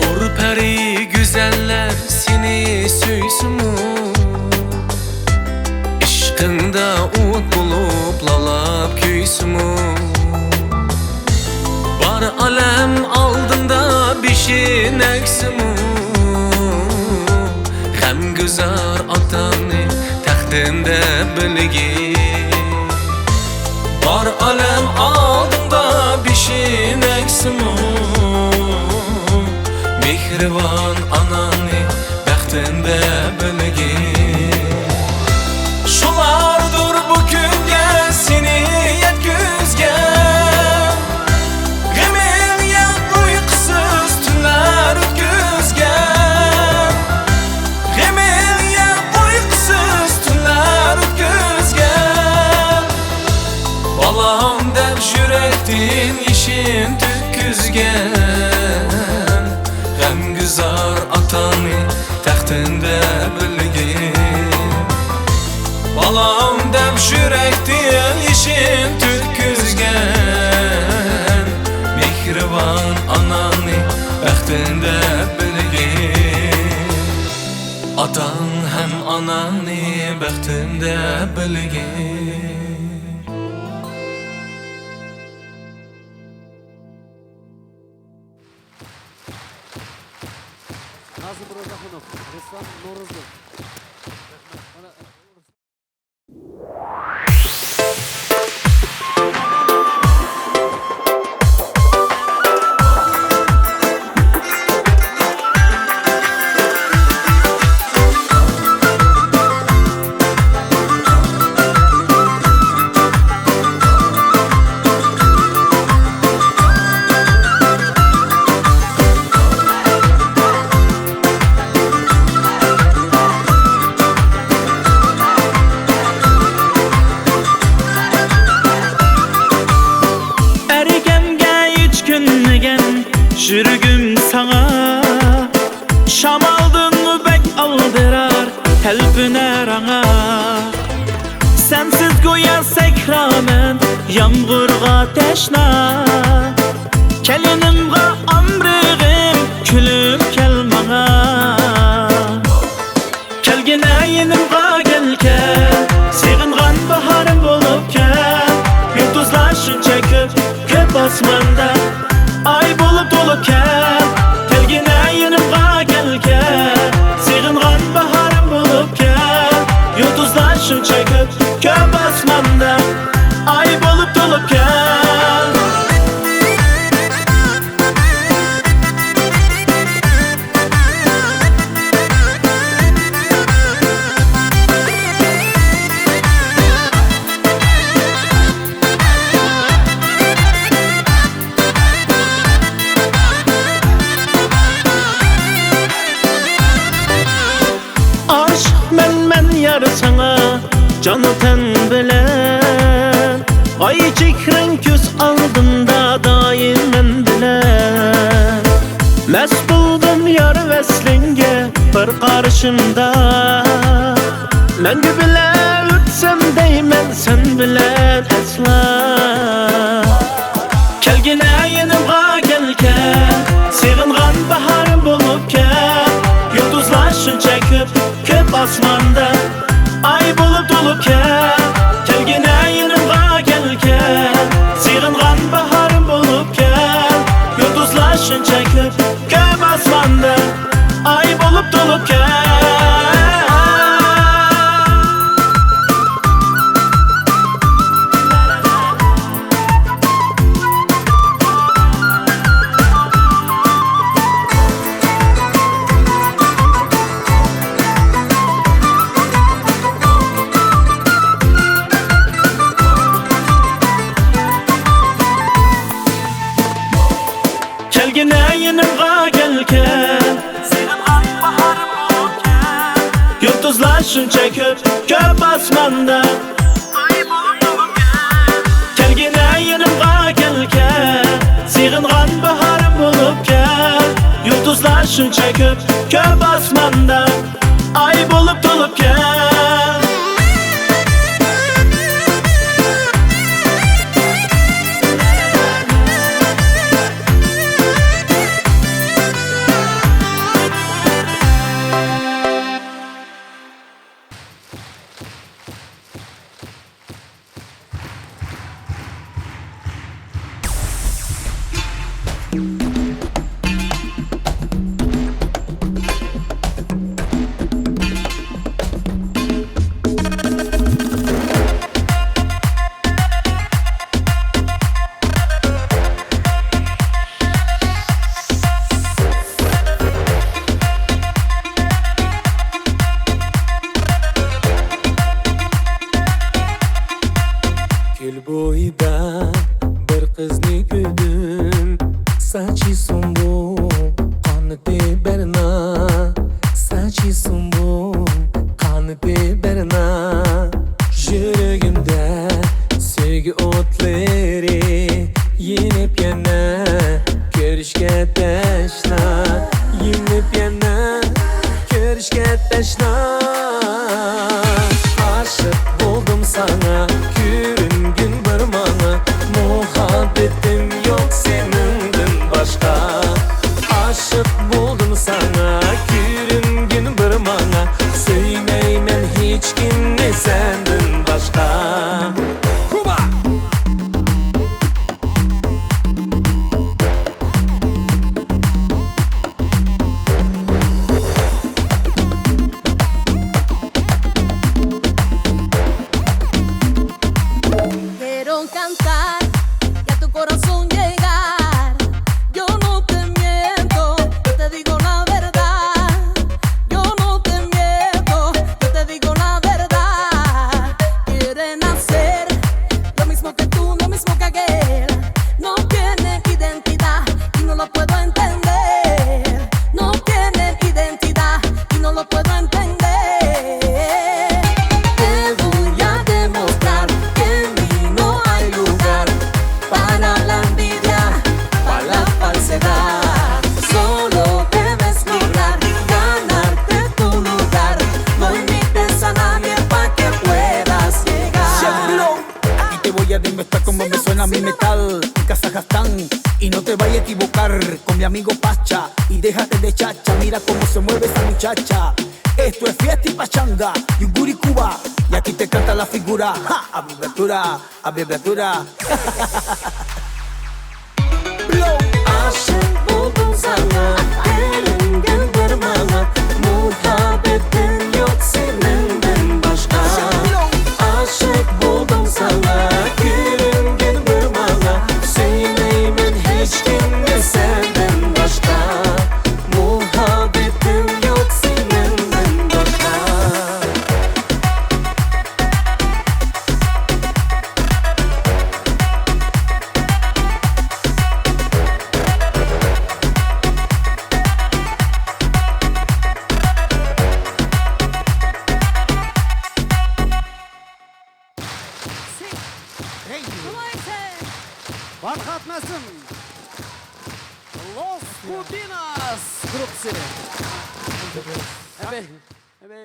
ھۇر پەرى گۈزەللەر سېنى سۆيسىمۇ، ئىشقىڭدا ئوت بولۇپ لاۋلاپ كۆيسىمۇ، بار ئالەم ئالدىڭدا بېشىڭ ئەگسىمۇ، غەمگۈزار ئاتاڭنى تەختىڭدە بىلگىن. بار ئالەم ئالدىڭدا بېشىڭ ئەگسىمۇ، مېھرىبان ئاناڭنى بەختىڭدە بىلگىن. شۇلاردۇر بۇ كۈنگە سېنى يەتكۈزگەن، غېمىڭ يەپ ئۇيقۇسىز تۈنلەر ئۆتكۈزگەن، غېمىڭ يەپ ئۇيقۇسىز تۈنلەر ئۆتكۈزگەن، بالام دەپ يۈرەكتىن يېشىڭ تۆككۈزگەن، غەمگۈزار ئاتاڭنى تەختىڭدە بىلگىن. بالام دەپ يۈرەكتىن يېشىڭ تۆككۈزگەن، دەپ بىلگىن. نازىم روزاخۇنوف، رۇسلان نورۇزلۇق. ئەركەمگە ھېچ كۆنمىگەن يۈرىكىم ساڭا، شامالدىنمۇ بەك ئالدىرار، تەلپۈنەر ئاڭا. سەنسىز گويا سەھرامەن، يامغۇرغا تەشنا. كەل يېنىمغا ئامرىغىم، كۈلۈپ كەل ماڭا. كەلگىنە يېنىمغا كەل، كەل، سېغىنغان باھارىم بولۇپ كەل. يۇلتۇزلار شۇنچە كۆپ، كۆپ ئاسماندا، ئاي بولۇپ تولۇپ كەل. كەلگىنە يېنىمغا كەل، كەل، سېغىنغان باھارىم بولۇپ كەل. يۇلتۇزلار شۇنچە كۆپ، كۆپ ئاسماندا، ئاي بولۇپ تولۇپ كەل. ئاشىقمەن مەن يار ساڭا، جان تەن بىلەن. ئاي چېھرىڭ كۆز ئالدىمدا دائىم مەن بىلەن. مەست بولدۇم يار ۋەسلىڭگە بىر قارىشىمدا. مەڭگۈ بىلەن ئۆتسەم دەيمەن سەن بىلەن ئەسلا. كەلگىنە يېنىمغا كەل، كەل، سېغىنغان باھارىم بولۇپ كەل. يۇلتۇزلار شۇنچە كۆپ، كۆپ ئاسماندا، ئاي بولۇپ تولۇپ كەل. كەلگىنە يېنىمغا كەل، كەل، سېغىنغان باھارىم بولۇپ كەل. يۇلتۇزلار شۇنچە كۆپ، كۆپ ئاسماندا، ئاي بولۇپ تولۇپ كەل. كەلگىنە يېنىمغا كەل، كەل. يۇلتۇزلار شۇنچە كۆپ، كۆپ ئاسماندا. كەلگىنە يېنىمغا كەل، كەل. سېغىنغان باھارىم بولۇپ كەل. يۇلتۇزلار شۇنچە كۆپ، كۆپ ئاسماندا. ئاي بولۇپ تولۇپ كەل. كۆل بويىدا بىر قىزنى كۆردۈم. ساچى سۇمبۇل، قانىتى بەرنا. ساچى سۇمبۇل، قانىتى بەرنا. يۈرىكىمدە سۆيگۈ ئوتلىرى يېنىپ يەنە كۆرۈشكە تەشنا، يېنىپ يەنە كۆرۈشكە تەشنا. ئاشىق بولدۇم ساڭا، كۆرۈنگىن بىر ماڭا، مۇھەببىتىم يوق سېنىڭدىن باشقا. ئاشىق بولدۇم Cantar y a tu corazón llegar. Yo no te miento, yo te digo la verdad. Yo no te miento, yo te digo la verdad. Quieren hacer lo mismo que tú, lo mismo que aquel. No tienen identidad y no lo puedo entender. No tienen identidad y no lo puedo entender. Te voy a demostrar que en mí no hay lugar para la envidia, para la falsedad. Solo debes lograr ganarte tu lugar. No imites a nadie pa' que puedas llegar. Aquí te voy a demostrar cómo me suena mi metal en Kazajstán. Y no te vayas a equivocar con mi amigo Pacha. Y déjate de chacha, mira cómo se mueve esa muchacha. Esto es fiesta y pachanga, yuguri Cuba. Y aquí te canta la figura, ja, abreviatura, abreviatura. Blow. ئاشىق بولدۇم ساڭا، بېرىنگىن بىر ماڭا، مۇھەببىتىم يوق سېنىڭدىن باشقا. ئاشىق بولدۇم ساڭا، بېرىنگىن بىر ماڭا، سۆيمەيمەن ھېچكىمنى سەندىن باشقا. مۇھەببىتىم يوق سېنىڭدىن باشقا. Hey. Farhad Nasim. Los Cubinas gruppasi. Ebe, ebe.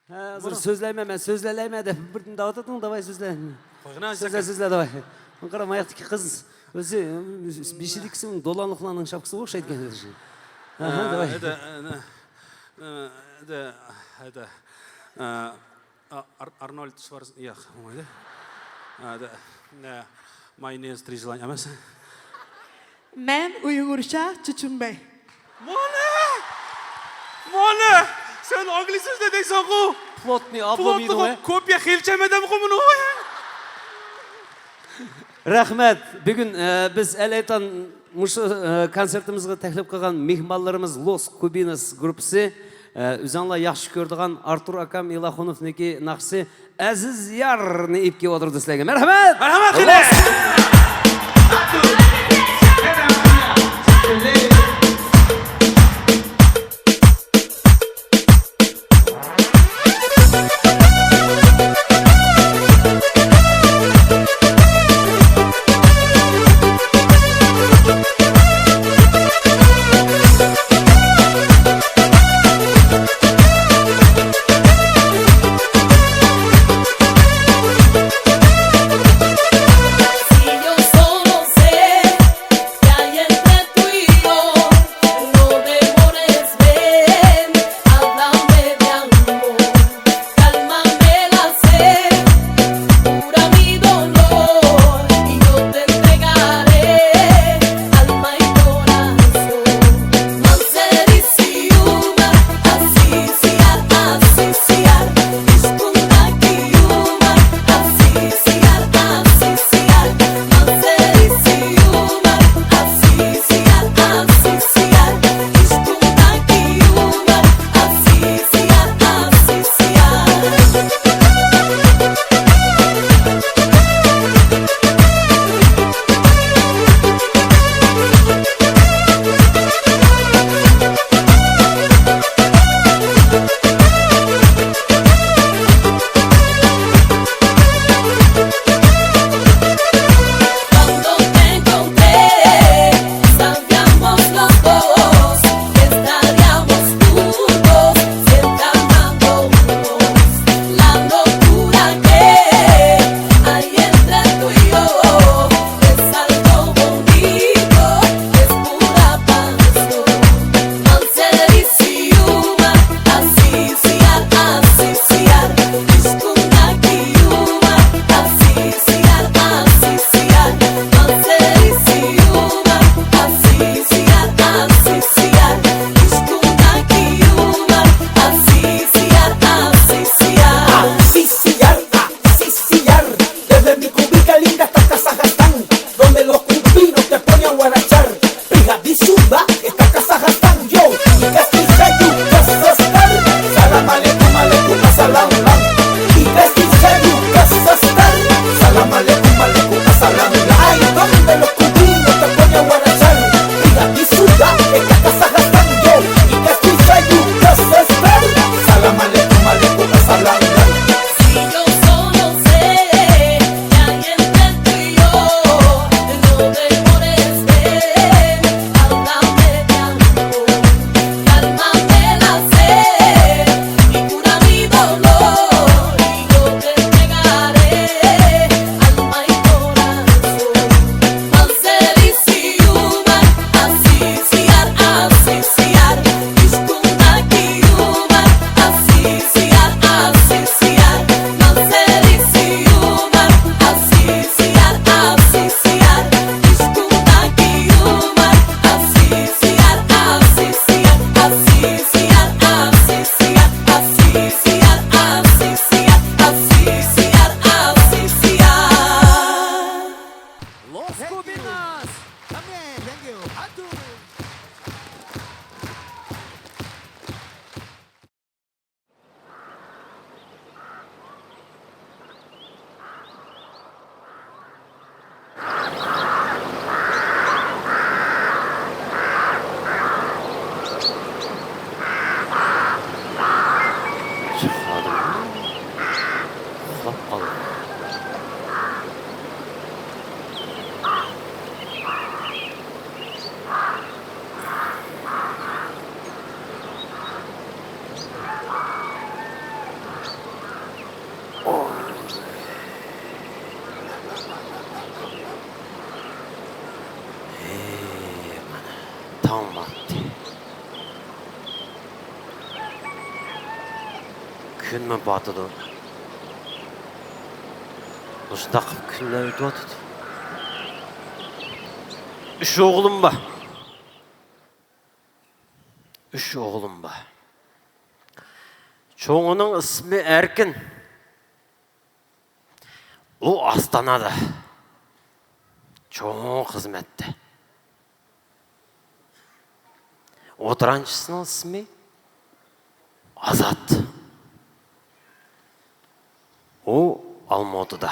ھە، ھازىر سۆزلەيمەن مەن، سۆزلەيمەن دەپ بىردىن دەۋاتاتتىڭ، داۋاي سۆزلە. قويغىنا، سۆزلە، سۆزلە، داۋاي. قارا، ماياقتىكى قىز ئۆزى، بېشىدىكىسى دولانلىقلارنىڭ شاپكىسىغا ئوخشايدىكەن. ھە، داۋاي. ھەدە، ھەدە، ھەدە، ئارنولد شۋارز، ياق، بولمايدۇ. ھەدە، مايونېز، три желания ئەمەس. مەن ئۇيغۇرچە چۈچۈمبەي. مانا! مانا! سەن ئانگلىي سۆزلە دەيسەنغۇ! پلوتنى ئابلوم يېدىڭ، ھە؟ كوپىيە خېلىچە مەدەمغۇ مۇنۇ! رەھمەت. بۈگۈن، ئە، بىز ئەلئېيتان مۇشۇ، ئە، كونسېرتىمىزغا تەكلىپ قىلغان مېھمانلىرىمىز لوس كۇبىناس گۇرۇپپىسى، ئە، ئۆزۈڭلار ياخشى كۆرىدىغان ئارتۇر ئاكام ئىلاخۇنوفنىڭكى ناخشىسى ئەزىز يارنى ئېلىپ كېلىۋاتىدۇ سىلەرگە. مەرھەمەت! مەرھەمەت خېلى! تاڭ باتتى. كۈنمۇ پاتىدۇ. مۇشۇنداق قىلىپ كۈنلەر ئۆتۈۋاتىدۇ. ئۈچ ئوغلۇم بار. ئۈچ ئوغلۇم بار. چوڭىنىڭ ئىسمى ئەركىن. ئۇ ئاستانادا چوڭ خىزمەتتە. ئوتتۇرانچىسىنىڭ ئىسمى ئازات. ئۇ ئالمۇتىدا.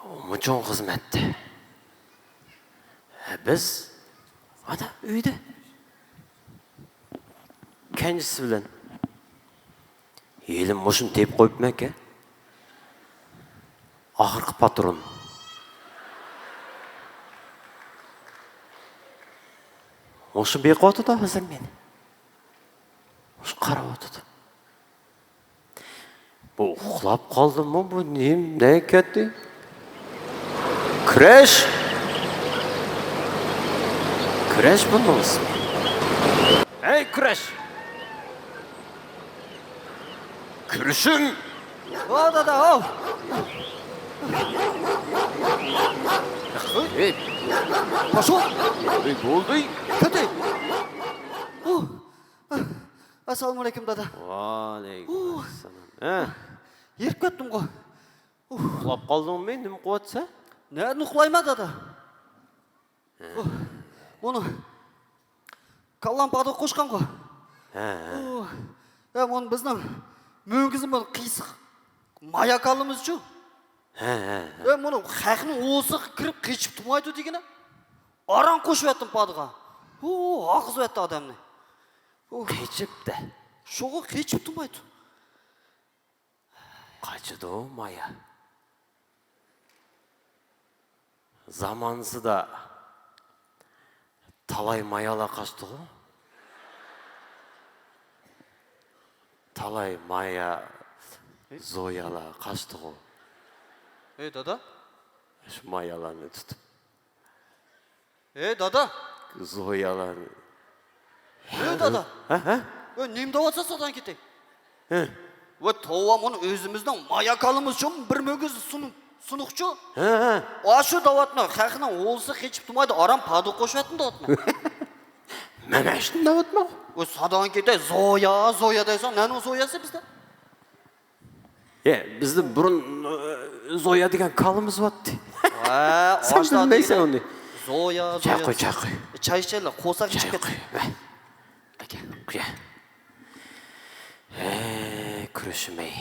ئۇمۇ چوڭ خىزمەتتە. بىز ئانا ئۆيدە. كەنجىسى بىلەن. ھېلى مۇشۇنى تېپىپ قويۇپمەنكەن. ئاخىرقى پاترون. مۇشۇ بېقىۋاتىدۇ ھازىر مېنى. مۇشۇ قاراۋاتىدۇ. بۇ ئۇخلاپ قالدىمۇ؟ بۇ نېمە؟ نەگە كەتتى؟ كۈرەش! كۈرەش بۇنىڭ ئىسمى. ھەي، كۈرەش! كۈرىشىم! ۋا دادا، ۋاۋ! ھەي! پاشو! ھەي، بولدى! كەتتى! ئەسسالامۇئەلەيكۇم، دادا. ۋەئەلەيكۇم ئەسسالام. ھە؟ ھېرىپ كەتتىمغۇ. ئۇخلاپ قالدىڭمۇ؟ نېمە قىلىۋاتىسەن؟ نەدىن ئۇخلايمەن، دادا؟ ھە. ئۇھ، بۇنى كاللام پادا قوشقانغۇ. ھە، ھە. ئۇھ، ھە، بۇنى بىزنىڭ مۈڭگۈزىمىز قىيسىق مايا كاللىمىزچۇ. ھە، ھە، ھە. ھە، بۇنى خەقنىڭ ئوۋىسىغا كىرىپ قېچىپ تۇرمايدۇ دېگىنە. ئاران قوشۇۋەتتىم پادىغا. ھۇ، ھاقىزىۋەتتى ئادەمنى. ھۇ. قېچىپ دە. شۇغۇ قېچىپ تۇرمايدۇ. قاچىدۇ مايا. زامانىسىدا تالاي مايالار قاچتىغۇ. تالاي مايا زويالار قاچتىغۇ. ئەي، دادا؟ شۇ مايالارنى تۇتۇپ. ئەي، دادا! زويالار. ئەي، دادا! ھە، ھە؟ ئەي، نېمە دەۋاتسا سادان كېتەي؟ ھە. ۋە توۋا، مۇنۇ ئۆزىمىزنىڭ مايا كالىمىزچۇ، بىر مۈگۈز سۇنۇق، سۇنۇقچۇ؟ ھە، ھە. ئاشۇ دەۋاتما، خەقنىڭ ھولىسى قېچىپ تۇرمايدۇ، ئاران پادا قوشۇۋەتتىم دەۋاتما. مەن ئاشۇنى دەۋاتما. ۋە سادان كېتەي، زويا، زويا دەيسەن، نەنىڭ زوياسى بىزدە؟ ئە، بىزدە بۇرۇن، ئە، زويا دېگەن كالىمىز بارتتى. ۋە، سەن ئاشتا بىلمەيسەن دېگىنى ئۇنى. زويا، چاي زويا. قوي، چاي قوي. چاي ئىچەيلى، قورساق چاي ئېچىپ كەتتى. قوي، ۋە. ئاكا، قوي. ھە، كۆرۈشمەي.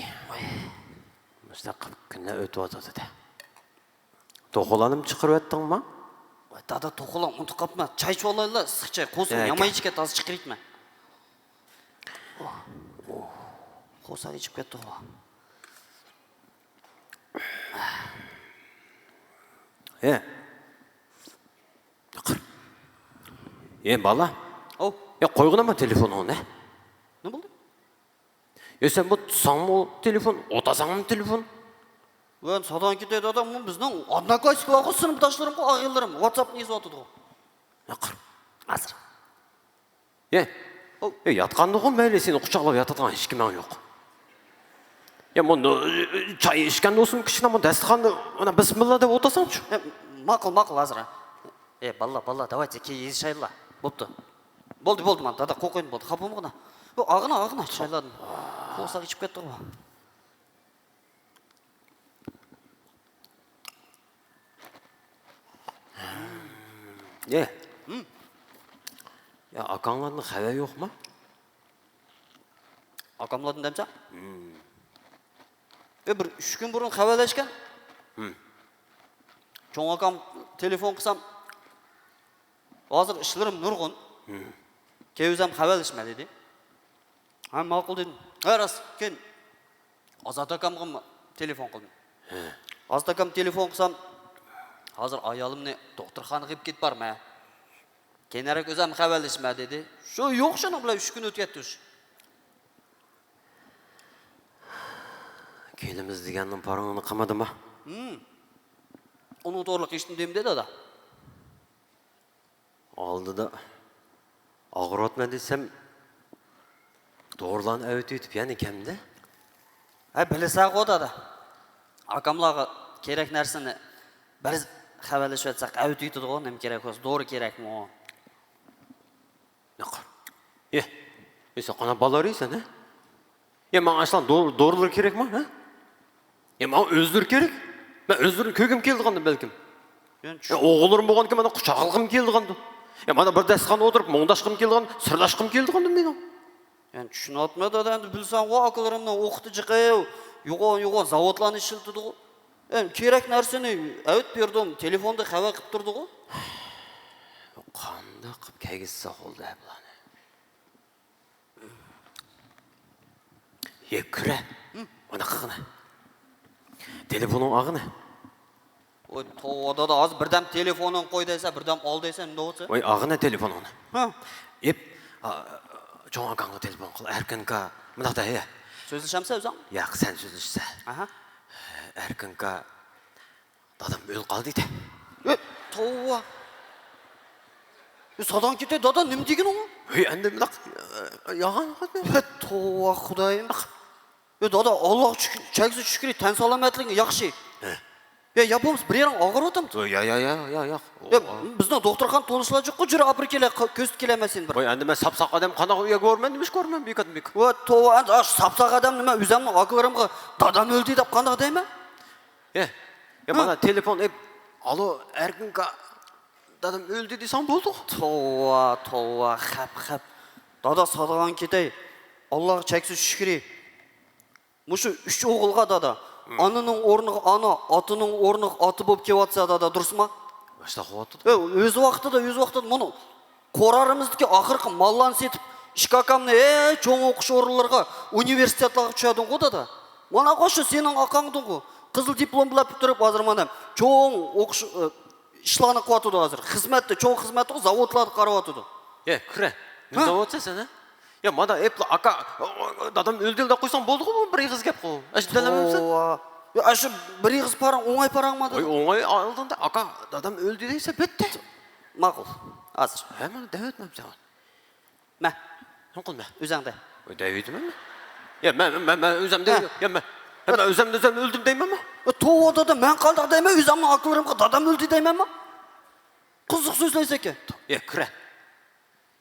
مۇشۇنداق قىلىپ كۈنلەر ئۆتۈۋاتىدۇ-دە. توخۇلارنىمۇ چىقىرىۋەتتىڭما؟ ۋاي، دادا، توخۇلارنى ئۇنتۇپ قاپتىمەن. چاي ئىچىۋالايلا، ئىسسىق چاي. قورسىقىم ھە، يامان ئېچىكەن، تازا چىقىرىۋېتىمەن. قورساق ئېچىپ كەتتىغۇ. ھە. ھە، بالا. ئاۋۇ. يا، قويغىنىما تېلېفونۇڭنى؟ نېمە بولدى؟ يا، سەن بۇ تۇتساڭمۇ تېلېفون، ئولتۇرساڭمۇ تېلېفون. ۋە سادان كېتەي دادام، بۇ بىزنىڭ ئادناكلاسنىكلارغۇ، سىنىپداشلىرىمغۇ، ئاغىنىلىرىم ۋاتساپنى يېزىۋاتىدىغۇ. ياقىر، ھازىر. يە. ئو. يە، ياتقاندىغۇ مەيلى، سېنى قۇچاقلاپ ياتىدىغان ھېچكىمىڭ يوق. يا، مۇ-، چاي ئىچكەندە بولسۇن، كىچىككىنە مۇ دەستىخاندا، مانا، بىسمىللا دەپ ئولتۇرساڭچۇ. ئە، ماقۇل، ماقۇل، ھازىر. ئە، باللا، باللا، داۋايچە، كېيىن يېزىشايلا. بوپتۇ. بولدى، بولدى، مانا، دادا، قوقۇيما، بولدى، خاپا بولمىغىنا. بۇ ئاغىنا، ئاغىنا، چايلاردىن. قورساق ئېچىپ كەتتىغۇ. ئە. ھىم. يا، ئاكاڭلاردىن خەۋەر يوقما؟ ئاكاملاردىن دەمسە؟ ھىم. ئە، بىر ئۈچ كۈن بۇرۇن خەۋەرلەشكەن. ھىم. چوڭ ئاكام تېلېفون قىلسام، ھازىر ئىشلىرىم نۇرغۇن. ھىم. كەلسەم خەۋەرلىشىمەن دېدى. ھە، ماقۇل دېدىم. ھە، راست، كېيىن ئازات ئاكامغىمۇ تېلېفون قىلدىم. ھە. ئازات ئاكام تېلېفون قىلسام، ھازىر ئايالىمنى دوختۇرخانىغا ئېلىپ كېتىپ بارىمەن. كېيىنرەك ئۆزۈم خەۋەرلىشىمەن دېدى. شۇ يوق، شۇنىڭ بىلەن ئۈچ كۈن ئۆتۈۋەتتى شۇ. كېلىمىز دېگەننىڭ پارىڭىنى قىلمىدىما؟ ھىم. ئۇنىڭ توغرىلىق ھېچنېمە دېمىدى دادا. ئالدىدا ئاغرىۋاتىمەن دېسەم، دورىلارنى ئەۋېتىۋېتىپ يەنە كەمدە. ھە، بىلىسەنغۇ دادا. ئاكاملارغا كېرەك نەرسىنى بىر خەۋەرلىشىۋەتسەك ئەۋېتىۋېتىدىغۇ، نېمە كېرەك بولسا، دورا كېرەكمۇ؟ ياق. ئېھ، ئېھ، سەن قانداق بالىلار ئىسەن، ھە؟ يا، ماڭا ئاشۇلار دور-، دورىلار كېرەكمۇ، ھە؟ يا، ماڭا ئۆزلىرى كېرەك. مەن ئۆزلىرىنى كۆرگۈم كېلىدىغاندۇ بەلكىم. يا، چۈش- يا، ئوغۇللىرىم بولغانكىن مانا قۇچاقلىغۇم كېلىدىغاندۇ. يا، مانا بىر داستىخاندا ئولتۇرۇپ مۇڭداشقۇم كېلىدىغاندۇ، سىرداشقۇم كېلىدىغاندۇ مېنىڭ. يا، چۈشىنىۋاتىمەن دادا، ئەمدى بىلسەڭغۇ ئاكىلىرىمنىڭ ئوقۇتى جىقى، يوغان، يوغان زاۋۇتلارنى ئىشلىتىدىغۇ. ئەمدى كېرەك نەرسىنى ئەۋېتىپ بېرىدۇ، تېلېفوندا خەۋەر قىلىپ تۇرىدىغۇ. قانداق قىلىپ كەلگۈزسەك بولدى، ھە، بۇلارنى؟ يە، كۈرە. ھە؟ مانا قىلغىنە. تېلېفونۇڭ ئاغىنە. ۋاي، توۋا، دادا، ھازىر بىردەم تېلېفونۇڭ قوي دەيسەن، بىردەم ئال دەيسەن، نېمە بولسا؟ ۋاي، ئاغىنە تېلېفونۇڭنى. ھە. ئېپ، ئا، چوڭ ئاكاڭغا تېلېفون قىل، ئەركىنكا. مۇنداق دە، ھە. سۆزلىشەمسەن ئۆزۈڭ؟ ياق، سەن سۆزلىشىسەن. ئاھا. ئەركىنكا. دادام ئۆلۈپ قالدى دە. ئە، توۋا. ئە، ساداڭ كېتەي، دادا، نېمە دېگىنىڭ ئۇ؟ ھەي، ئەندى مۇنداق، ئە، يالغان. ئە، توۋا، خۇدايىم. ئە، دادا، ئاللاغا شۈكۈر، چەكسىز شۈكرى، تەن سالامەتلىكىڭ ياخشى. ھە. يا، يا بولمىسا بىر يېرىڭ ئاغرىۋاتامدۇ؟ يا، يا، يا، يا، يا. يا، بىزنىڭ دوختۇرخانا تونۇشلار جىققۇ، جۈر ئاپىرىپ كېلە، كۆزىتىپ كېلەلمەيسەن بىر. ۋاي، ئەندى مەن ساپساق ئادەم قانداق ئۆيگە بارىمەن، نېمە ئىش كۆرىمەن، بىكات، بىكات. ۋە توۋا، ئەندى ئاشۇ ساپساق ئادەم نېمە، ئۆزۈمنىڭ ئاكىلىرىمغا دادام ئۆلدى دەپ قانداق دەيمەن؟ يە، يە، ھە؟ مانا تېلېفون ئېپ، ئالو، ئەركىنكا، دادام ئۆلدى دېسەڭ بولدى. توۋا، توۋا، خەپ، خەپ. دادا، سادىغان كېتەي. ئاللاغا چەكسىز شۈكرى. مۇشۇ ئۈچ ئوغۇلغا دادا، ھە، ئانىنىڭ ئورنىغا ئانا، ئاتىنىڭ ئورنىغا ئاتا بولۇپ كېلىۋاتسا دادا، دۇرۇسما؟ ماشۇنداق قىلىۋاتىدۇ. ئۆ، ئۆز ۋاقتىدا، ئۆز ۋاقتىدا مانا قورالىمىزدىكى ئاخىرقى ماللارنى سېتىپ، ئىككى ئاكامنى، ئەي، چوڭ ئوقۇش ئورۇنلىرىغا، ئۇنىۋېرسىتېتلارغا چۈشۈردۈڭغۇ دادا. مانا شۇ سېنىڭ ئاكاڭدىڭغۇ. قىزىل دىپلوم بىلەن پۈتتۈرۈپ، ھازىر مانا چوڭ ئوقۇش، ئە، ئىشلارنى قىلىۋاتىدۇ ھازىر. خىزمەتتە، چوڭ خىزمەتتە زاۋۇتلاردا قاراۋاتىدۇ. يە، كۈرە، نېمە، ھە؟ دەۋاتىسەن سەن، ھە؟ يا، مانا ئەپلا ئاكا، دادام ئۆلدى دەپ قويساڭ بولدىغۇ، بۇ بىر ئېغىز گەپقۇ. ئاشۇ دەلەمسەن؟ توۋا. يا، ئاشۇ بىر ئېغىز پاراڭ ئوڭاي پاراڭ ما دېدىم. ئوي، ئوڭاي ئالدىڭدا، ئاكا، دادام ئۆلدى دەيسە بىتتى. ماقۇل، ھازىر. ھە، مانا دەۋەتمەمسەن. مە. نېمە قىل مە؟ ئۆزەڭدە. ئۆي دەۋېتىمەنمۇ؟ يا، مەن، مەن، مەن ئۆزەمدە، ھە، يا، مەن، ھە، مەن ئۆزەمدە، ئۆزەمدە ئۆلدۈم دەيمەنمۇ؟ توۋا دادا، مەن قانداق دەيمەن؟ ئۆزۈمنىڭ ئاكىلىرىمغا دادام ئۆلدى دەيمەنمۇ؟ قىزىق سۆزلەيسەنكەن. يا، كىرە.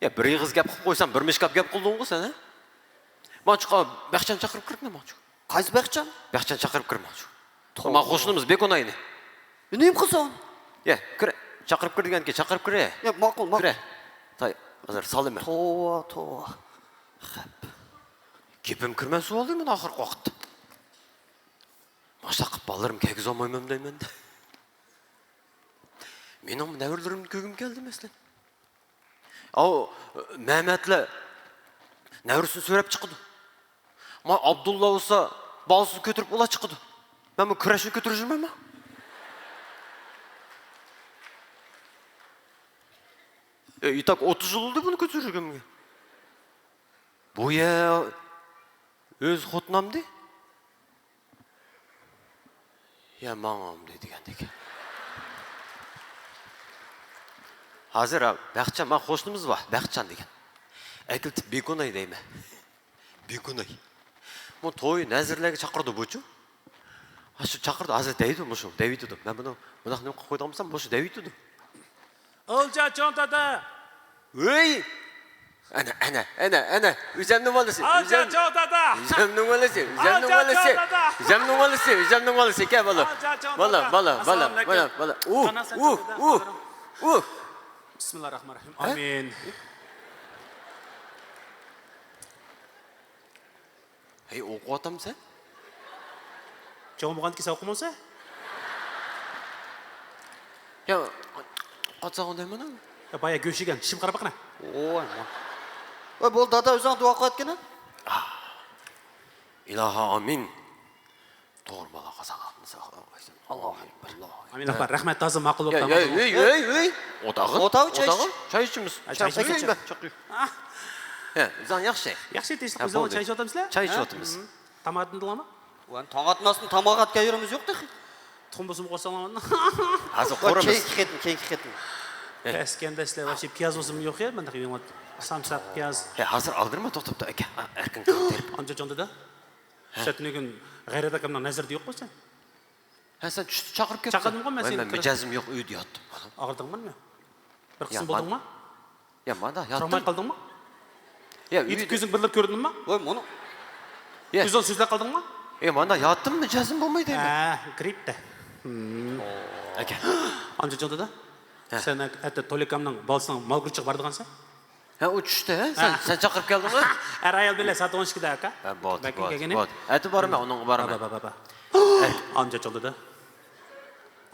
يا، بىر ئېغىز گەپ قىلىپ قويسام، بىر مۇشت گەپ قىلدىڭغۇ سەن، ھە؟ ماڭچۇ، بەخچەن چاقىرىپ كىرگىنە ماڭچۇ. قايسى بەخچەن؟ بەخچەن چاقىرىپ كىر ماڭچۇ. توۋا. ماڭ قوشنىمىز بىكوناينى. نېمە قىلسام؟ يا، كىر. چاقىرىپ كىر دېگەنكى، چاقىرىپ كىر. يا، ماقۇل، ماقۇل. كىرە. تاي، ھازىر سالىمەن. توۋا، توۋا. خەپ. گېپىم كىرمەي سوۋالدى مانا ئاخىرقى ۋاقىتتا. ماشۇنداق قىلىپ بالىلىرىم كەلگۈزەلمەيمەن دەيمەن. مېنىڭ نەۋرىلىرىمنى كۆرگۈم كەلدى مەسىلەن. ئاۋۇ مەمەتلەر نەۋرىسىنى سۆرەپ چىقىدۇ. ما ئابدۇللا بولسا بالىسىنى كۆتۈرۈپ ئۇلا چىقىدۇ. مەن بۇ كۈرەشنى كۆتۈرۈپ يۈرمەنمۇ؟ ئە، ئىتاك ئوتتۇز يىل بولدى بۇنى كۆتۈرۈپ يۈرگىنىمگە. بۇ يە ئۆز خوتۇنامدى؟ يا ماڭامدى دېگەندەك. ھازىر ھا، بەختجان، ما قوشنىمىز بار، بەختجان دېگەن. ئەكېلىپ بىكوناي دەيمەن. بىكوناي. بۇ توي نەزىرلەرگە چاقىرىدۇ بۇچۇ. ھا، شۇ چاقىرىدۇ، ھازىر دەيدۇ مۇشۇ، دەۋېتىدۇ. مەن بۇنى مۇنداق نېمە قىلىپ قويىدىغان بولسام، مۇشۇ دەۋېتىدۇ. ئولجان چوڭ دادا. ۋەي! ئەنە، ئەنە، ئەنە، ئەنە، ئۆزەمنىڭ بالىسى. ئولجان چوڭ دادا. ئۆزەمنىڭ بالىسى، ئۆزەمنىڭ بالىسى. ئۆزەمنىڭ بالىسى، ئۆزەمنىڭ بالىسى، كەل بالا. بالا، بالا، بالا، بالا، بالا. ئۇ، ئۇ، ئۇ، ئۇ. بىسمىللاھىررەھمانىررەھىم. ئامىن. ھەي، ئوقۇۋاتامسەن؟ چوڭ بولغاندىكىن سەن ئوقۇمامسەن؟ يا، قاتساغۇ دەيمەن. يا، بايا گۆش يېگەن، چىشىم قاراپ باققىنا. ۋوي، ما. ۋوي، بولدى، دادا، ئۆزۈڭ دۇئا قىلىۋەتكىنە. ئىلاھا، ئامىن. توغرا بالا قازانغان. ئاللاھۇ ئەكبەر. ئاللاھۇ ئەكبەر. ئامىن ئاپا، رەھمەت، تازا ماقۇل بوپتۇ. ئۆي، ئۆي، ئۆي. ئوتاغا. ئوتاغا چاي ئىچ. چاي ئىچىمىز. چاي ئىچىمىز. ھە، ئۆزۈڭ ياخشى. ياخشى، تىنچلىق. ئۆزۈڭ چاي ئىچىۋاتامسىلەر؟ چاي ئىچىۋاتىمىز. تاماق ئاتمىدىڭلارمۇ؟ ۋاي، تاماق ئاتماستىن تاماق ئەتكەن يېرىمىز يوق تېخى. تۇخۇم بولسىمۇ قورساڭلار. ھازىر قورۇمىز. كېيىنكى قېتىم، كېيىنكى قېتىم. ئەسكەندە سىلەر ۋاپشې پىياز بولسىمۇ يوق يا، مەنداق يېڭىۋاتىدۇ. سامساق، پىياز. ھە، ھازىر ئالدىرىما، توختاپ تۇر، ئاكا. ئەركىن كاڭ تېرىپ. ئانچە چوڭ دادا. ھە. سەتىنىگۈن غەيرەت ئاكامنىڭ نەزىرىدە يوق بولسا. ھە، سەن چۈشتە چاقىرىپ كەپسەن. چاقىردىمغۇ مەن سېنى. مەن مىجەزىم يوق، ئۆيدە ياتتىم. ئاغرىدىڭمۇ؟ بىر قىسىم بولدۇڭمۇ؟ يا، مانا ياتتىم. تۇرالماي قالدىڭمۇ؟ يا، يېتىپ كۆزۈڭ بىرلەپ كۆردۈڭمۇ؟ ۋاي، مانا. يا. كۆزۈڭ سۆزلەپ قالدىڭمۇ؟ يا، مانا ياتتىم، مىجەزىم بولمايدۇ. ھە، گىرىپتە. ئاكا. ئانچە چوڭ دادا. ھە. سەن ئەتە تولىكامنىڭ بالىسىنىڭ مال گۇرۇچىغا بارىدىغانسەن؟ ھە، ئۇ چۈشتە، ھە؟ سەن، ھە. سەن چاقىرىپ كەلدىڭمۇ؟ ئەر ئايال بىلەن سائەت ئون ئىككىدە، ئاكا. ھە، بولدى، بولدى، بولدى. ئەتە بارىمەن، ئۇنىڭغا بارىمەن. بار، بار، بار، بار. ئانچە چوڭ دادا.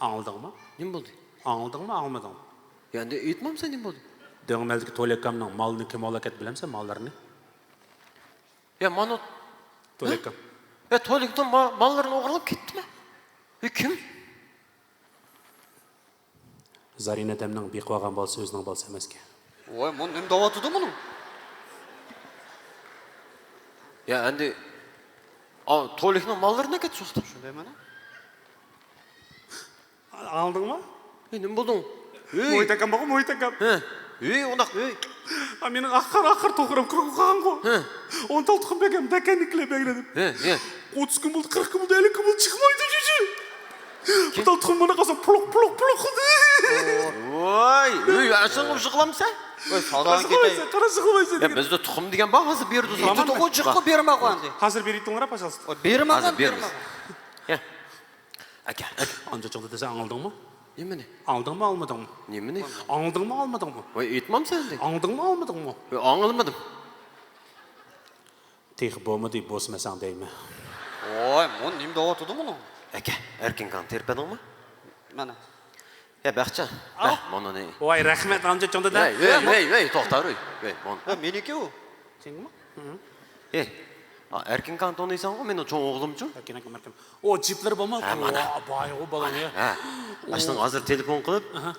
ئاڭلىدىڭمۇ؟ نېمە بولدى؟ ئاڭلىدىڭمۇ، ئاڭلىمىدىڭمۇ؟ يا، ئەمدى ئېيتمامسەن، نېمە بولدى؟ دۆڭمەلدىكى تولىكامنىڭ مالىنى كىم ئالاكەتتى بىلەمسەن، ماللىرىنى؟ يا، مانا. تولىكام. يا، تولىكامنىڭ ما-، ماللىرىنى ئوغرىلاپ كەتتىمۇ؟ يا، كىم؟ زارىنە دەمنىڭ بېقىۋالغان بالىسى ئۆزىنىڭ بالىسى ئەمەسكەن. ۋاي، مانا نېمە دەۋاتىدۇ مۇنۇ؟ يا، ئەمدى، ئا، تولىكنىڭ ماللىرىنى كەتسۇقتۇ. شۇنداق مانا. ئاڭلىدىڭمۇ؟ ئەي، نېمە بولدۇڭ؟ ئۆي. موھىت ئاكام بارغۇ، موھىت ئاكام. ھە. ئۆي، ئۇنداق. ئۆي. ئا، مېنىڭ ئاخىر، ئاخىر توخۇرام قۇرۇق قالغانغۇ. ھە. ئون تال تۇخۇم بەرگەن، دەكەننىكىلەر بەگلىدىم. ھە، ھە. ئوتتۇز كۈن بولدى، قىرىق كۈن بولدى، ئەللىك كۈن بولدى، چىقمايدۇ، جۇجۇ. بىر تال تۇخۇم مانا قالسا، پۇلۇق، پۇلۇق، پۇلۇق قىلدى. ۋاي، ئۆي، ئاشۇنىڭغا ئوخشاپ قالامسەن؟ ۋاي، سادان كېتەي. قاراشقا قويمايسەن. يا، بىزدە تۇخۇم دېگەن بار، ھازىر بېرىدۇ. يېتىدىغۇ جىققا بېرىمەغۇ ئەمدى. ھازىر بېرىۋېتىڭلار، пожалуйста. ۋاي، بېرىمەغۇ، ھازىر بېرىمەغۇ. يا. ئاكا، ئاكا. ئانچە چوڭدا دېسە ئاڭلىدىڭمۇ؟ نېمىنى؟ ئاڭلىدىڭمۇ، ئاڭلىمىدىڭمۇ؟ نېمىنى؟ ئاڭلىدىڭمۇ، ئاڭلىمىدىڭمۇ؟ ۋاي، ئېيتمامسەن ئەمدى. ئاڭلىدىڭمۇ، ئاڭلىمىدىڭمۇ؟ ۋاي، ئاڭلىمىدىم. تېخى بولمىدى، بوسىمەسەڭ دەيمەن. ۋاي، مۇ نېمە دەۋاتىدۇ مۇنۇ؟ ئاكا، ئەركىن كاڭ تېرىپ بەردىڭمۇ؟ مانا. يا، بەخچە، ئاۋ. بەر، مۇنۇنى. ۋاي، رەھمەت، ئانچە چوڭ دادا. ۋەي، ۋەي، ۋەي، ۋەي، توختا، ۋەي، ۋەي، مۇنۇ. ھە، مېنىكى ئۇ. سېنىڭمۇ؟ ھە. ئەي، ئا، ئەركىن كاڭ تونۇيسەنغۇ، مېنىڭ چوڭ ئوغلۇمچۇ؟ ئەركىن ئاكام، ئەركىن. ئۇ جىپلىرى بولما؟ ھە، مانا. ۋا، بايغۇ بالا، يا. ھە. ئاشۇنىڭغا ھازىر تېلېفون قىلىپ، ئاھا.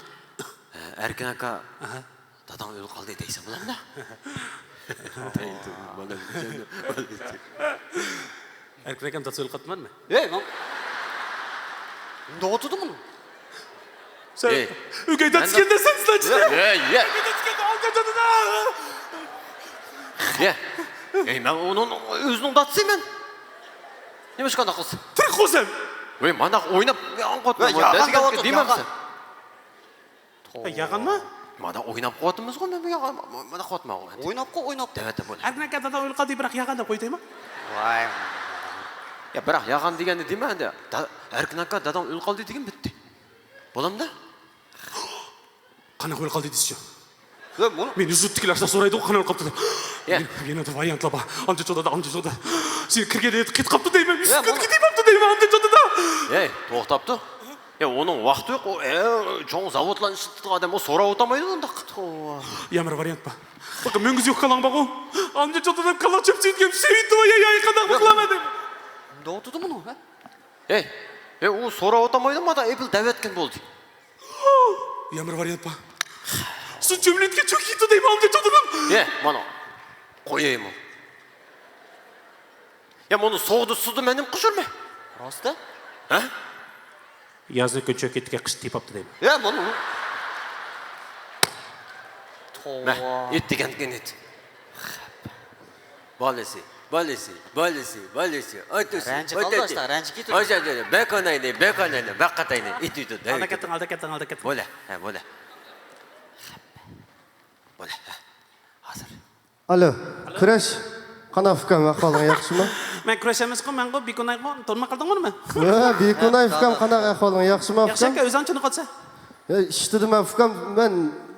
ئەركىن ئاكا، ئاھا. داداڭ ئۆلۈپ قالدى دەيسەن بولامدا؟ ئەركىن ئاكام دادىسى ئۆلۈپ قاپتىمەنمۇ؟ ئەي، ماڭ. نېمە دەۋاتىدۇ مۇنۇ؟ سەن ئۆگەي دادىسىكەن دەسەن سىلەر ئىچىدە. ئەي، ئەي. ئۆگەي دادىسىكەن، ئالدى جانىدا. ئەي، مەن ئۇنىڭ ئۆزىنىڭ دادىسى مەن. نېمە ئىش قانداق قىلسا؟ تىرىك قوسەن. ۋەي، مانداق ئويناپ، ئاڭقاتما. ۋەي، ياغان دەۋاتىدۇ، دېمەمسەن. ياغانمۇ؟ مانا ئويناپ قويۇۋاتىمىزغۇ، مەن بۇ ياغان، مانا قويۇۋاتماڭ ئەمدى. ئويناپقۇ، ئويناپ. دەۋەتتىم بۇنى. ئەركىن ئاكا، داداڭ ئۆلۈپ قالدى، بىراق ياغان دەپ قوي دەيمەن. ۋاي. يا، بىراق ياغان دېگەننى دېمە ئەمدى. ئەركىن ئاكا، داداڭ ئۆلۈپ قالدى دېگىن بىتتى. بولامدا؟ قانداق ئۆلۈپ قالدى دېسىچۇ؟ يا، بۇنى مېنى يۇرتتىكىلەر سورايدىغۇ، قانداق ئۆلۈپ قاپتۇ دەپ. يا. يەنە، يەنە بىر ۋارىيانتلار بار. ئانچە چوڭ دادا، ئانچە چوڭ دادا. سېنى كىرگەندە كېتىپ قاپتۇ دەيمەن. يا، مۇسكۇلغا كېتىپ قاپتۇ دەيمەن، ئانچە چوڭ دادا. ئەي، توختاپ تۇر. يا، ئۇنىڭ ۋاقتى يوق، ئۇ، ئە، چوڭ زاۋۇتلارنى ئىشلىتىدىغان ئادەم، ئۇ سوراۋاتالمايدۇ ئۇنداق. توۋا. يەنە بىر ۋارىيانت بار. باققىن، مۈڭگۈز يوق كاللاڭ بارغۇ. ئانچە چوڭ دادا كاللاڭ چۆپ سۈيۈتكەن سۈيۈتتى، يا، يا، قانداق قىلىمەن دەيمەن. نېمە دەۋاتىدۇ مۇنۇ، ھە؟ ئەي، ئەي، ئۇ سوراۋاتالمايدۇ، مانا ئېپىل دەۋەتكىن بولدى. يەنە بىر ۋارىيانت بار. سۇ چۆمۈلۈۋەتكەن چۆكۈپ كېتىدۇ دەيمەن، ئانچە چوڭ دادا. يە، مانا. قويايمۇ؟ يا، مۇنى سوغدى، سۇدى مەن نېمە قىلىشۇرمەن؟ راستە؟ ھە؟ يازنى كۈن چۆكۈپ كېتىدىكەن، قىش تېپىپتۇ دەيمەن. يا، مانا. توۋا. مە، ئېيت دېگەننى ئېيت. بالىسى، بالىسى، بالىسى، بالىسى. ئايتۇسى، رەنجى ئايتۇسى. قالدى، رەنجى كېتىدۇ. ئايتۇسى، بەك ئوينايلى، بەك ئوينايلى، بەك قاتايلى. ئېيت، ئېيت، ئېيت. ئالدا كەتتىڭ، ئالدا كەتتىڭ، ئالدا كەتتىڭ. بولە، ھە، بولە. بولە، ھە. ھازىر. ئالو، كۈرەش. قانداق ئۇكام، ئەھۋالىڭ ياخشىمۇ؟ مەن كۈرەش ئەمەسقۇ، مەنغۇ بىكۇنايغۇ، تونۇماي قالدىڭمۇ مېنى؟ ۋە، بىكۇناي ئۇكام، قانداق ئەھۋالىڭ ياخشىمۇ ياخشى ئۇكام؟ ئاكا، ئۆزۈڭ چۈنۈپ قالسا. يا، ئىشتىدىم مەن ئۇكام، مەن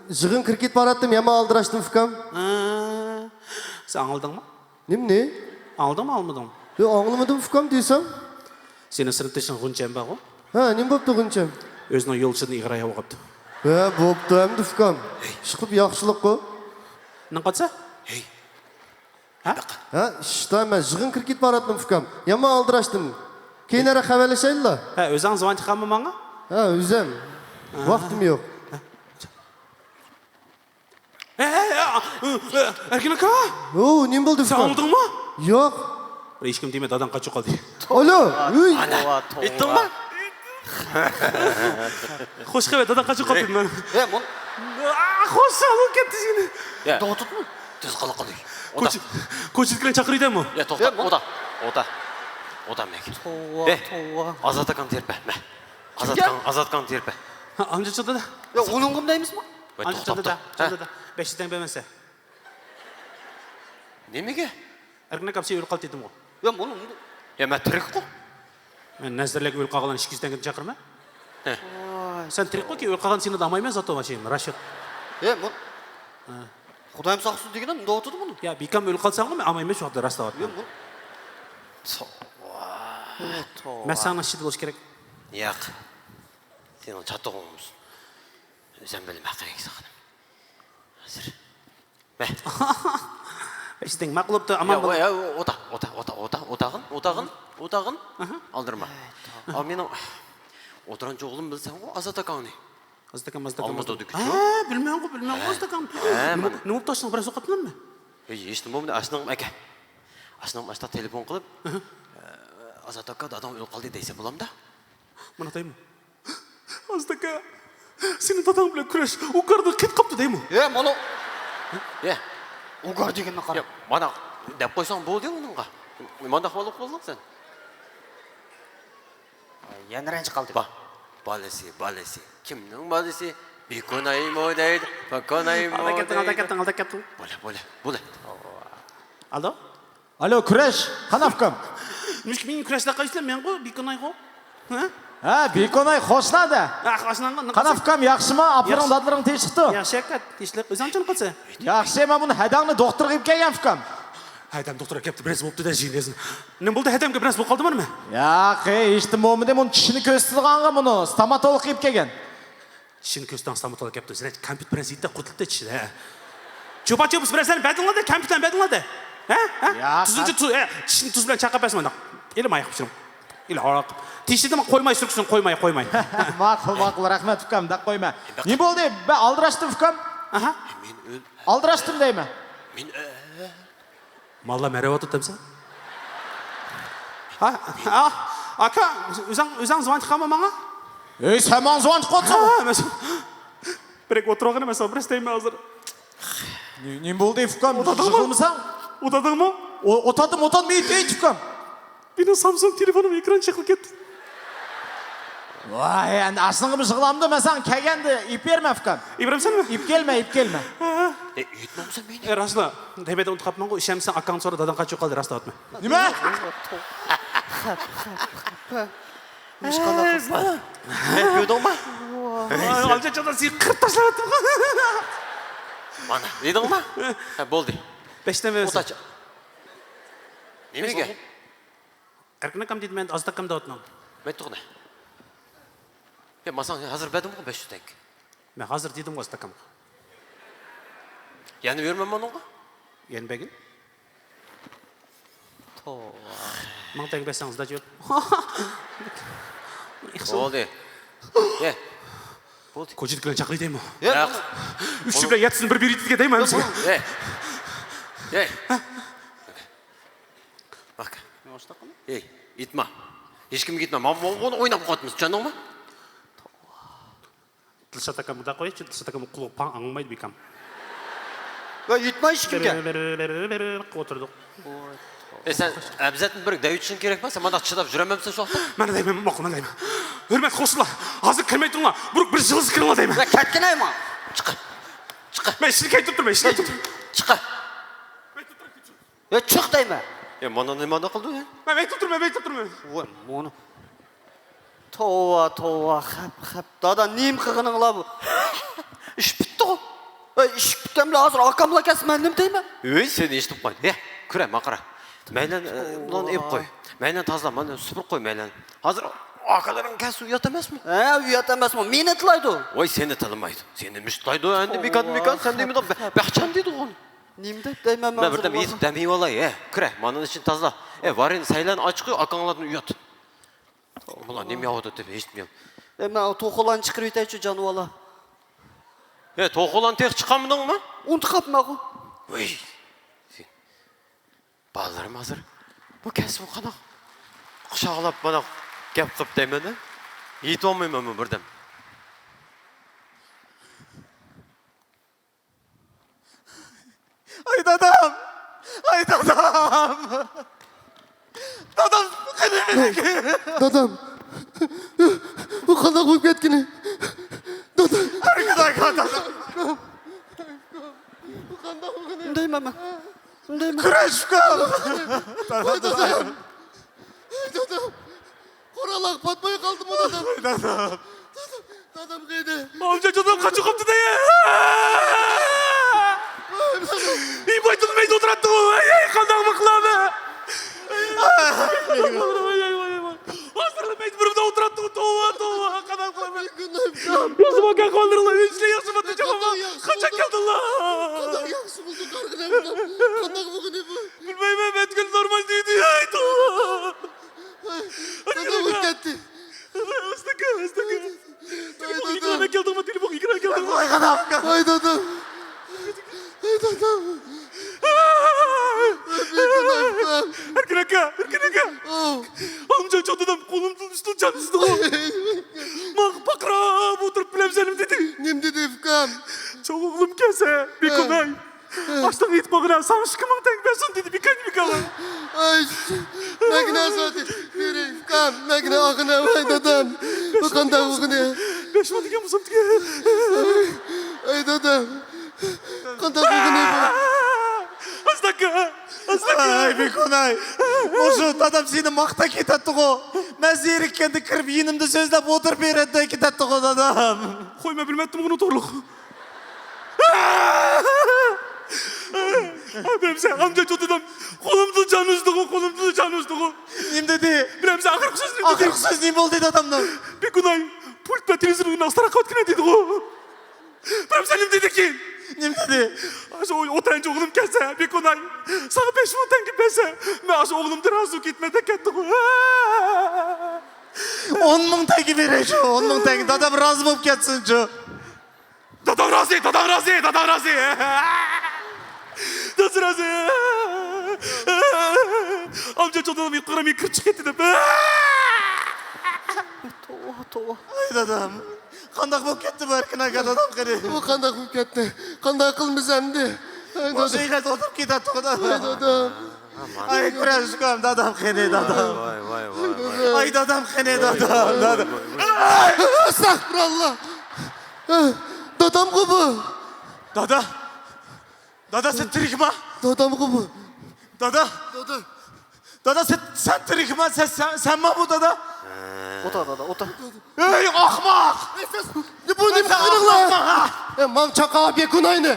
يىغىن كىرىپ كېتىپ باراتتىم، يامان ئالدىراشتىم ئۇكام. ھە. سەن ئاڭلىدىڭمۇ؟ نېمىنى؟ ئاڭلىدىڭمۇ، ئاڭلىمىدىڭمۇ؟ يا، ئاڭلىمىدىم ئۇكام دېسەم. سېنىڭ سىنىپدىشىڭ غۇنچەم بارغۇ؟ ھە، نېمە بوپتۇ غۇنچەم؟ ئۆزىنىڭ يولدىشىدىن ئېغىر ھايا بولۇپ قاپتۇ. ھە، بوپتۇ ئەمدى ئۇكام. ئىشقىلىپ ياخشىلىققۇ. نېمە قىلسا؟ ھە؟ ھە، ئىشتا مەن يىغىن كىرىپ كېتىپ باراتتىم ئۇكام. يامان ئالدىراشتىم. كېيىنرەك خەۋەرلىشەيلىلا. ھە، ئۆزۈڭ زۇۋان چىقارما ماڭا؟ ھە، ئۆزۈم. ھە. ۋاقتىم يوق. ھە، ھە، ھە، ئەركىن ئاكا! ئو، نېمە بولدى، سەن ئۇكام؟ ئاڭلىدىڭمۇ؟ ياق. بىر ھېچكىم دېمە، داداڭ قاچۇپ قالدى. ئالو، ئۆي. ئانا، توۋا، توۋا. ئېيتتىڭمۇ؟ خوش خەۋەر، داداڭ قاچىلىپ قاپتۇ دېدىم مەن. ھە، مۇ- ئا، خوش، ساغ بول، كەتتى سېنى. يا. دوتۇتمۇ؟ تېز قىلىق قىلدى. ئودا. كوچا-، كوچىدىكىلەرنى چاقىرىۋېتەيمۇ؟ يا، توختا، ئودا. ئودا. ئودا مەك. توۋا، توۋا. ئازات ئاكاڭنى تېرىپ بەر، مە. ئازات ئاكاڭ، ئازات ئاكاڭنى تېرىپ بەر. ھە، ئاندىن چىقتى دە. يا، ئۇنىڭغىمۇ دەيمىزمۇ؟ ۋە، ئاندىن توختاپ چىقتى دە، تۇر. ھە. چىقتى دە. بەش يۈز تەڭگە بەرمەسە. نېمىگە؟ ئەركىن ئاكام سېنى ئۆلۈپ قالدى دېدىمغۇ. يا، مانا ئۇنداق. يا، مەن تىرىكقۇ. مەن نەزەرلەرگە ئۆلۈپ قالغانلارنى ئىككى يۈز تەڭگىدىن چاقىرىمەن. ھە. ۋاي. سەن تىرىكقۇ كېيىن ئۆلۈپ قالغان سېنى ئالمايمەن زاتو ماشىنىمنى، راشىت. يا، بۇ. ھە. خۇدايىم ساقلىسۇن دېگىنە، مۇنداق ئوتىدۇ بۇنى. يا، بىكام ئۆلۈپ قالساڭغۇ، مەن ئالمايمەن شۇ ۋاقىتتا، راست دەۋاتىمەن. يا، بۇ. توۋا. توۋا. مەن ساڭا ئىچىدە بولۇش كېرەك. ياق. سېنىڭ چاتىقىڭ بولمىسۇن. ئۆزۈم بىلىمەن قېرىقسىز خانىم. ھازىر. مە. ئىشتىڭ ماقۇل بوپتۇ، ئامان يا، بول. يا، ئودا، ئودا، ئودا، ئودا، ئوتاغىن، ئوتاغىن، ئوتاغىن. ئاھا. ئالدىرما. ئا، مېنىڭ ئوتتۇرانچى ئوغلۇم بىلسەڭغۇ، ئازات ئاكاڭنى. ئازات ئاكام، ئازات ئاكام، ئالماز ئازات دۆدۈك ئاكام. ھە، بىلمەيمەنغۇ، بىلمەيمەنغۇ، ھە. ئازات ئاكام. ھە، نېمە، مانا. نېمە بوپتۇ، ئاشنىڭ بىرەر سوقاتمىدىممۇ؟ ھېي، ھېچنېمە بولمىدى، ئاشنىڭ ئەكە. ئاشنىڭ ئاشتا تېلېفون قىلىپ، ئازات ئاكا، داداڭ ئۆلۈپ قالدى دەيسە بولامدا؟ مانا دەيمۇ. ئازات ئاكا، سېنىڭ داداڭ بىلەن كۈرەش ئۇ گاردىن قېتىپ قاپتۇ دەيمۇ. يا، مانا. يا. ئۇ گار دېگىنىنى قارا. يا، مانا دەپ قويساڭ بولدى ئۇنىڭغا. مانداق بولۇپ قالدىڭ سەن. يەنە رەنجىپ قالدى. با-، بالىسى، بالىسى. كىمنىڭ بالىسى؟ بىكونايمۇ دەيدۇ، بىكونايمۇ ئالدا كەتتىڭ، ئالدا دەيدۇ. كەتتىڭ، ئالدا كەتتىڭ. بولە، بولە، بولە. ئالو؟ ئالو، كۈرەش، قانداق ئۇكام؟ مۇشۇ مېنى كۈرەشلەپ قايسىلەر؟ مەنغۇ، بىكونايغۇ. ھە؟ ھە، بىكوناي، خوشنا دە. ھە، خوشناڭغۇ، قانداق ئۇكام، ياخشىما؟ ئاپىرىڭ، دادىلىرىڭ تىنچلىقتۇ؟ ياخشى، ئاكا، تىنچلىق. ئۆزۈڭ قانداق قىلسا؟ ياخشى، مەن بۇنى ھەدەڭنى دوختۇرغا ئېلىپ كەلگەن ئۇكام. ھەدەم دوختۇرغا كەپتۇ، بىرەرسى بوپتۇ دە، جىنىزم. نېمە بولدى، ھەدەمگە بىرەرسى بولۇپ قالدىمۇ نېمە؟ ياق، ھېچنېمە بولمىدى، بۇنى چىشىنى كۆرسىتىدىغانغا بۇنى ستوماتولوگقا ئېلىپ كەلگەن. چىشىنى كۆرسىتىدىغان ستوماتولوگ كەپتۇ. سەن كەمپۈت بىرەرسى يېدى، قۇرتۇلۇپتۇ چىشى، ھە. چوپان چوپىسى بىرەرسىلەرنى بەدىڭلار دە، كەمپۈتلەرنى بەدىڭلار دە. ھە؟ ھە؟ ياق، تۇزۇنچى تۇز، ھە، چىشىنى تۇز بىلەن چايقاپ بەرسە مانداق. ئېلىماي قويۇشۇم. ئېلى ھاراق. تېشىدىمۇ قويماي سۈركىسۇن، قويماي، قويماي. ماقۇل، ماقۇل، رەھمەت ئۇكام، دەپ قويما. نېمە بولدى؟ بە ئالدىراشتىم ئۇكام. ئاھا. مېنى ئۆل-، ئالدىراشتىم دەيمەن. مېنى ئۆ-، ماللا مەرەۋاتۇ دەمسەن؟ ھا، ھا، ئاكا، ئۆزۈڭ، ئۆزۈڭ زۇۋان چىقارما ماڭا. ئەي، سەن ماڭا زۇۋان چىقىۋاتساڭ. ھا، مەن بىرەك ئولتۇرغىنى مەن ساڭا بىرەرسى دەيمەن ھازىر. نېمە بولدى ئۇكام؟ ئوتادىڭمۇ؟ يىغلىمىساڭ. ئوتادىڭمۇ؟ ئوتادىم، ئوتادىم، ئېيت، ئېيت ئۇكام. مېنىڭ سامسۇڭ تېلېفونۇم ئېكران چېقىلىپ كەتتى. ۋاي، ئەمدى ئاشۇنىڭغىمۇ يىغلامدۇ، مەن ساڭا كەلگەندە ئېلىپ بېرىمەن ئۇكام. ئېلىپ بېرەمسەنمۇ؟ ئېلىپ كەلمە، ئېلىپ كەلمە. ھە. ئېيتمامسەن مېنى؟ ئەي، راستلا، دەيمەيدە ئۇنتۇپ قاپتىمەنغۇ، ئىشەنمىسەڭ ئاكاڭنى سورا، داداڭ قاچىلىپ قالدى، راست دەۋاتىمەن. نېمە؟ خەپ، خەپ، خەپ. نېمىشقا ئانداق قىلسا؟ ھە، كۆردۈڭمۇ؟ ۋاي، ئالجان چاغدا سېنى قىرىپ تاشلاۋەتتىم. مانا، دېدىڭمۇ؟ ھە، بولدى. بەشتىن بەرسەن. ئوتاچ. نېمىگە؟ ئەركىن ئاكام دېدى، مەن ئازات ئاكام دەۋاتىمەن. مەيتۇغنى. يا، ماساڭ ھازىر بەردىمغۇ بەش يۈز تەڭگە. مەن ھازىر دېدىمغۇ ئازات ئاكامغا. يەنە بېرىمەنمۇ ئۇنىڭغا؟ يەنە بەرگىن. توۋا. مىڭ تەڭگە بەرسەڭىز داجى يوق. بولدى. يە. بولدى. كوچىدىكىلەرنى چاقىرىۋېتەيمۇ؟ ياق. ئۈچى بىلەن يەتتىسىنى بىر بېرىۋېتىدىكەن دەيمەن سىزگە. يە. يە. باق. ئەي، ئېيتما. ھېچكىمگە ئېيتما. مانا بۇنى ئويناپ قويۇۋاتىمىز، چۈشەندىڭمۇ؟ دىلشات ئاكام مۇنداق قويچى، دىلشات ئاكام قۇلىقى پاڭ، ئاڭلىمايدۇ بىكام. ۋە ئېيتما ھېچكىمگە. بىر، بىر، بىر، بىر، بىر قىلىپ ئولتۇردۇق. ئەي، سەن ئەبزەتنى بىر دەۋېتىشىڭ كېرەكما؟ سەن مانداق چىداپ يۈرەلمەمسەن شۇ ۋاقىتتا؟ مانا دەيمەن، ماقۇل، مانا دەيمەن. ھۆرمەتلىك خوشنىلار، ھازىر كىرمەي تۇرۇڭلار. بۇرۇن بىر يىغلىسا كىرىڭلار دەيمەن. ۋە كەتكىنەيما. چىق. چىق. مەن ئىشنى كەيتۈرۈپ تۇرمەن، ئىشنى كەيتۈرۈپ تۇرمەن. چىق. يا، چىق دەيمەن. يا، مانا نېمە ئانداق قىلدى ئۇ؟ مەن مەيتۇپ تۇرمەن، مەيتۇپ تۇرمەن. ۋاي، مانا. توۋا، توۋا، خەپ، خەپ. دادا، نېمە قىلغىنىڭلار بۇ؟ ئىش پۈتتىغۇ. ئەي، ئىش پۈتكەن بىلەن ھازىر ئاكاملا كەلسە مەن نېمە دەيمەن؟ ۋەي، سېنى ئىشتىپ قوي. يە، كۈرە، ماقارا. مەيلەن، ئە، بۇلارنى ئېلىپ قوي. مەيلەن تازىلا، مانا سۈپۈرۈپ قوي مەيلەن. ھازىر ئاكىلىرىڭ كەلسە ئۇيات ئەمەسمۇ؟ ھە، ئۇيات ئەمەسمۇ؟ مېنى تىللايدۇ. ۋاي، سېنى تىللىمايدۇ. سېنى مۇشۇ تىللايدۇ. ئەمدى مېكان، مېكان، سەن دېمىدىڭ، بە-، بەخچەن دېدىغۇ. نېمە دەپ دەيمەن مەن مەن بىردەم ھازىر ئېيتىپ دەم ئېلىۋالاي، ھە. كىرە، مانىنىڭ ئىچىنى تازىلا. ئە، ۋارىن، سەيلەن ئاچىقى ئاكاڭلاردىن ئۇيات. بۇلار نېمە يەۋاتىدۇ دەپ ھېچنېمە يەپ. ئە، مەن توخۇلارنى چىقىرىۋېتەيچۇ، جانىۋارلار. ھە، توخۇلارنى تېخى چىقارمىدىڭمۇ؟ ئۇنتۇپ قاپتىمەنغۇ. ۋىي. سېنى. بالىلىرىم ھازىر بۇ كەسىپ قانداق قۇشاقلاپ مانا گەپ قىلىپ دەيمەن-دە. يېتىۋالمايمەنمۇ بىردەم؟ ئاي دادام! ئاي دادام! دادام، قېنى مېنىڭكى؟ دادام! بۇ قانداق بولۇپ كەتكىنى؟ دادام! ھەرگىز ئايقا دادام! بۇ قانداق بولغىنى؟ ئۇندايمەن مەن. ئۇندايمەن. كۈرەش ئۇكام! ۋاي دادام! ۋاي دادام! قوراللار پاتماي قالدىمۇ دادام؟ ۋاي دادام! دادام قېنى؟ ئامجاق چوتۇم قاچىپ قاپتۇ دەي. ۋاي دادام! ئىباي تۇتمايدۇ ئولتۇراتتىغۇ. ئەي، قانداقمۇ قىلامەن؟ ھازىرلا مەجبۇرۇمدا ئولتۇراتتىغۇ. توۋا، توۋا، قانداق قىلامەن؟ ياخشىمۇ ئاكا، قوللىرىڭلار ئۈنچىلىك ياخشىمۇ؟ تېخىمۇ قاچان كەلدىڭلار؟ قانداق ياخشى بولدى قارىغىنىم؟ قانداق بولغىنى بۇ؟ بىلمەيمەن، مەتكۈل نورمال دېدى. ئاي توۋا. دادام ئۆتۈپ كەتتى. ئاستىكا، ئاستىكا. تېلېفونغا ئېكران كەلدىڭمۇ؟ تېلېفونغا ئېكران كەلدىڭمۇ؟ ۋاي دادام! ۋاي دادام! ۋاي دادام! ئەركىن ئاكا، ئەركىن ئاكا! ئاۋۇ! ئالىمجان چوڭ دادام قولۇمدىن ئۈستۈن جان ئۈزدىغۇ. ماڭا پاقىراپ ئولتۇرۇپ بىلەمسەن نېمە دېدى؟ نېمە دېدى ئۇكام؟ چوڭ ئوغلۇم كەلسە بىكۇناي. ئاشتىغا ئېيتىپ قويغىنا، ساڭا ئىككى مىڭ تەڭگە بەرسۇن دېدى، بىكەن بىكەن. ئاي، مەگنە زادى، بېرەي ئۇكام، مەگنە ئاغىنە، ۋاي دادام. بۇ قانداق بولغىنى؟ بەش مىڭ دېگەن بولسام دېگەن. ئاي دادام، قانداق بولغىنى بۇ؟ ئاستاكا، ئاستاكا. ئاي بىكۇناي، مۇشۇ دادام سېنى ماختاپ كېتەتتىغۇ. مەن زېرىككەندە كىرىپ يېنىمدا سۆزلەپ ئولتۇرۇپ بېرەتتى كېتەتتىغۇ دادام. قوي، مەن بىلمەتتىم ئۇنى توغرىلىق. بىلەمسەن، ئامجاق چوتىدىم. قولۇمدىن جان ئۈزدىغۇ، قولۇمدىن جان ئۈزدىغۇ. نېمە دېدى؟ بىلەمسەن، ئاخىرقى سۆزى نېمە دېدى؟ ئاخىرقى سۆزى نېمە بولدى دادامنىڭ؟ بىكۇناي، پۇل بىلەن تېلېۋىزورنى ئاستىراق قىلىۋەتكىنە دېدىغۇ. بىلەمسەن، نېمە دېدى كېيىن؟ نېمە دېدى؟ ئاشۇ ئوتەنچى ئوغلۇم كەلسە، بىكۇناي، ساڭا بەش مىڭ تەڭگە بەرسە، مەن ئاشۇ ئوغلۇمدىن رازى بولۇپ كېتىمەن دەپ كەتتىغۇ. ئون مىڭ تەڭگە بېرەي شۇ، ئون مىڭ تەڭگە. دادام رازى بولۇپ كەتسىنچۇ. دادام رازى، دادام رازى، دادام رازى. دادام رازى. ئامجاق چوڭ دادام يۇقىرى مېنى كىرىپ چىقىپ كەتتى دەپ. توۋا، توۋا. ئاي دادام. قانداق بولۇپ كەتتى بۇ ئەركىن ئاكا، دادام قېنى؟ بۇ قانداق بولۇپ كەتتى؟ قانداق قىلىمىز ئەمدى؟ ئاي دادام. ئاي دادام. ئاي كۈرەش ئۇكام، دادام قېنى، دادام؟ ۋاي، ۋاي، ۋاي، ۋاي. ئاي دادام قېنى، دادام، دادام؟ ئەستەغپۇرۇللا. دادامغۇ بۇ. دادا. دادا، سەن تىرىكما؟ دادامغۇ بۇ. دادا. دادا. دادا، سەن، سەن تىرىكما؟ سەن، سەن، سەنما بۇ، دادا؟ ئولتۇر، دادا، ئولتۇر. ئەي ئاخماق! ئەي، سىز، بۇ نېمە قىلدىڭلار؟ ئەي، ماڭ چاقا بىكۇناينى.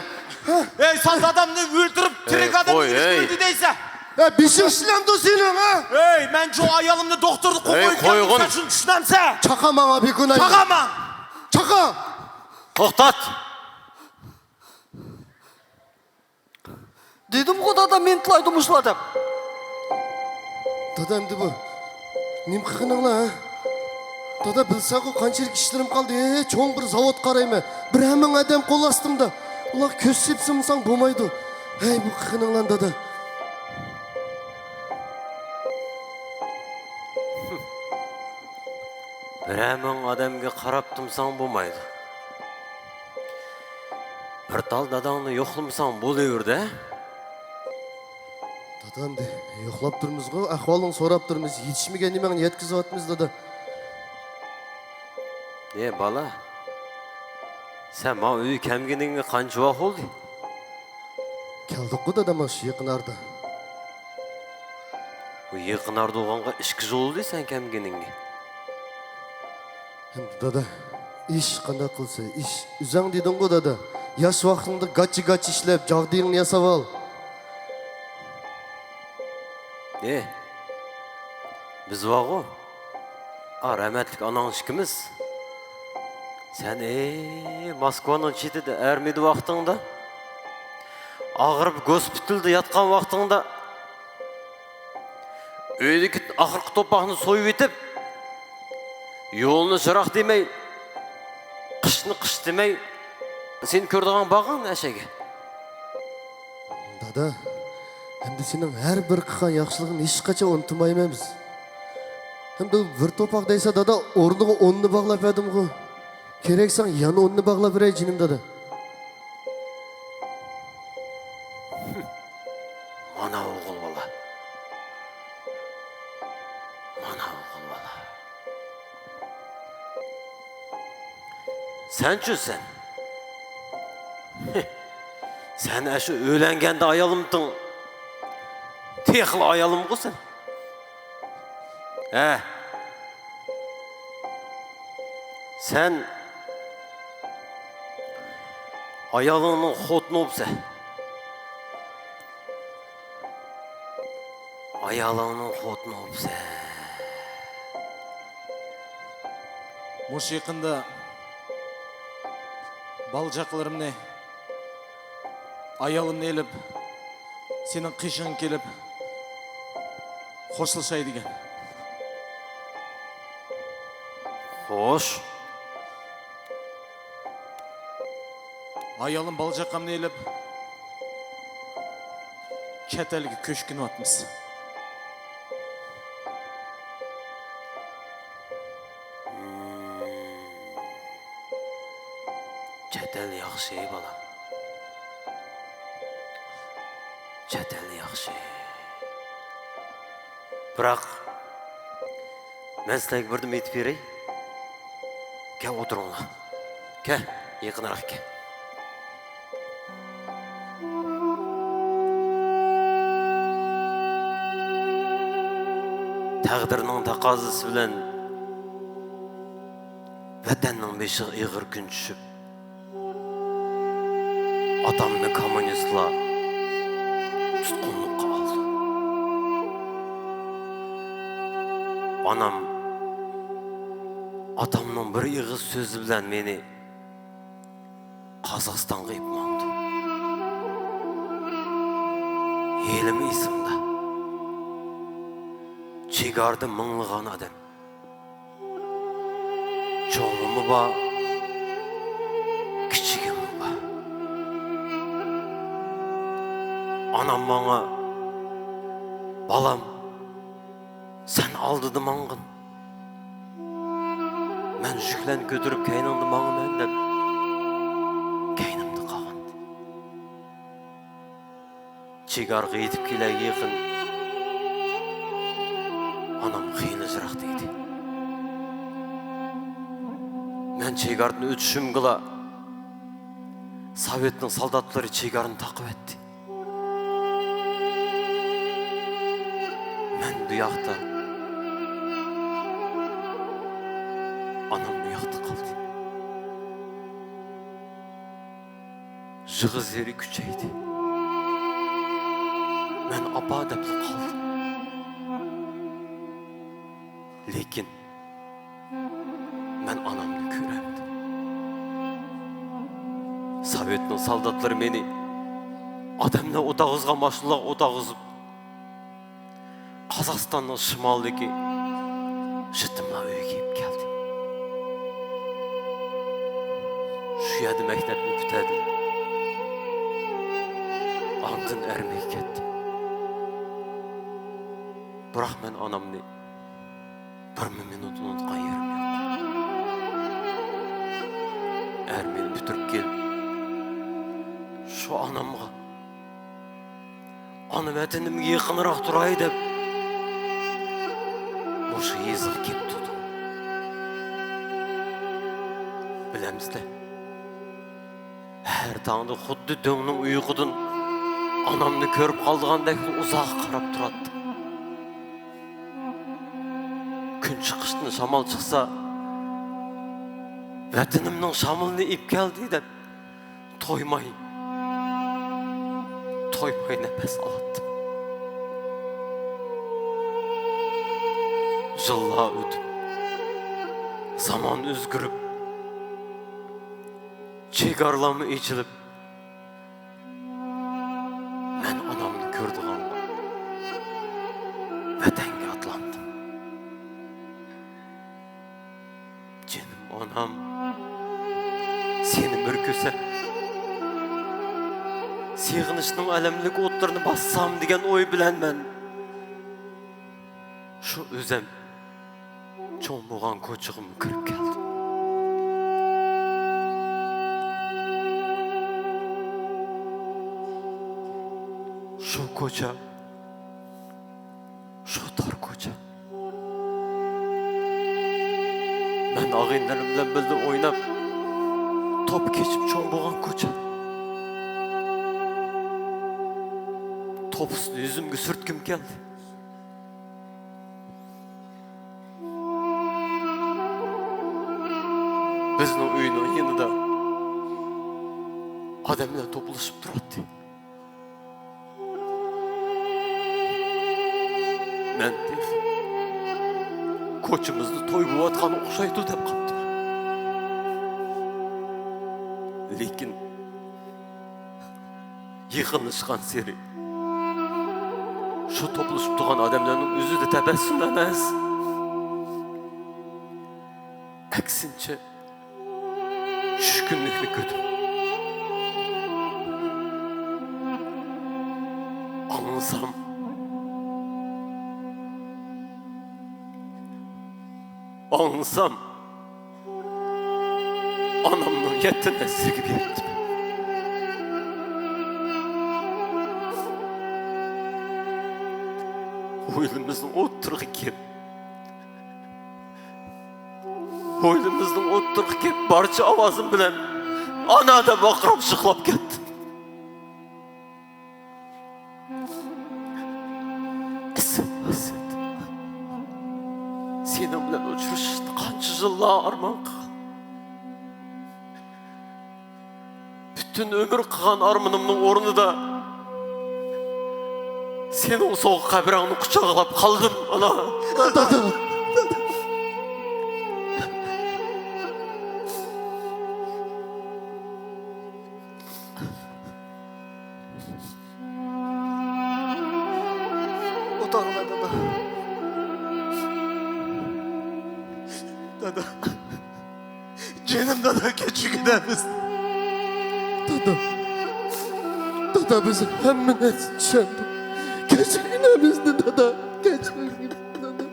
ئەي، سەن دادامنى ئۆلتۈرۈپ، تىرىك ئادەمنى ئۆلتۈردى دەيسەن. ئەي، بېشىڭ ئىشلەمدۇ سېنىڭ، ھە؟ ئەي، مەن شۇ ئايالىمنى دوختۇردا قويۇپ قويغانمەن، سەن شۇنى چۈشىنەمسەن؟ چاقا ماڭا بىكۇناينى. چاقا ماڭ! چاقا! توختات! دېدىمغۇ دادا، مېنى تىلايدۇ مۇشۇلار دەپ. دادا، ئەمدى بۇ نېمە قىلغىنىڭلار، ھە؟ دادا، بىلسەڭغۇ قانچىلىك ئىشلىرىم قالدى. ھە، چوڭ بىر زاۋۇت قارايمەن. بىرەر مىڭ ئادەم قول ئاستىمدا. ئۇلارغا كۆز سېپسىمىساڭ بولمايدۇ. ھەي، بۇ قىلغىنىڭلارنى، دادا. بىرەر مىڭ ئادەمگە قاراپ تۇرساڭ بولمايدۇ. بىر تال داداڭنى يوقلىمىساڭ بولۇۋېرىدۇ. دادا، ئەمدى يوقلاپ تۇرمىزغۇ، ئەھۋالىڭ سوراپ تۇرمىز، يېتىشمىگەن نېمەڭنى يەتكۈزۈۋاتىمىز، دادا. ئى بالا، سەن ماۋۇ ئۆيگە كەلمىگىنىڭگە قانچە ۋاق بولدى؟ كەلدۇققۇ دادا، مانا شۇ يېقىن ئارىدا. بۇ يېقىن ئارىدا بولغانغا ئىككى يىل بولدى سەن كەلمىگىنىڭگە. ئەمدى دادا، ئىش قانداق قىلسا ئىش. ئۆزۈڭ دېدىڭغۇ دادا، ياش ۋاقتىڭدا گاچا-گاچا ئىشلەپ، جاغدىيىڭنى ياساۋال. ئى، بىز بارغۇ، ئا، رەھمەتلىك ئاناڭ ئىككىمىز. سەن، ئى، موسكۋانىڭ چېتىدە ئارمىيىدە ۋاقتىڭدا، ئاغرىپ گوسپىتالدا ياتقان ۋاقتىڭدا، ئۆيدىكى ئاخىرقى توپاقنى سويۇۋېتىپ، يولنى چىراغ دېمەي، قىشنى قىش دېمەي، سېنى كۆرىدىغان بارغان ئەشەگە. دادا، ئەمدى سېنىڭ ھەر بىر قىلغان ياخشىلىقىڭنى ھېچقاچان ئۇنتۇمايمەن بىز. ئەمدى بىر توپاق دەيسە، دادا، ئورنىغا ئوننى باغلاپ بەردىمغۇ. كېرەكسەڭ يەنە ئوننى باغلاپ بېرەي، جېنىم دادا. مانا ئوغۇل بالا. مانا ئوغۇل بالا. سەنچۇ سەن؟ سەن ئاشۇ ئۆيلەنگەندە ئايالمىتىڭ؟ تېخىلا ئايالمغۇ سەن؟ ھە؟ سەن ئايالىڭنىڭ خوتۇنى بوپسەن. ئايالىڭنىڭ خوتۇنى بوپسەن. مۇشۇ يېقىندا بالىچاقىلىرىمنى، ئايالىمنى ئېلىپ، سېنىڭ قېشىڭغا كېلىپ خوشلىشاي دېگەن. خوش. ئايالىم، بالىچاقامنى ئېلىپ، چەت ئەلگە كۆچكىنىۋاتىمىز. چەت ئەل ياخشى، بالام. چەت ئەل ياخشى. بىراق، مەن سىلەرگە بىردىن ئېيتىپ بېرەي. كەل، ئولتۇرۇڭلار. كەل، يېقىنراق كەل. تەقدىرنىڭ تەقەززاسى بىلەن ۋەتەننىڭ بېشىغا ئېغىر كۈن چۈشۈپ، ئاتامنى كوممۇنىستلار تۇتقۇنلۇققا ئالدى. ئانام ئاتامنىڭ بىر ئېغىز سۆزى بىلەن مېنى قازاقىستانغا ئېلىپ ماڭدى. ھېلىمۇ ئېسىمدە. چېگرادىن مىڭلىغان ئادەم. چوڭىمۇ بار، كىچىكىمۇ بار. ئانام ماڭا، بالام، سەن ئالدىدا ماڭغىن. مەن يۈكلەرنى كۆتۈرۈپ كەينىڭدە ماڭىمەن دەپ، كەينىمدە قالغانىدى. چېگرادىن يېتىپ كېلەرگە يېقىن ئانام خېلى يىراقتا ئىدى. مەن چېگرادىن ئۆتۈشۈمگىلا سوۋېتنىڭ سالداتلىرى چېگرادىن تاقىۋەتتى. مەن بۇ ياقتا، ئانام ئۇ ياقتا قالدى. يىغا-زىرى كۈچەيدى. مەن ئاپا دەپلا قالدىم. لېكىن مەن ئانامنى كۆرەمدىم. سوۋېتنىڭ سالداتلىرى مېنى ئادەملەر ئولتۇرغۇزغان ماشىنىلارغا ئولتۇرغۇزۇپ، قازاقىستاننىڭ شىمالىدىكى يېتىملار ئۆيىگە ئېلىپ كەلدى. شۇ يەردە مەكتەپنى پۈتتۈردۈم. ئاندىن ئەرمىيەگە كەتتىم. بىراق مەن ئانامنى بىرمۇ مىنۇت ئۇنتۇغان يېرىم يوق. ئەرمىيەنى پۈتتۈرۈپ كېلىپ، شۇ ئانامغا، ئانا ۋەتىنىمگە يېقىنراق تۇراي دەپ، مۇشۇ يېزىغا كېلىپ تۇردۇم. بىلەمسىلەر، ھەر تاڭدا خۇددى دۆڭنىڭ ئۇيقۇدىن ئانامنى كۆرۈپ قالىدىغاندەكلا ئۇزاققا قاراپ تۇراتتىم. كۈن چىقىشتىن شامال چىقسا، ۋەتىنىمنىڭ شامىلىنى ئېلىپ كەلدى دەپ، تويماي، تويماي نەپەس ئالاتتىم. يىللار ئۆتۈپ، زامان ئۆزگىرىپ، چېگرالارمۇ ئېچىلىپ، مەن ئانامنى كۆرىدىغانغا ۋەتەنگە ئاتلاندىم. جېنىم ئانام، سېنى بىر كۆرسەم، سېغىنىشنىڭ ئەلەملىك ئوتلىرىنى باسسام دېگەن ئوي بىلەن مەن شۇ ئۆزۈم چوڭ بولغان كوچىغىمۇ كىرىپ كەلدىم. شۇ كوچا، شۇ تار كوچا. مەن ئاغىنىلىرىم بىلەن بىللە ئويناپ، توپ كېچىپ چوڭ بولغان كوچا. توپىسىنى يۈزۈمگە سۈرتكۈم كەلدى. بىزنىڭ ئۆينىڭ يېنىدا ئادەملەر توپلىشىپ تۇراتتى. مەن تېخى كوچىمىزدا توي بولۇۋاتقان ئوخشايدۇ دەپ قاپتىمەن. لېكىن يېقىنلاشقانسېرى شۇ توپلىشىپ تۇرغان ئادەملەرنىڭ يۈزىدە تەبەسسۇم ئەمەس، ئەكسىنچە، چۈشكۈنلۈكنى كۆردۈم. ئاڭلىسام، ئاڭلىسام، ئانامنىڭ يەتتە نەسلىگە بېرىپتىمەن. ھويلىمىزنىڭ ئوتتۇرىغا كېلىپ، ھويلىمىزنىڭ ئوتتۇرىغا كېلىپ، بارچە ئاۋازىم بىلەن «ئانا» دەپ ۋارقىراپ يىغلاپ كەتتىم. ئىسىت، ئىسىت. سېنىڭ بىلەن ئۇچرىشىشنى قانچە يىللار ئارمان قىلغان. پۈتۈن ئۆمۈر قىلغان ئارمىنىمنىڭ ئورنىدا سېنىڭ سوغۇق قەبرەڭنى قۇچاقلاپ قالدىم، ئانا. دادا. ئوتاغىنا، دادا. دادا. جېنىم دادا، كەچۈرگىنە بىزنى. دادا. دادا، بىز ھەممە نەرسىنى چۈشەندۇق. كەچۈرگىنە بىزنى، دادا. كەچۈرگىنە، دادا.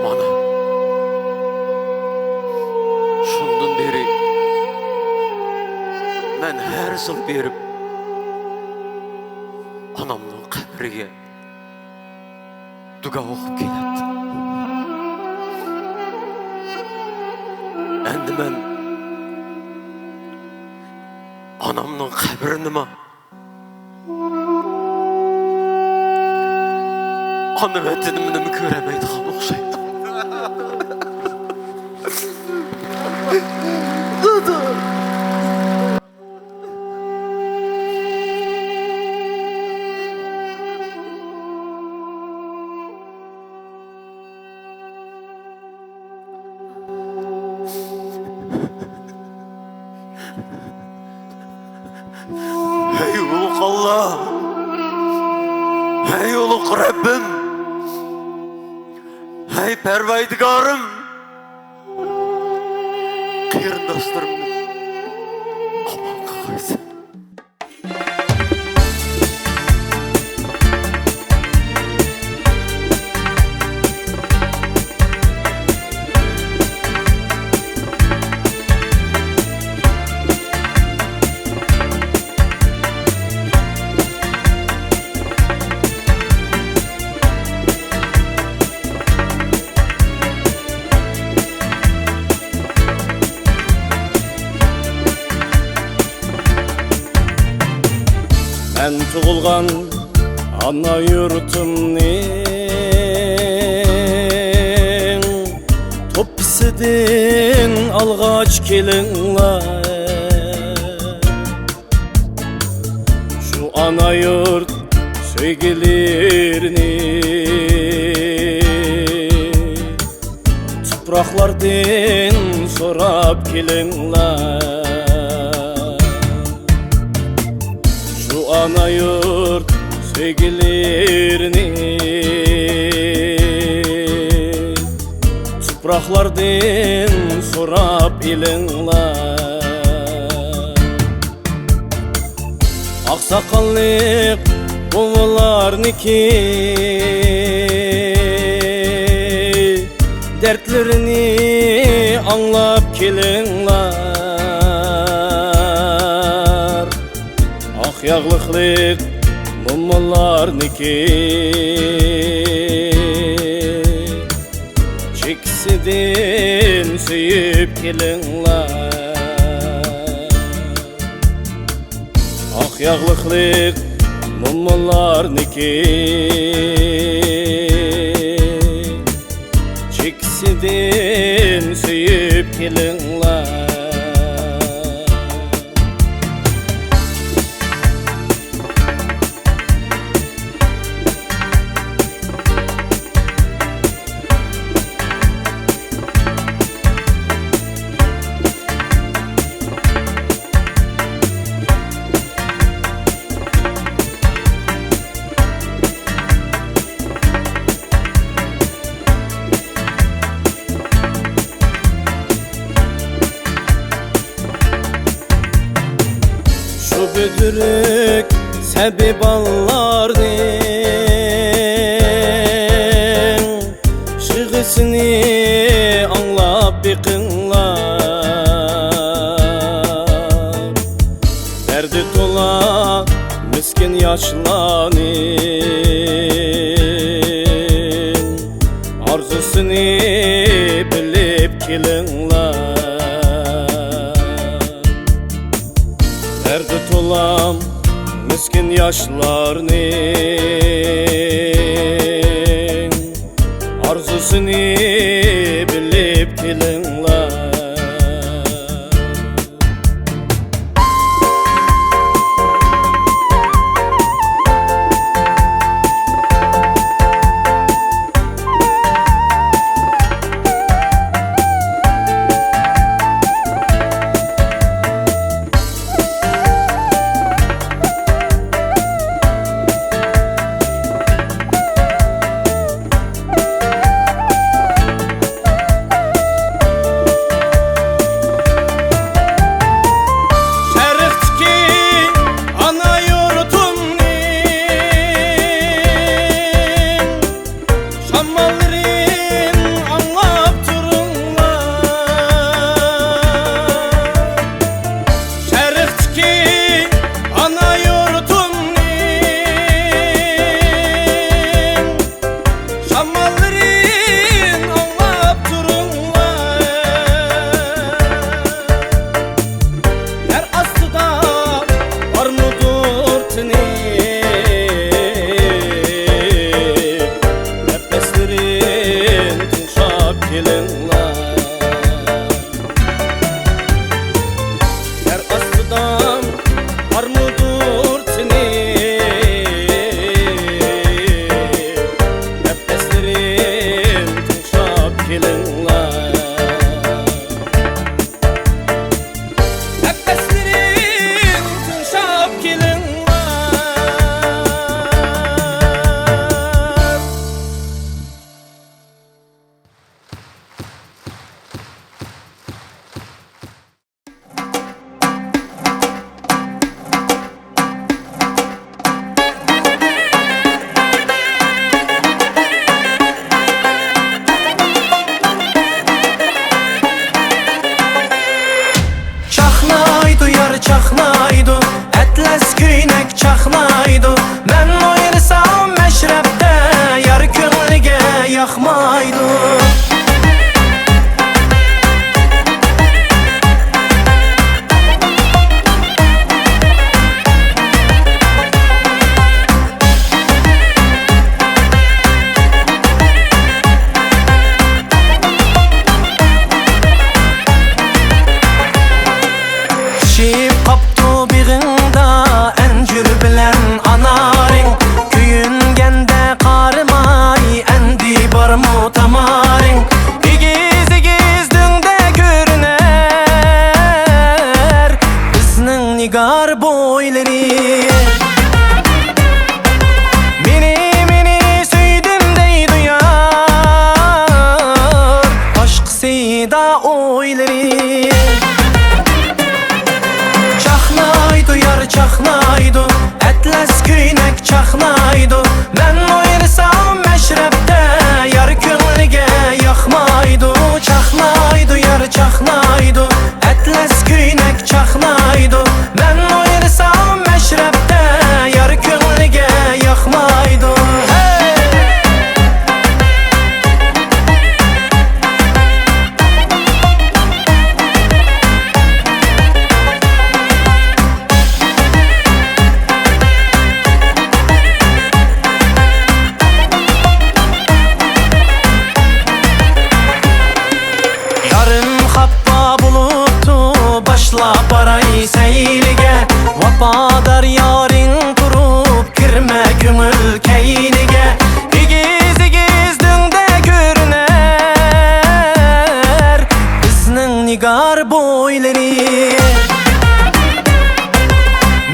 مانا، شۇندىن بېرى مەن ھەر يىل بېرىپ، ئانامنىڭ قەبرىگە دۇگا ئوقۇپ كېلەتتىم. ئەمدى مەن ئانامنىڭ قەبرىنىمۇ، ئانا ۋەتىنىمنىمۇ كۆرەلمەيدىغان ئوخشايدۇ. دادا! ھەي ئۇلۇغ ئاللا! ھەي ئۇلۇغ رەببىم! ھەي پەرۋەردىگارىم! قېرىنداشلىرىمنى ئامان قىلغايسەن. مەن تۇغۇلغان ئانا يۇرتۇمنىڭ توپىسىدىن ئالغاچ كېلىڭلار. شۇ ئانا يۇرت سۆيگۈلىرىنى تۇپراقلاردىن سوراپ كېلىڭلار. شۇ ئانا يۇرت سۆيگۈلىرىنى يىراقلاردىن سوراپ ئېلىڭلار. ئاقساقاللىق بوۋىلارنىكى دەردلىرىنى ئاڭلاپ كېلىڭلار. ئاق ياغلىقلىق مومىلارنىكى چېكىسىدىن سۆيۈپ كېلىڭلار. ئاق ياغلىقلىق مومىلارنىكى چېكىسىدىن سۆيۈپ كېلىڭلار. شۇ بۈدرۈك سەبىي بالىلارنىڭ يىغىسىنى ئاڭلاپ بېقىڭلار. دەردى تولا مىسكىن ياشلارنىڭ ئارزۇسىنى بىلىپ كېلىڭلار. دەردى تولام مىسكىن ياشلارنىڭ ئارزۇسىنى بىلىپ كېلىڭلار. شەرقتىكى ئانا يۇرتۇمنىڭ شاماللىرىنى ئاڭلاپ تۇرۇڭلار. شەرقتىكى ئانا يۇرتۇمنىڭ شاماللىرىنى ئاڭلاپ تۇرۇڭلار. يەر ئاستىدا بارمىدۇر تىنىم، نەپەسلىرىم تىڭشاپ كېلىڭلار. يەر ئاستىدا بارمىدۇر تىنىم، نەپەسلىرىم تىڭشاپ كېلىڭلار. نەپەسلىرىم تىڭشاپ كېلىڭلار. چاقنايدۇ. مەن ئويلىسام مەشرەپتە يار كۆڭلىگە ياقمايدۇ. چاقنايدۇ يار، چاقنايدۇ. ئەتلەس كۆينەك چاقنايدۇ. مەن ئويلىسام مەشرەپتە يار كۆڭلىگە ياقمايدۇ. ھەي! يارىم خاپا بولۇپتۇ، باشلاپ باراي سەيلىگە. ۋاپادار يارىڭ تۇرۇپ، كىرمە كۆڭۈل كەينىگە. ئېگىز-ئېگىز دۆڭدە كۆرۈنەر بىزنىڭ نىگار بويلىرى.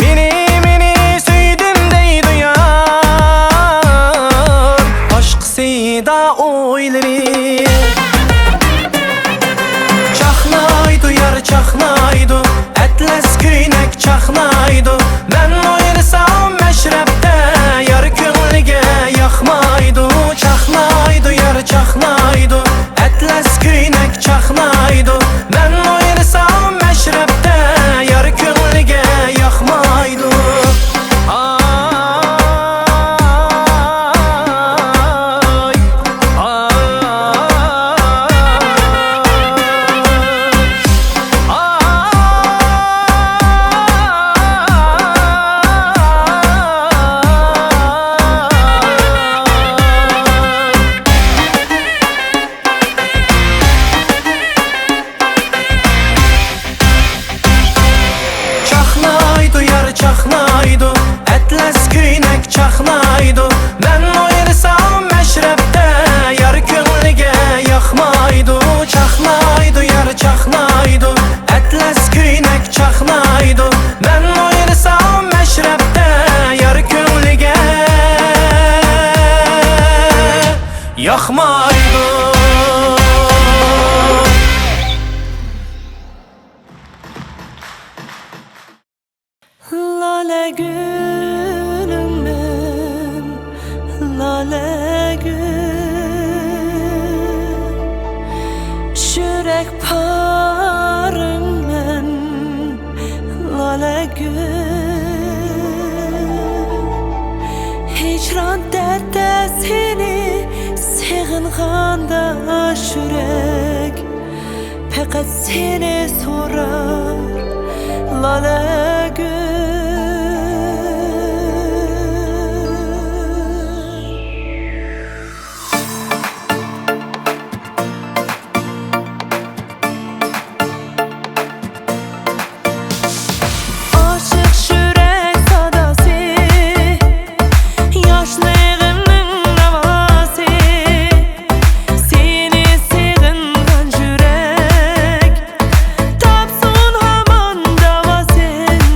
مېنى، مېنى سۆيدۈم دەيدۇ يار، باشقىسىدا ئويلىرى. چاقنايدۇ يار، چاقنايدۇ. ئەتلەس كۆينەك چاقنايدۇ. مەن ئويلىسام مەشرەپتە يار كۆڭلىگە ياقمايدۇ. چاقنايدۇ يار، چاقنايدۇ. ئەتلەس كۆينەك چاقنايدۇ. مەن ئويلىسام مەشرەپتە يار كۆڭلىگە ياقمايدۇ. ئاي، ئاي. چاقنايدۇ يار، چاقنايدۇ. ئەتلەس كۆينەك چاقنايدۇ. مەن ئويلىسام مەشرەپتە يار كۆڭلىگە ياقمايدۇ. چاقنايدۇ يار، چاقنايدۇ. ئەتلەس كۆينەك چاقنايدۇ. مەن ئويلىسام مەشرەپتە يار كۆڭلىگە ياقمايدۇ. لالە گۈلۈم مەن، لالە گۈل، يۈرەك پارىم مەن، لالە گۈل. ھىجران دەردتە سېنى سېغىنغاندا يۈرەك پەقەت سېنى سورار، لالە گۈل. ئاشىق يۈرەك ساداسى، ياشلىقىمنىڭ ناۋاسى، سېنى سېغىنغان يۈرەك تاپسۇن ھامان داۋاسىنى.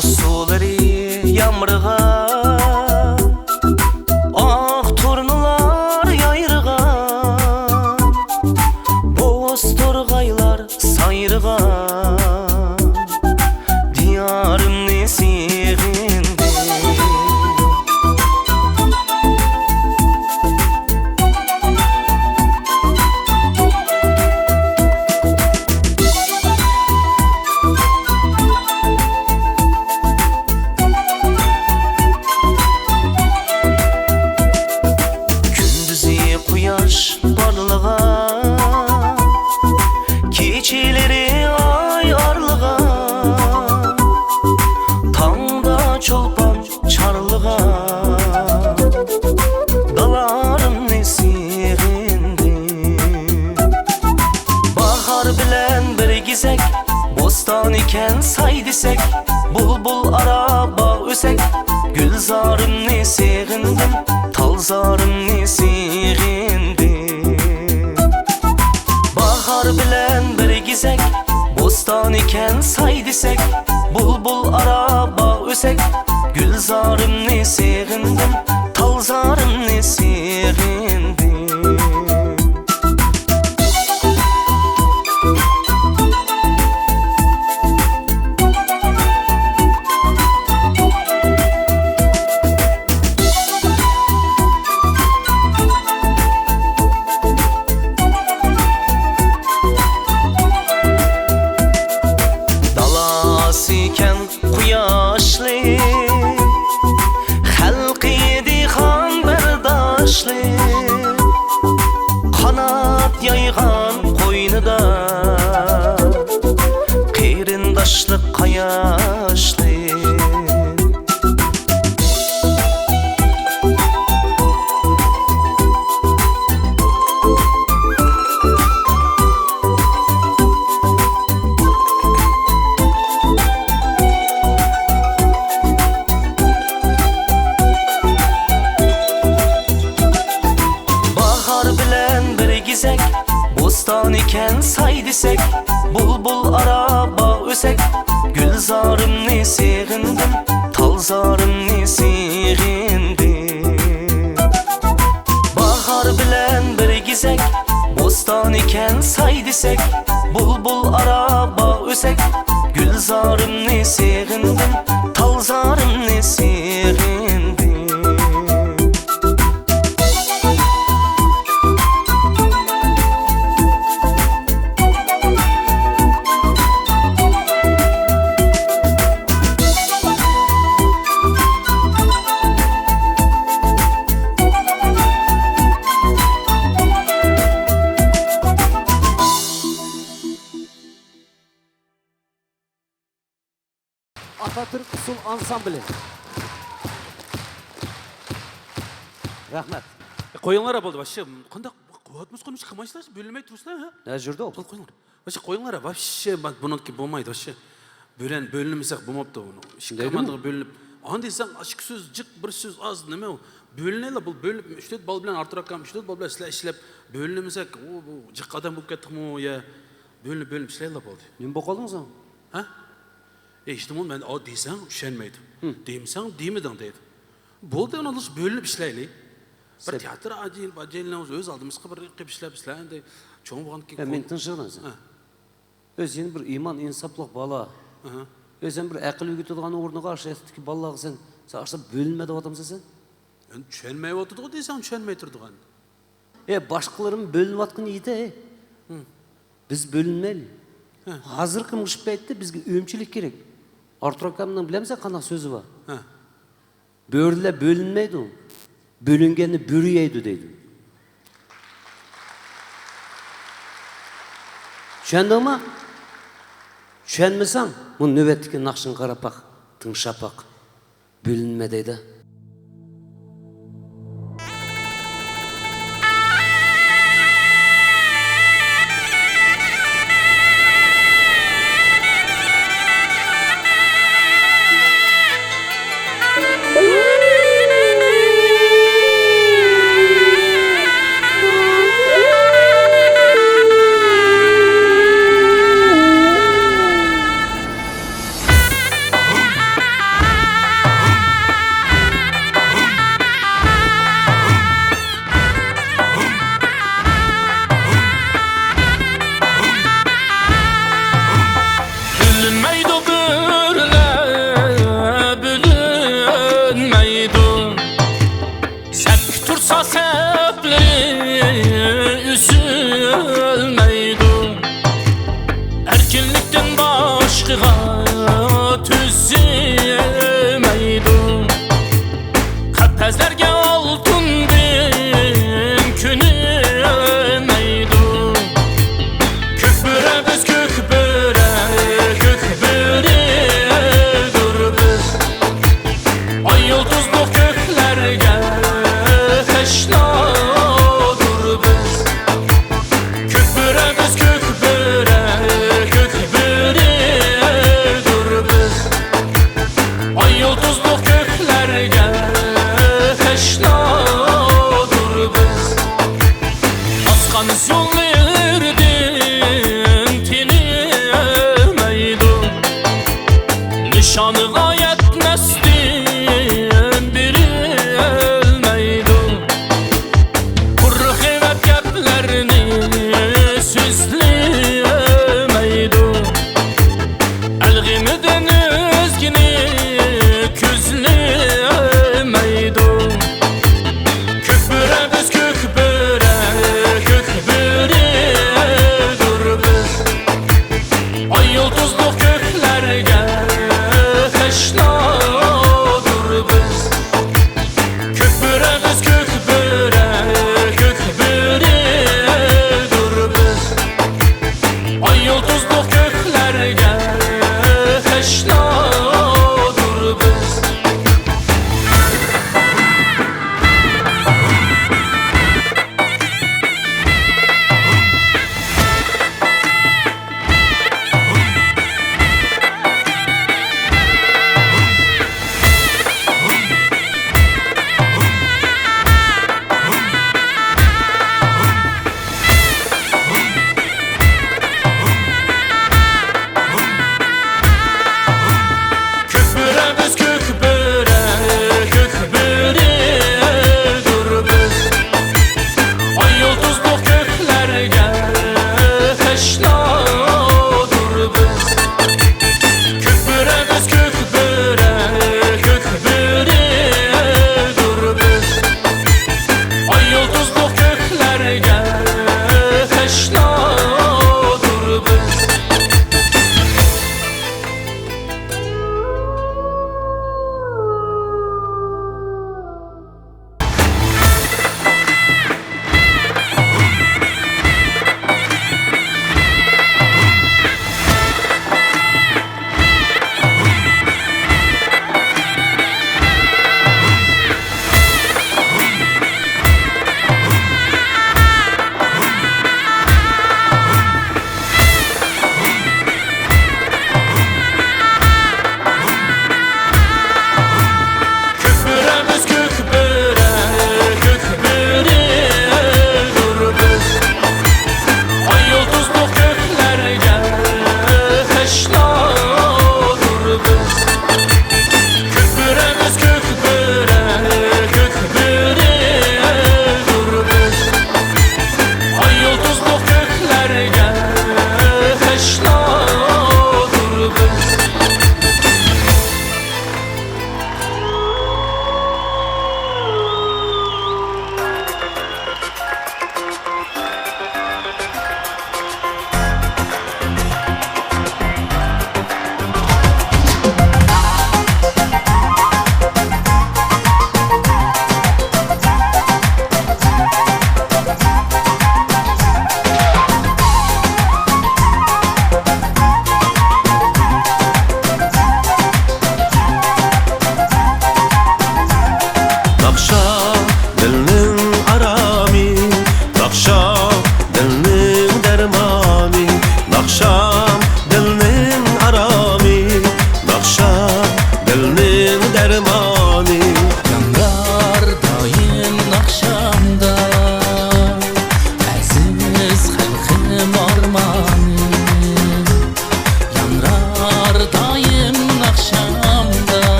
سۇلىرى يامرىغان، ئاق تۇرنىلار يايرىغان، بوز تورغايلار سايرىغان، دىيارىمنى سېغىندىم. كۈندۈزى قۇياش پارلىغان، كېچىلىرى ئاي ئارىلىغان، تاڭدا چولپان چارلىغان، دالارىمنى سېغىندىم. باھار بىلەن بىر گېزەك، بوستان ئىكەن ساي دېسەك، بۇلبۇل ئارا باغ ئۆسەك، گۈلزارىمنى سېغىندىم، تالزارىمنى سېغىندىم. باھار بىلەن بىر گېزەك، بوستان ئىكەن ساي دېسەك، بۇلبۇل ئارا باغ ئۆسەك، گۈلزارىمنى سېغىندىم، تالزارىمنى سېغىندىم. دالاسىكەن قۇياشلىق، خەلقى دېھقان بەرداشلىق، قانات يايغان قوينىدا قېرىنداشلىق قاياشلىق. باھار بىلەن بىر گېزەك، بوستان ئىكەن ساي دېسەك، بۇلبۇل ئارا باغ ئۆسەك، گۈلزارىمنى سېغىندىم، تالزارىمنى سېغىندىم. باھار بىلەن بىر گېزەك، بوستان ئىكەن ساي دېسەك، بۇلبۇل ئارا باغ ئۆسەك، گۈلزارىمنى سېغىندىم، تالزارىمنى سېغىندىم. ئاتاتۈرك ئۇسسۇل ئانسامبىلى. رەھمەت. قويۇڭلار بولدى، ۋاپشې قانداق قۇۋۋەتمىز قۇرمىش قىلمايسىلەر، بۆلمەي تۇرسىلەر، ھە؟ نە جۈردۇق؟ قويۇڭلار. ۋاپشې قويۇڭلار، ۋاپشې بۇنىڭكى بولمايدۇ، ۋاپشې. بۆلەن، بۆلۈنمىسەك بولماپتۇ بۇنى. ئىككى كوماندىغا بۆلۈنۈپ. ئاندىن دېسەڭ، ئىككى سۆز جىق، بىر سۆز ئاز، نېمە ئۇ؟ بۆلۈنەيلا، بۇ بۆلۈنۈپ، ئۈچ تۆت بالا بىلەن ئارتۇر ئاكام، ئۈچ تۆت بالا بىلەن سىلەر ئىشلەپ، بۆلۈنمىسەك، ئۇ، بۇ جىق ئادەم بولۇپ كەتتۇقمۇ، يا بۆلۈنۈپ، بۆلۈنۈپ ئىشلەيلا بولدى. نېمە بولۇپ قالدىڭ سەن؟ ھە؟ ئېيتتىمغۇ مەن، ئا، دېسەڭ چۈشەنمەيدۇ. ھىم. دېمىسەڭ دېمىدىڭ دەيدۇ. بولدى، ئۇنىڭدىن بۆلۈنۈپ ئىشلەيلى. بىر تىياتىر ئاجىل، ئاجىلنىڭ ئۆز ئالدىمىزغا بىر قىلىپ ئىشلەپ، سىلەر ئەمدى چوڭ بولغاندىن كېيىن يا، مېنى تىنچلىغىن سەن. ھە. ئۆزى يەنە بىر ئىمان، ئىنساپلىق بالا. ئەھە. ئۆزى يەنە بىر ئەقىل ئۆگىتىدىغان ئورنىغا ئاشۇ ياتاقتىكى بالىلارغا سەن، سەن ئاشۇنداق بۆلۈنمە دەۋاتامسەن سەن؟ ئەمدى چۈشەنمەيۋاتىدىغۇ دېسەڭ چۈشەنمەي تۇرىدىغان. ئە، باشقىلىرىمۇ بۆلۈنۈۋاتقىنى يېتەي. ھىم. بىز بۆلۈنمەيلى. ھە. ھازىرقى مۇشۇ پەيتتە بىزگە ئۈنۈمچىلىك كېرەك. ئارتۇر ئاكامنىڭ بىلەمسەن قانداق سۆزى بار؟ ھە. بۆرىلەر بۆلۈنمەيدۇ. بۆلۈنگەننى بۆرە يەيدۇ دەيدۇ. چۈشەندىڭمۇ؟ چۈشەنمىسەڭ، بۇ نۆۋەتتىكى ناخشىنى قاراپ باق، تىڭشاپ باق. بۆلۈنمە دەيدۇ. سىمەيدۇ. قەپەسلەرگە ئالتۇندىن كۆنمەيدۇ. كۆك بۆرە بىز، كۆك بۆرە، كۆك بۆرىدۇر بىز. ئاي يۇلتۇزلۇق كۆكلەرگە تەشنادۇر بىز. كۆك بۆرە بىز، كۆك بۆرە، كۆك بۆرىدۇر بىز. ئاي يۇلتۇزلۇق كۆكلەرگە تەشنادۇر بىز. ئاسقان يوللىرىدىن تېنىمەيدۇ. نىشانىغا يەتمەستىن بېرىلمەيدۇ. قۇرۇق ئېۋەت گەپلەرنى سۆزلىمەيدۇ. ئەل غېمىدىن ئۆزگىنى كۆزلىمەيدۇ. كۆك بۆرە بىز، كۆك بۆرە، كۆك بۆرىدۇر بىز. ئاي يۇلتۇزلۇق كۆكلەرگە تەشنادۇر بىز. كۆك بۆرە بىز، كۆك بۆرە، كۆك بۆرىدۇر بىز. ئاي يۇلتۇزلۇق كۆكلەرگە تەشنا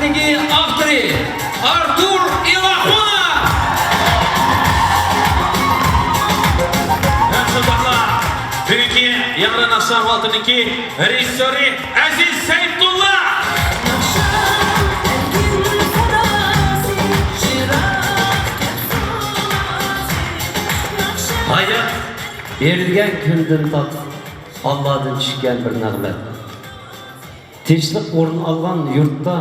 ئاپتورى ئارتۇر ئىلاخۇن. ھەم شۇنداقلا بۈگۈنكى ياڭران ئاخشام ئالتىنىڭكى رېژىسسورى ئەزىز سەيپۇللا. ھايات بېرىلگەن كۈندىن تارتىپ ئاللادىن چۈشكەن بىر نېمەت. تىنچلىق ئورۇن ئالغان يۇرتتا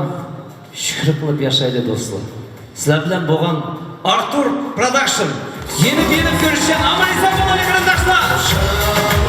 شۈكۈر قىلىپ ياشايلى دوستلار. سىلەر بىلەن بولغان ئارتۇر پروداكشن. يېنىپ يېنىپ كۆرۈشكەن ئامان ئېسەن بولۇڭ قېرىنداشلار.